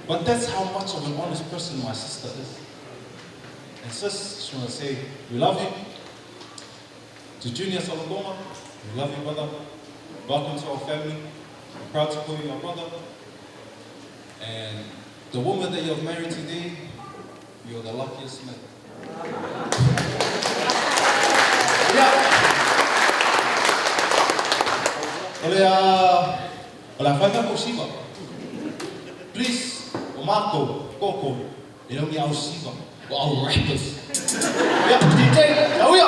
But that's how much of an honest person my sister is. And sis, just want to say, we love you. To Junior Salomoma, we love you, brother. Welcome to our family. I'm proud to call you our brother. And the woman that you have married today, you're the luckiest man. Yeah. O le o le a fai mai siva. Please, o mātou, koko, e le o ni au siva, o au rappers. Yeah, DJ, tauia!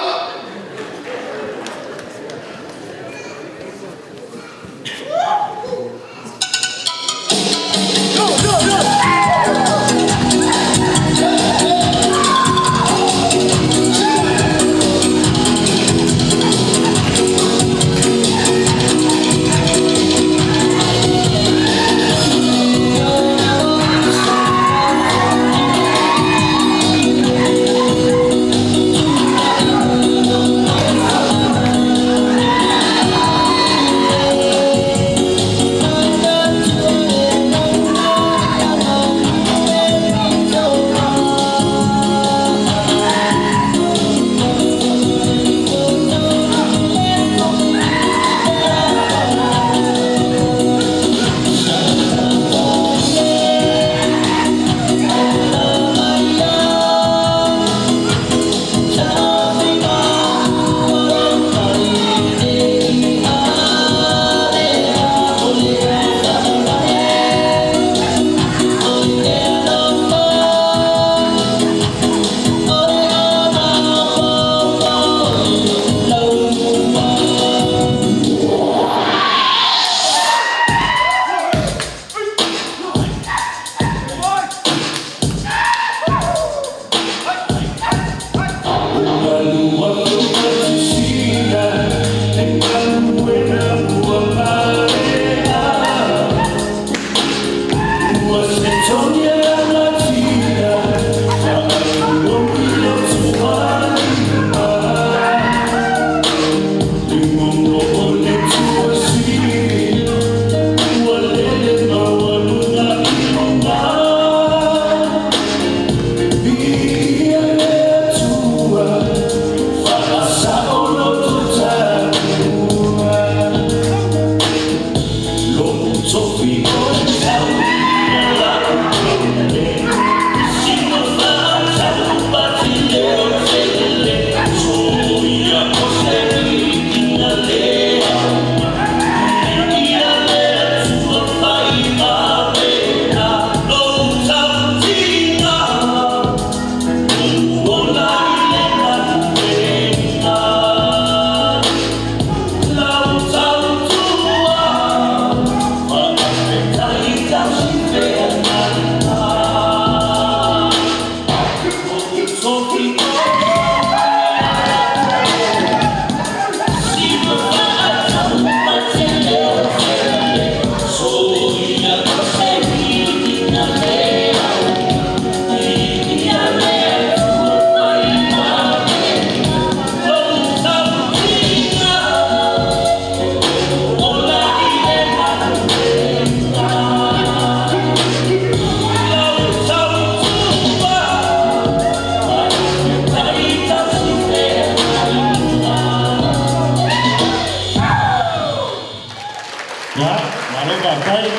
Faafetai.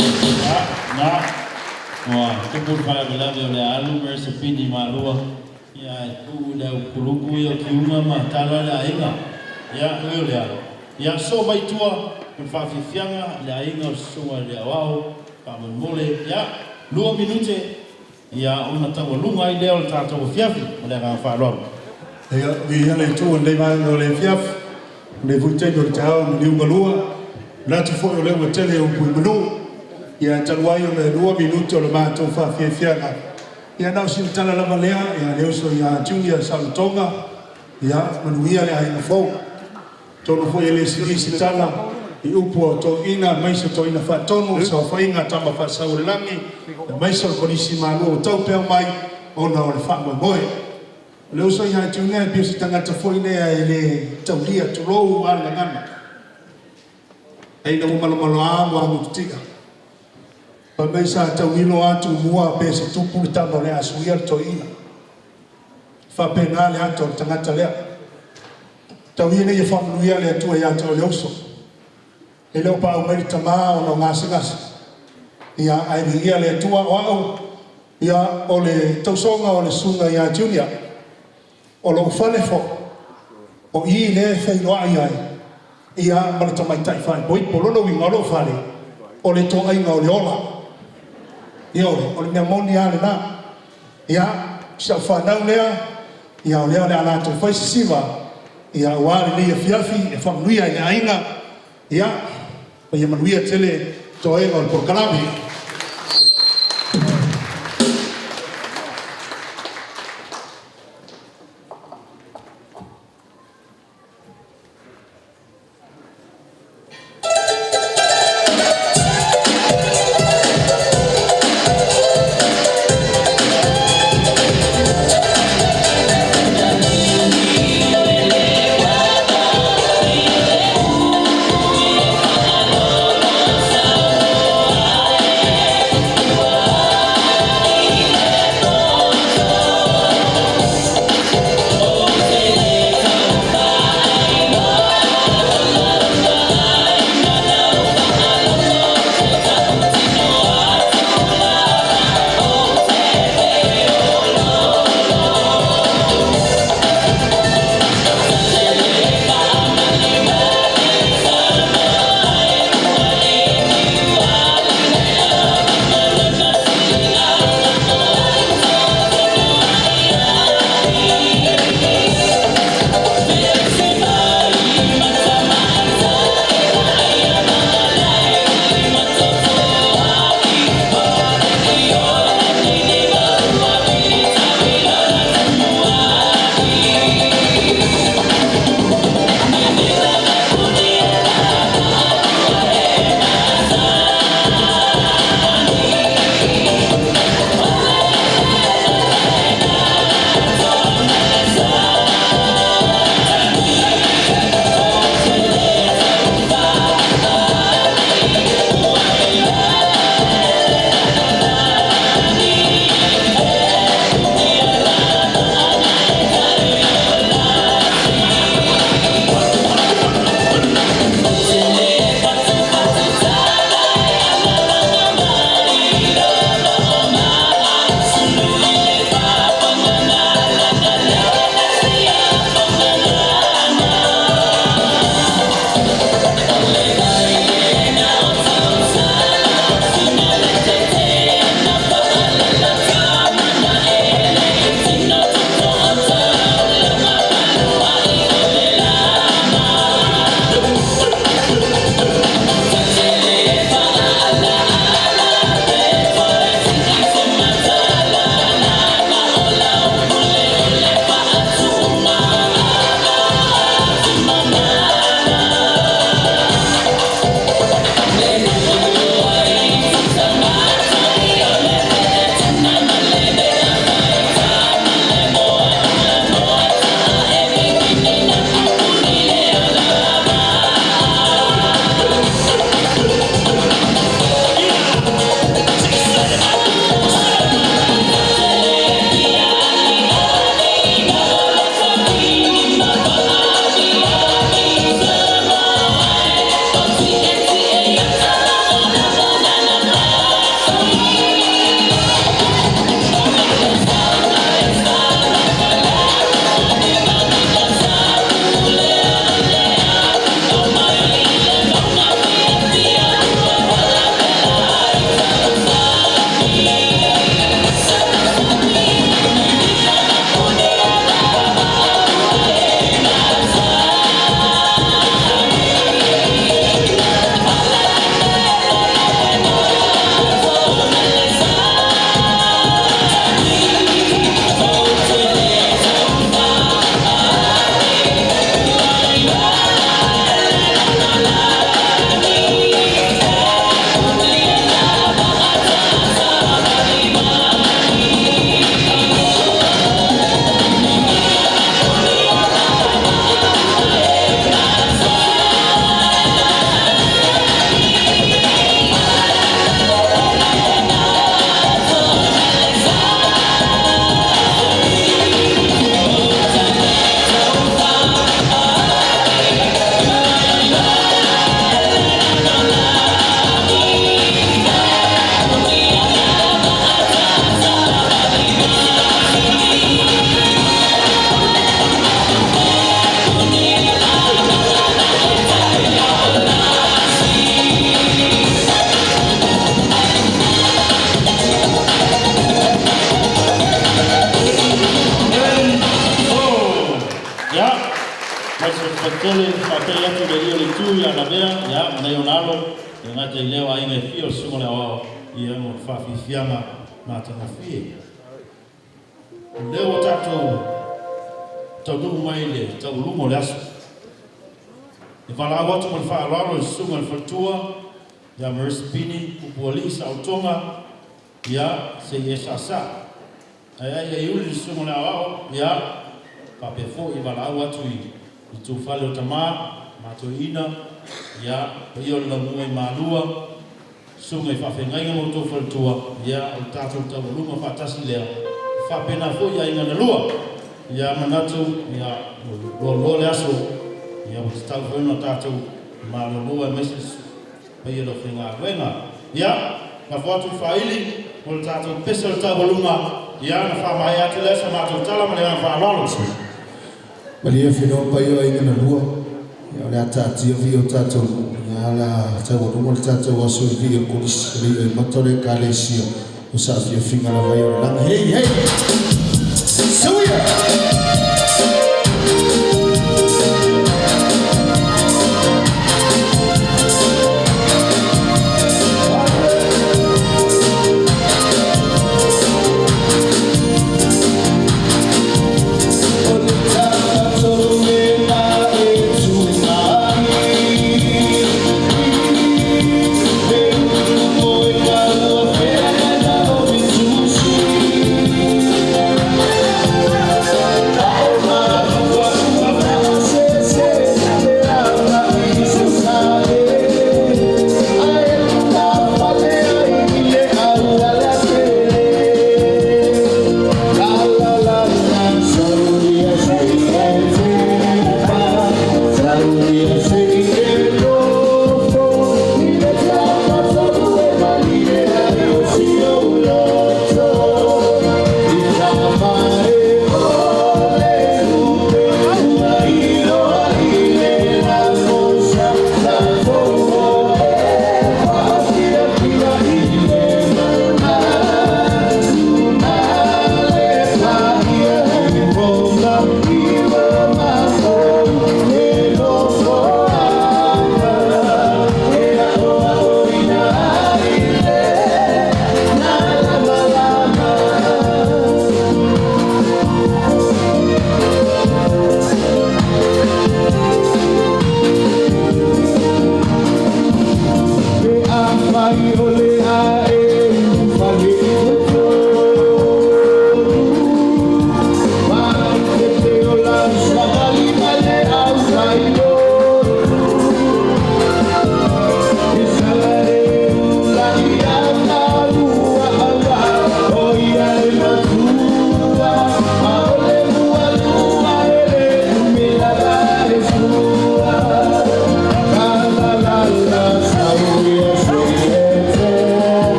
Ia, na, ua tupu le faalavelave o le a alu Mary Sapini i Malua, ia ae tuu i le au kulupu ia o Kiuga ma tala le aiga. Ia, ui o lea, ia soo mai i tua mo le faafiafiaga i le aiga o le Susuga i le Aoao, faamolemole, ia, 2 minute, ia ona taualuga ai lea o le tatou afiafi. Ma le agaga faaaloalo. Ia, viia le Atua i lenei vaega o le afiafi, lenei foi taimi o le taeao i maliu galua. Manatu foi o lea ua tele upu i manu. Ia, ae talu ai ona e 2 minute o le matou faafiafiaga, ia na o sina tala lava lea, ia le uso ia Junior Saolotoga, ia manuia le aiga fou. Atonu foi e le sili se tala i upu a toeaiina aemaise o toeaiina faatonu, le saofaiga a Tama Faasau o le Lagi, aemaise o le Kolisi Malua ua tau pea mai ona o le faamoemoe. O le uso ia Junior e pei o se tagata foi lea e le taulia, tulou a le gagana. Ai ina ua malomaloa ua agu titia. Fai mai sa taugilo a Tumua pe se tupu le tama o le a suia le toeaina. Faapena le ata o le tagata lea. Tau ia ina ia faamanuia le Atua ia te oe le uso. E le o paau mai le tama ona o gasegase. Ia, ae viia le Atua o au, ia, o le tausoga o le susuga ia Junior, o lou fale foi, o i lea e feiloai ai, ia, ma le tamaitai faaipoipo. Lona uiga o lou fale, o le toaiga o le ola. Ioe, o le mea moni lava lena. Ia, si au fanau lea, ia o lea o le a latou fai sisiva, ia aua lenei afiafi e faamanuia i le aiga, ia, ma ia manuia tele toega o le polokalame. Mai se faitele faafetai atu i le alii o le itu ia Lavea, ia, ma nai ona alo, e le gata i lea o aiga e fia o le Susuga o le Aoao, ia, mo le faafiafiaga matagofie. O lea ua tatou taunuu mai i le taualuga o le aso. E valaau atu ma le faaaloalo i le Susuga i le Faletua ia Marissa Pini Pupualii Saolotoga, ia, se i e saasaa. Ae ai ai uli le Susuga o le Aoao, ia, faapea foi e valaau atu i itufale o tama, matoeaina, ia, paia o le laumua i Malua, susuga i faafeagaiga ma outou faletua, ia, o le tatou taualuga faatasi lea, faapena foi aiga na lua. Ia, manatu, ia, loaloa le aso, ia, ua tatau foi ona tatou malolo aemaise paia o le aufaigaluega. Ia, lafo atu le faaili mo le tatou pese o le taualuga, ia, ona faamaea atu lea sa matou tala ma le agaga faaaloalo. Malie fino paia o aiga na lua, ia o le a taatia viia o tatou nuu, ia o le a taualuga le tatou aso i viia o le Kolisi, e le i mata o le Ekalesia o saafiafiga lava ia o le lagi. Hei! Hei! Suia!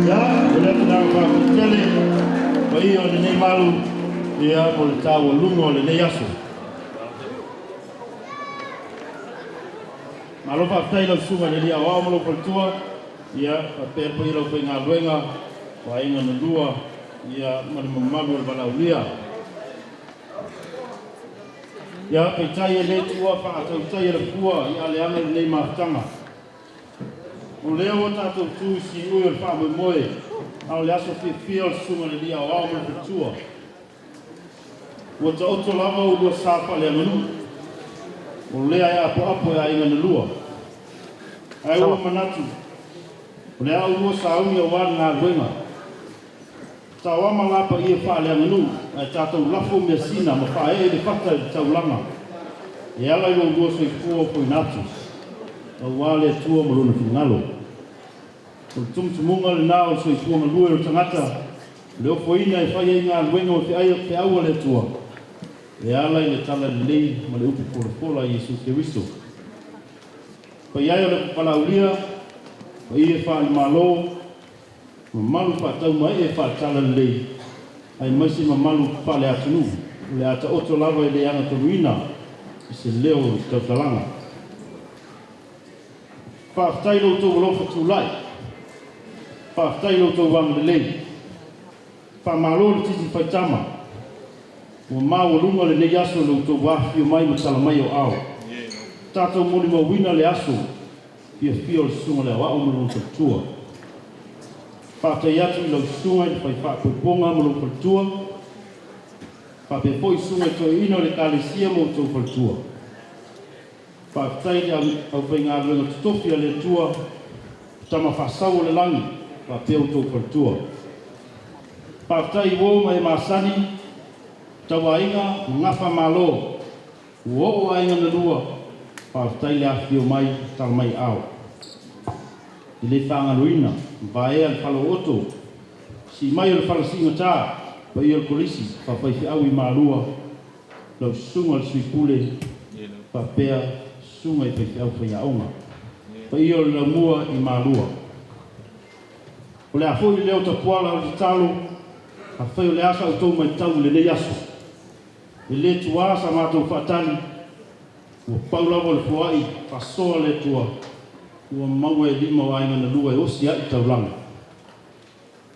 Ia, momoli atu le agaga faafetai tele paia o lenei malu, ia, mo le taualuga o lenei aso. Malo faafetai i lau susuga i le Alii Aoao ma lou faletua, ia, faapea le paia o le aufaigaluega o aiga na lua, ia, ma le mamalu o le valaaulia. Ia, peitai e le tuua faatautai e le fua i aleaga lenei mafutaga. O lea ua tatou tu i siui o le faamoemoe, a o le aso fiafia o le susuga i le Alii Aoao ma le Faletua. Ua taoto lava oulua sa faaleaganuu, o lea e apoapo e aiga na lua. Ae ua manatu, o le a oulua sauni aua le galuega. Taoama la paia faaleaganuu, ae tatou lafo measina ma faaee le fata i le taulaga e ala i lo oulua soifua ofoina atu, aua le Atua ma Lona finagalo. O le tumutumuga lena o le soifua galue o le tagata, o le ofoina e fai ai galuega o feau a le Atua, e ala i le talalelei ma le upu folafola a Iesu Keriso. Paia e o le Papalaulia, paia faale-Malo, mamalu faataumaee faale-talalelei, aemaise mamalu faale-atunuu, o le a taoto lava e le agatonuina i se leo o le tautalaga. Faafetai lo outou alofa tulai, faafetai lo outou agalelei, faamalo le titi faitama, ua maualuga lenei aso i lo outou afifio mai ma tala mai o ao. Tatou molimauina le aso fiafia o le susuga i le Aoao ma lona faletua. Faafetai atu i lau susuga i le fai faapoipoga ma lou faletua, faapea foi susuga i toeaiina o le Ekalesia ma outou faletua. Faafetai i le aufaigaluega totofi a le Atua, Tama faasau o le lagi, faapea outou faletua. Faafetai i uo ma e masani, tauaiga ma gafa malo, ua oo aiga na lua, faafetai le afifio mai, tala mai ao. E le faagaloina, vaea le falaooto, sii mai o le fala siigata, paia o le Kolisi, faafaifeau i Malua, lau susuga i le Sui Pule, faapea susuga i faifeau faiaoga. Paia o le laumua i Malua. O le a foi le leo tapuala o le tatalo, afai o le a sa outou matau i lenei aso. E le tuā sa matou faatali, ua pau lava o le foai faasoa le Atua, ua maua e lima o aiga na lua e osi ai taulaga.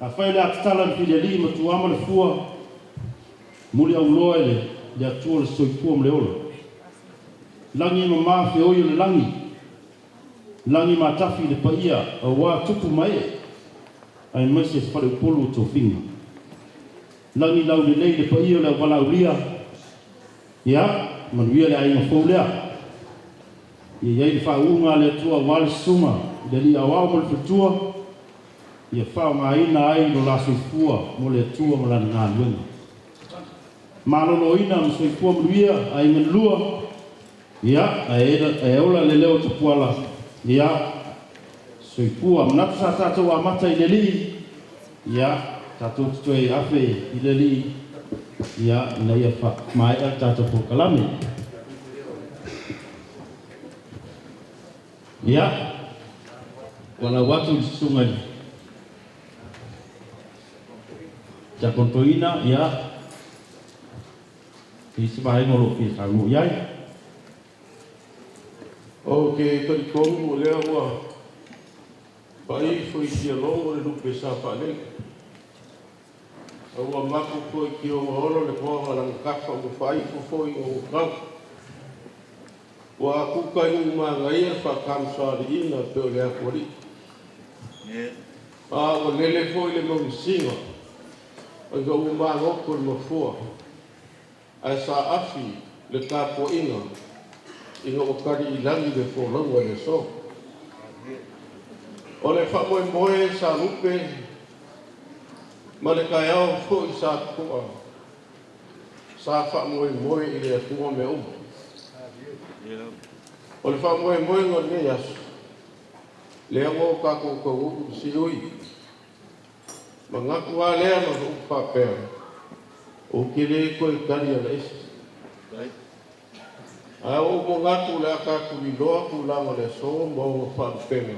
Afai o le a tatala le filialii ma tuā ma le fua, muliauloa e le Atua le soifua ma le ola. Lagi e mamā feoi o le lagi, lagi matafi le paia aua tupu ma ee, aemaise faleupolu o tofiga. Lagi laulelei le paia o le auvalaulia, ia, manuia le aiga fou lea. Ia i ai le faauuga a le Atua aua le susuga i le Alii Aoao ma le Faletua, ia faaaogaina ai lo la soifua mo le Atua ma lana galuega. Maloloina ma soifua manuia aiga na lua, ia, ae ola le leo o Tapuala, ia, soifua. Manatu sa tatou amata i le Alii, ia, tatou te toe afe i le Alii, ia, ina ia faamaea le tatou polokalame. Ia, ua lau atu i le susuga i le Tiakono Toeaina, ia, i se vaega o lo o fia saunoa i ai. Ou te talitonu o lea ua faaifo i tialogo le lupe sa faalele. A ua mapu foi i tiogaolo le toaga lagatafa ua faaifo foi i ogotau. Ua akuka i nuu manaia le faatamasoaliiga e pei o le atualii. A ua lele foi le mauisiga ina ua magoto le mafua ae saafi le tapuaiga ina ua taliilagi le folauga i le aso. O le faamoemoe sa lupe ma le taeao foi sa totoa sa faamoemoe i le Atua mea uma. O le faamoemoega o lenei aso, lea ua o tatou taunuu i siui. Manatu lava lea ma upu faapea, ou te le toe tali alaese. Ae ua ou manatu o le a tatou iloa tulaga o le aso ma ona faalupega,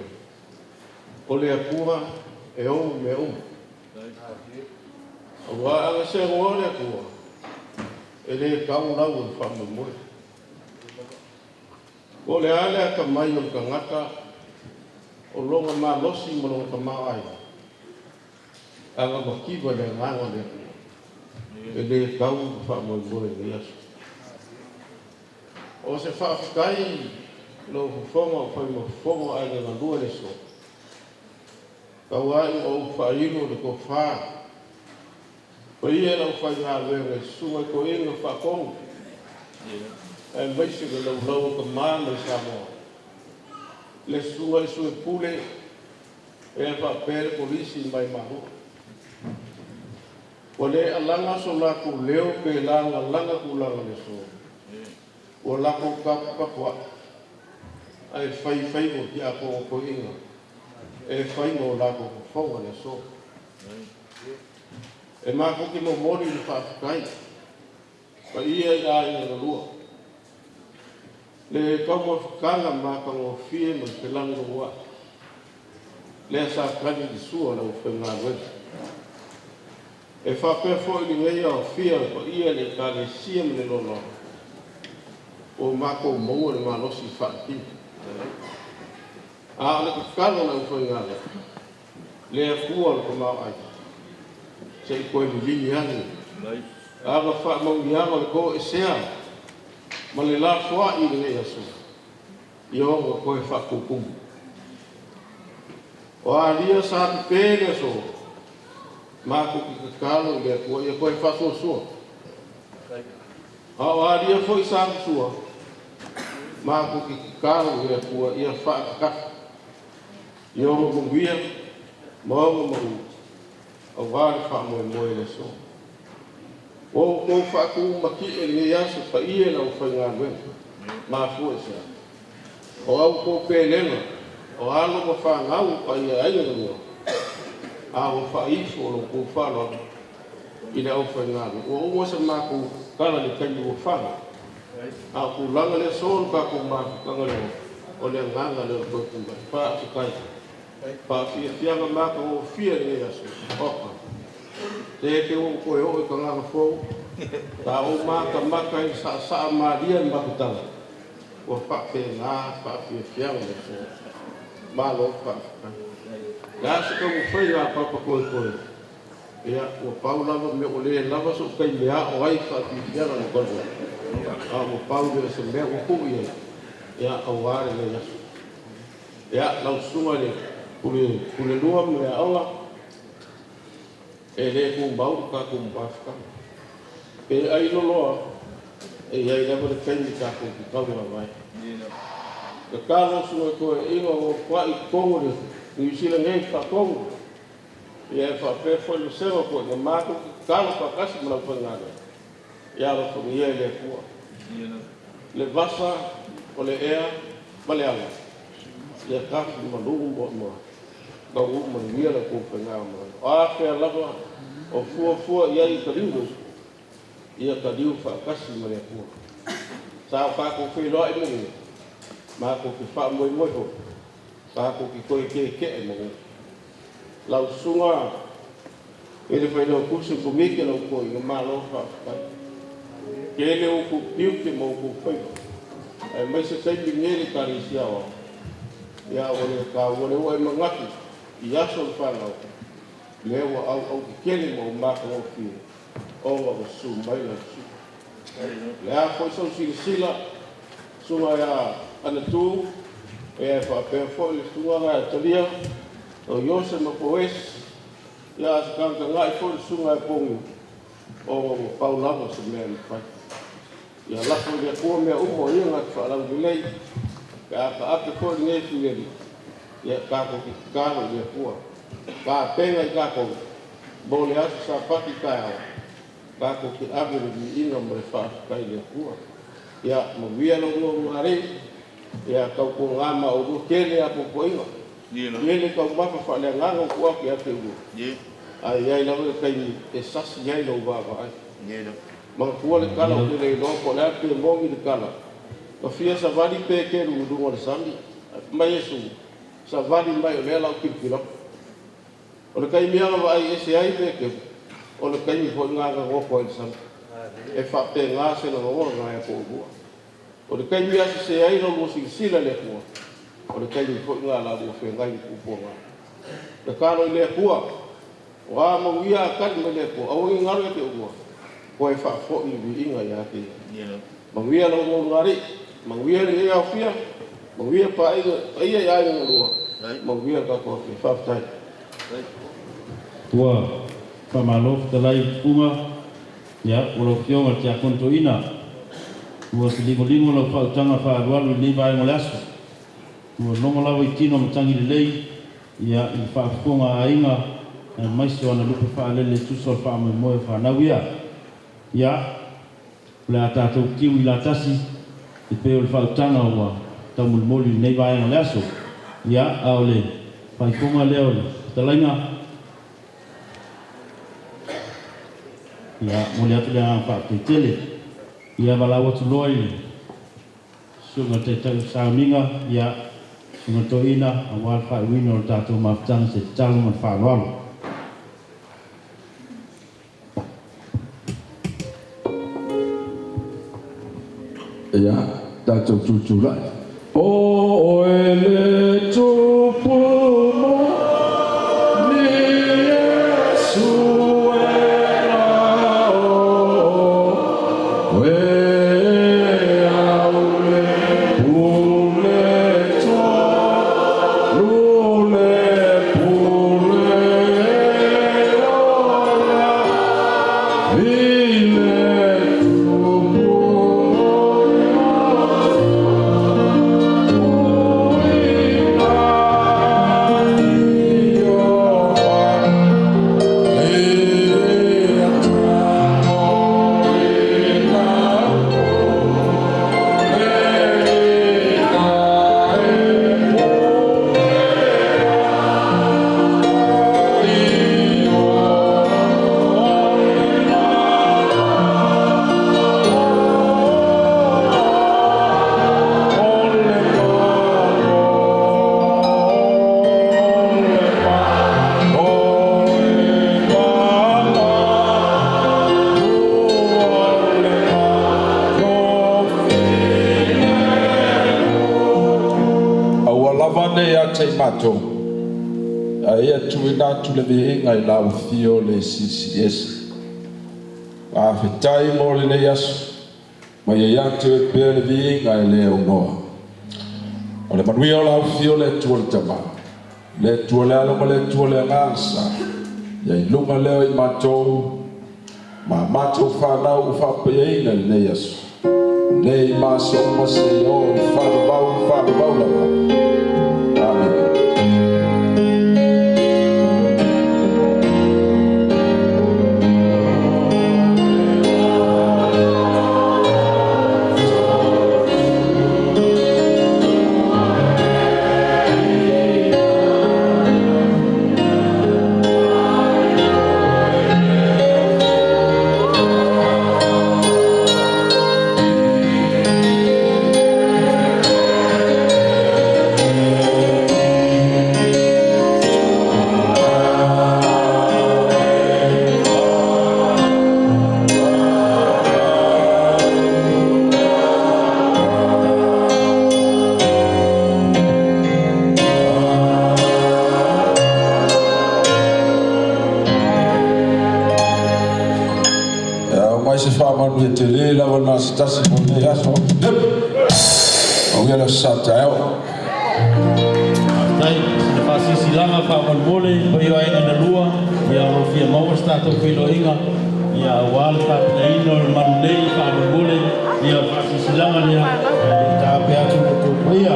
o le Atua e ou mea uma. Aua a segoa le Atua, e le tau lau o le faamoemoe. Po o le a le atamai o le tagata o lona malosi ma lona tamaoaiga, aga mativa i le agaga o le Atua, e le tau le faamoemoe i lenei aso. O se faafetai lou fofoga o fai ma fofoga o aiga galue le aso. Tau ai ua ou faailo le tofā. Paia i le aufaigaluega i susuga i toeaiina faatonu, aemaise le laulau a tama mai Samoa, le susuga i le Sui Pule e faapea le Kolisi mai Malua. Ua le alaga so latou leo pe lagalaga tulaga o le aso, ua latou taputapuai ae fai faiva o tiakono toeaiina e fai ma o latou fofoga i le aso. E matou te momoli le faafetai paia i aiga na lua, le taumafataga matagofie ma le felanunua'i lea sa tali i le sua o le aufaigaluega. E faapea foi lenei aofia o le paia i le Ekalesia ma le lalolagi, ua matou maua le malosi faaletino. A o le tatalo a le aufaigaluega, le Atua o le tamaoaiga, se i toe liligi ane ana faamanuiaga o le toesea ma le lafoai i lenei aso, ia ono toe faatutumu. O alia sa pepe le aso, matou te tatalo i le Atua ia toe faasoasoa. A o alia foi sa sua, matou te tatalo i le Atua ia faakakafa. Ia ono manuia ma ono malu, aua le faamoemoe i le aso. Ua outou faatumatie i lenei aso paia i le aufaigaluega, mafua i se a? O a outou pelega, o alo ma fanau o paia ai na lua, a ua faaifo o lo outou faaaloalo i le aufaigaluega. Ua uma sa matou tala i le taimi ua fano, a o tulaga le aso o le tatou mafutaga lea, o le agaga lea o le toe tulai. Faafetai. Faafiafiaga matagofie lenei aso. Oka. Te te ua toe oo i tagata fou. Ta o matamata i saasaa malie le mafutaga. Ua faapena faafiafiaga le aso. Malo faafetai. Le a se taumafaiga a papa koekoe. Ia, ua pau lava mea ua le lava so'u taimi a'o ai faafiafiaga le talu. A ua pau lea o se mea ua tuu i ai, ia, auā lenei aso. Ia, lau susuga i le pule, pule lua ma le aoga, e le tumau le tatou mafutaga. Pe ai loloa, e i ai lava le taimi tatou te tauga vai. Tatalo susuga i toeaiina o tuai i totonu o le Niu Sila nei faatonu. Ia e faapea foi le vasega o toeaiina matou te tatalo faatasi ma le aufaigaluega. Ia alofagia e le Atua. Le vasa o le ea ma le ala, ia tafi malu ma taunuu manuia le tou faigamalaga. O a fea lava o fuafua i ai i taliu, ia taliu faatasi ma le Atua. Sa o tatou feiloai ma ia, matou te faamoemoe foi, tatou te toe keke'e ma ia. Lau susuga i le failautusi o Komiti a lau toeaina, malo faafetai. Tele outou tiute ma outou faiva, aemaise taimi nei le Ekalesia Aoao. Ia ua le taua lea ua e manatu i aso o le fanau, lea ua auau tetele ma ua matagofie ona ua susu mai lau susuga. Le a foi sau silasila, susuga ia Anatu, e faapea foi le susuga ia Talia, o Iose ma Poes, ia se tagatagai foi le susuga ia Pogi, ona ua pau lava se mea e mafai. Ia lafo i le Atua mea uma o ia na te faalaulelei, pe a taape foi lenei filemu, ia tatou te tatalo i le Atua. Tapena i tatou, mo le aso Sapati taeao, tatou te ave le viiga ma le faafetai i le Atua. Ia manuia lau galuega, ia tautuaga ma oulua tele a puapuaiga. Tele taumafa faaleagaga ua tuu atu ia te oulua. Ae i ai lava le taimi e sasi ai lou vaavaai. Manatua le tala ou te le iloa po o le a pe moni le tala. Ka fia savali pe kelu i luga o le sami. Mai Iesu, savali mai o lea la o tilotilo atu. O le taimi lava vaai ese ai pe kelu, o le taimi foi gagagofo ai le sami. E faapena se lagona ia te oulua. O le taimi a sese ai lau lua silasila i le Atua, o le taimi foi lena la lua feagai ma puapuaga. Tatalo i le Atua, o a manuia a tali mai le Atua, aua ne i galo ia te oulua, koe faafoi le viiga ia te ia. Manuia lau galuega, manuia lenei aofia, manuia paia i aiga na lua, manuia le tatou afia. Faafetai. Ua faamalo fetalai i tupuga, ia ua lau Afioga i le Tiakono Toeaina, ua se ligoligo lau faautaga faaalualu i lenei vaega o le aso. Ua logo lava i tino matagi lelei, ia i le faafofoga a aiga, aemaise o ana lupe faalele e tusa o le faamoemoe o fanau ia. Ia, o le a tatou tiu i latasi, e pei o le faautaga ua taumolimoli i lenei vaega o le aso. Ia, a o le faaifoga lea o le fetalaiga, ia, momoli atu le agaga faafetai tele. Ia, valaau atu loa i le Susuga i le Taitai o Sauniga, ia, Susuga Toeaina, aua le faaiuina o le tatou mafutaga i se tatalo ma le faaaloalo. Ia, tatou tutulai. O oe le tupu moni Iesu e la o e au le pule tonu le pule ola i le tupu. Aua lava nei ia te i matou, ae ia tuuina atu le viiga i lau Afio le Silisili Ese. Faafetai mo lenei aso, ma ia ia te oe pea le viiga e le aunoa. O le manuia o lau Afio le Atua le Tama, le Atua le Alo ma le Atua le Agaga Sa, ia i luga lea o i matou, ma matou fanau ua faapaiaina i lenei aso. Nei ma aso uma seia oo i le faavavau faavavau lava. Amene. Ia aumai se faamanuia tele lava na se tasi mo lenei aso. Manuia le aso Sa taeao. Faafetai. Sina faasilasilaga faamolemole i le paia o aiga na lua, ia o lo o fia maua se tatou feiloaiga, ia aua le tapenaina o le malu nei faamolemole, ia o le faasilasilaga lea, ae le i taape atu lo outou paia.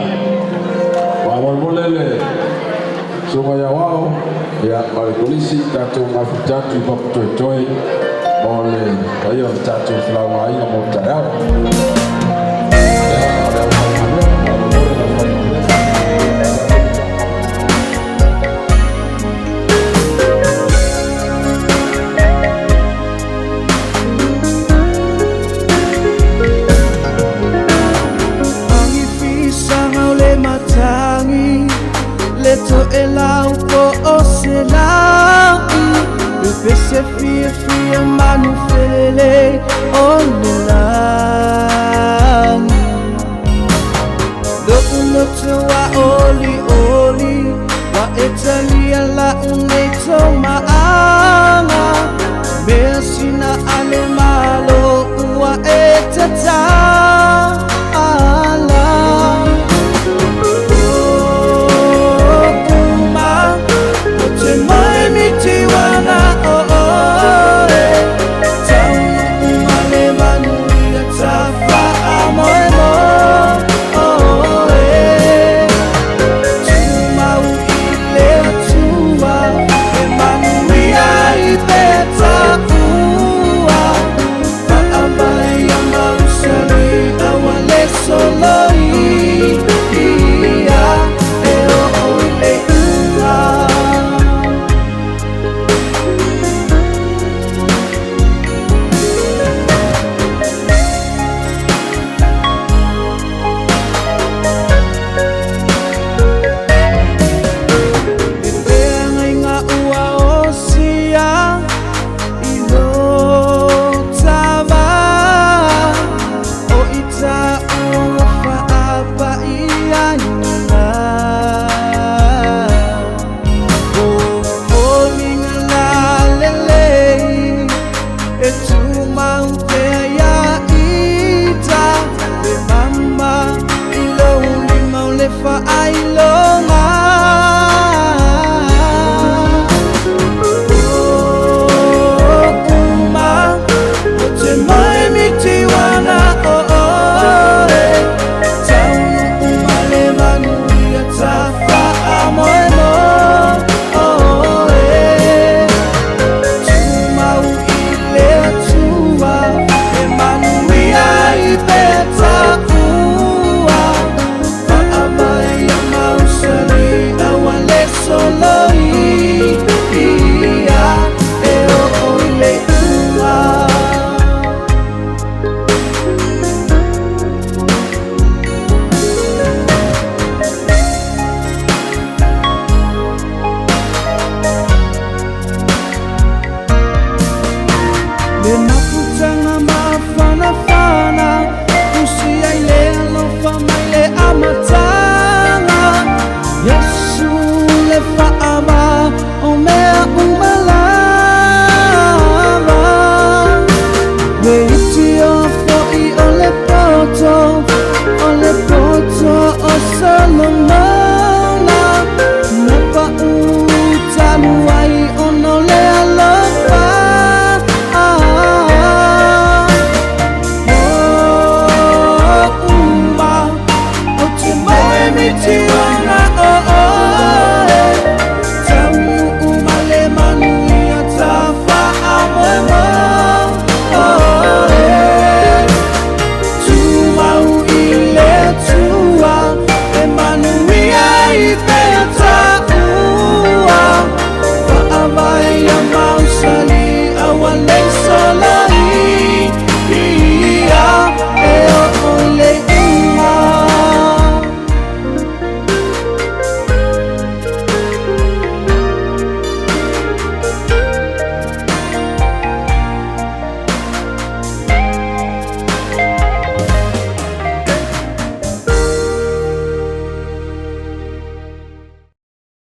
Faamolemole le Susuga ia Aoao, ia ma le Kolisi, tatou mafuta atu i Papatoetoe mo le paia o le tatou felaugaaiga mo le taeao. Ia, ma le aufaigaluega, faamolemole le aufaigaluega. Angifisanga o le matagi le to'elau po o sela'i pepese fiafia manufelelei o le lagi lo'u loto a olioli ua e talia la'u.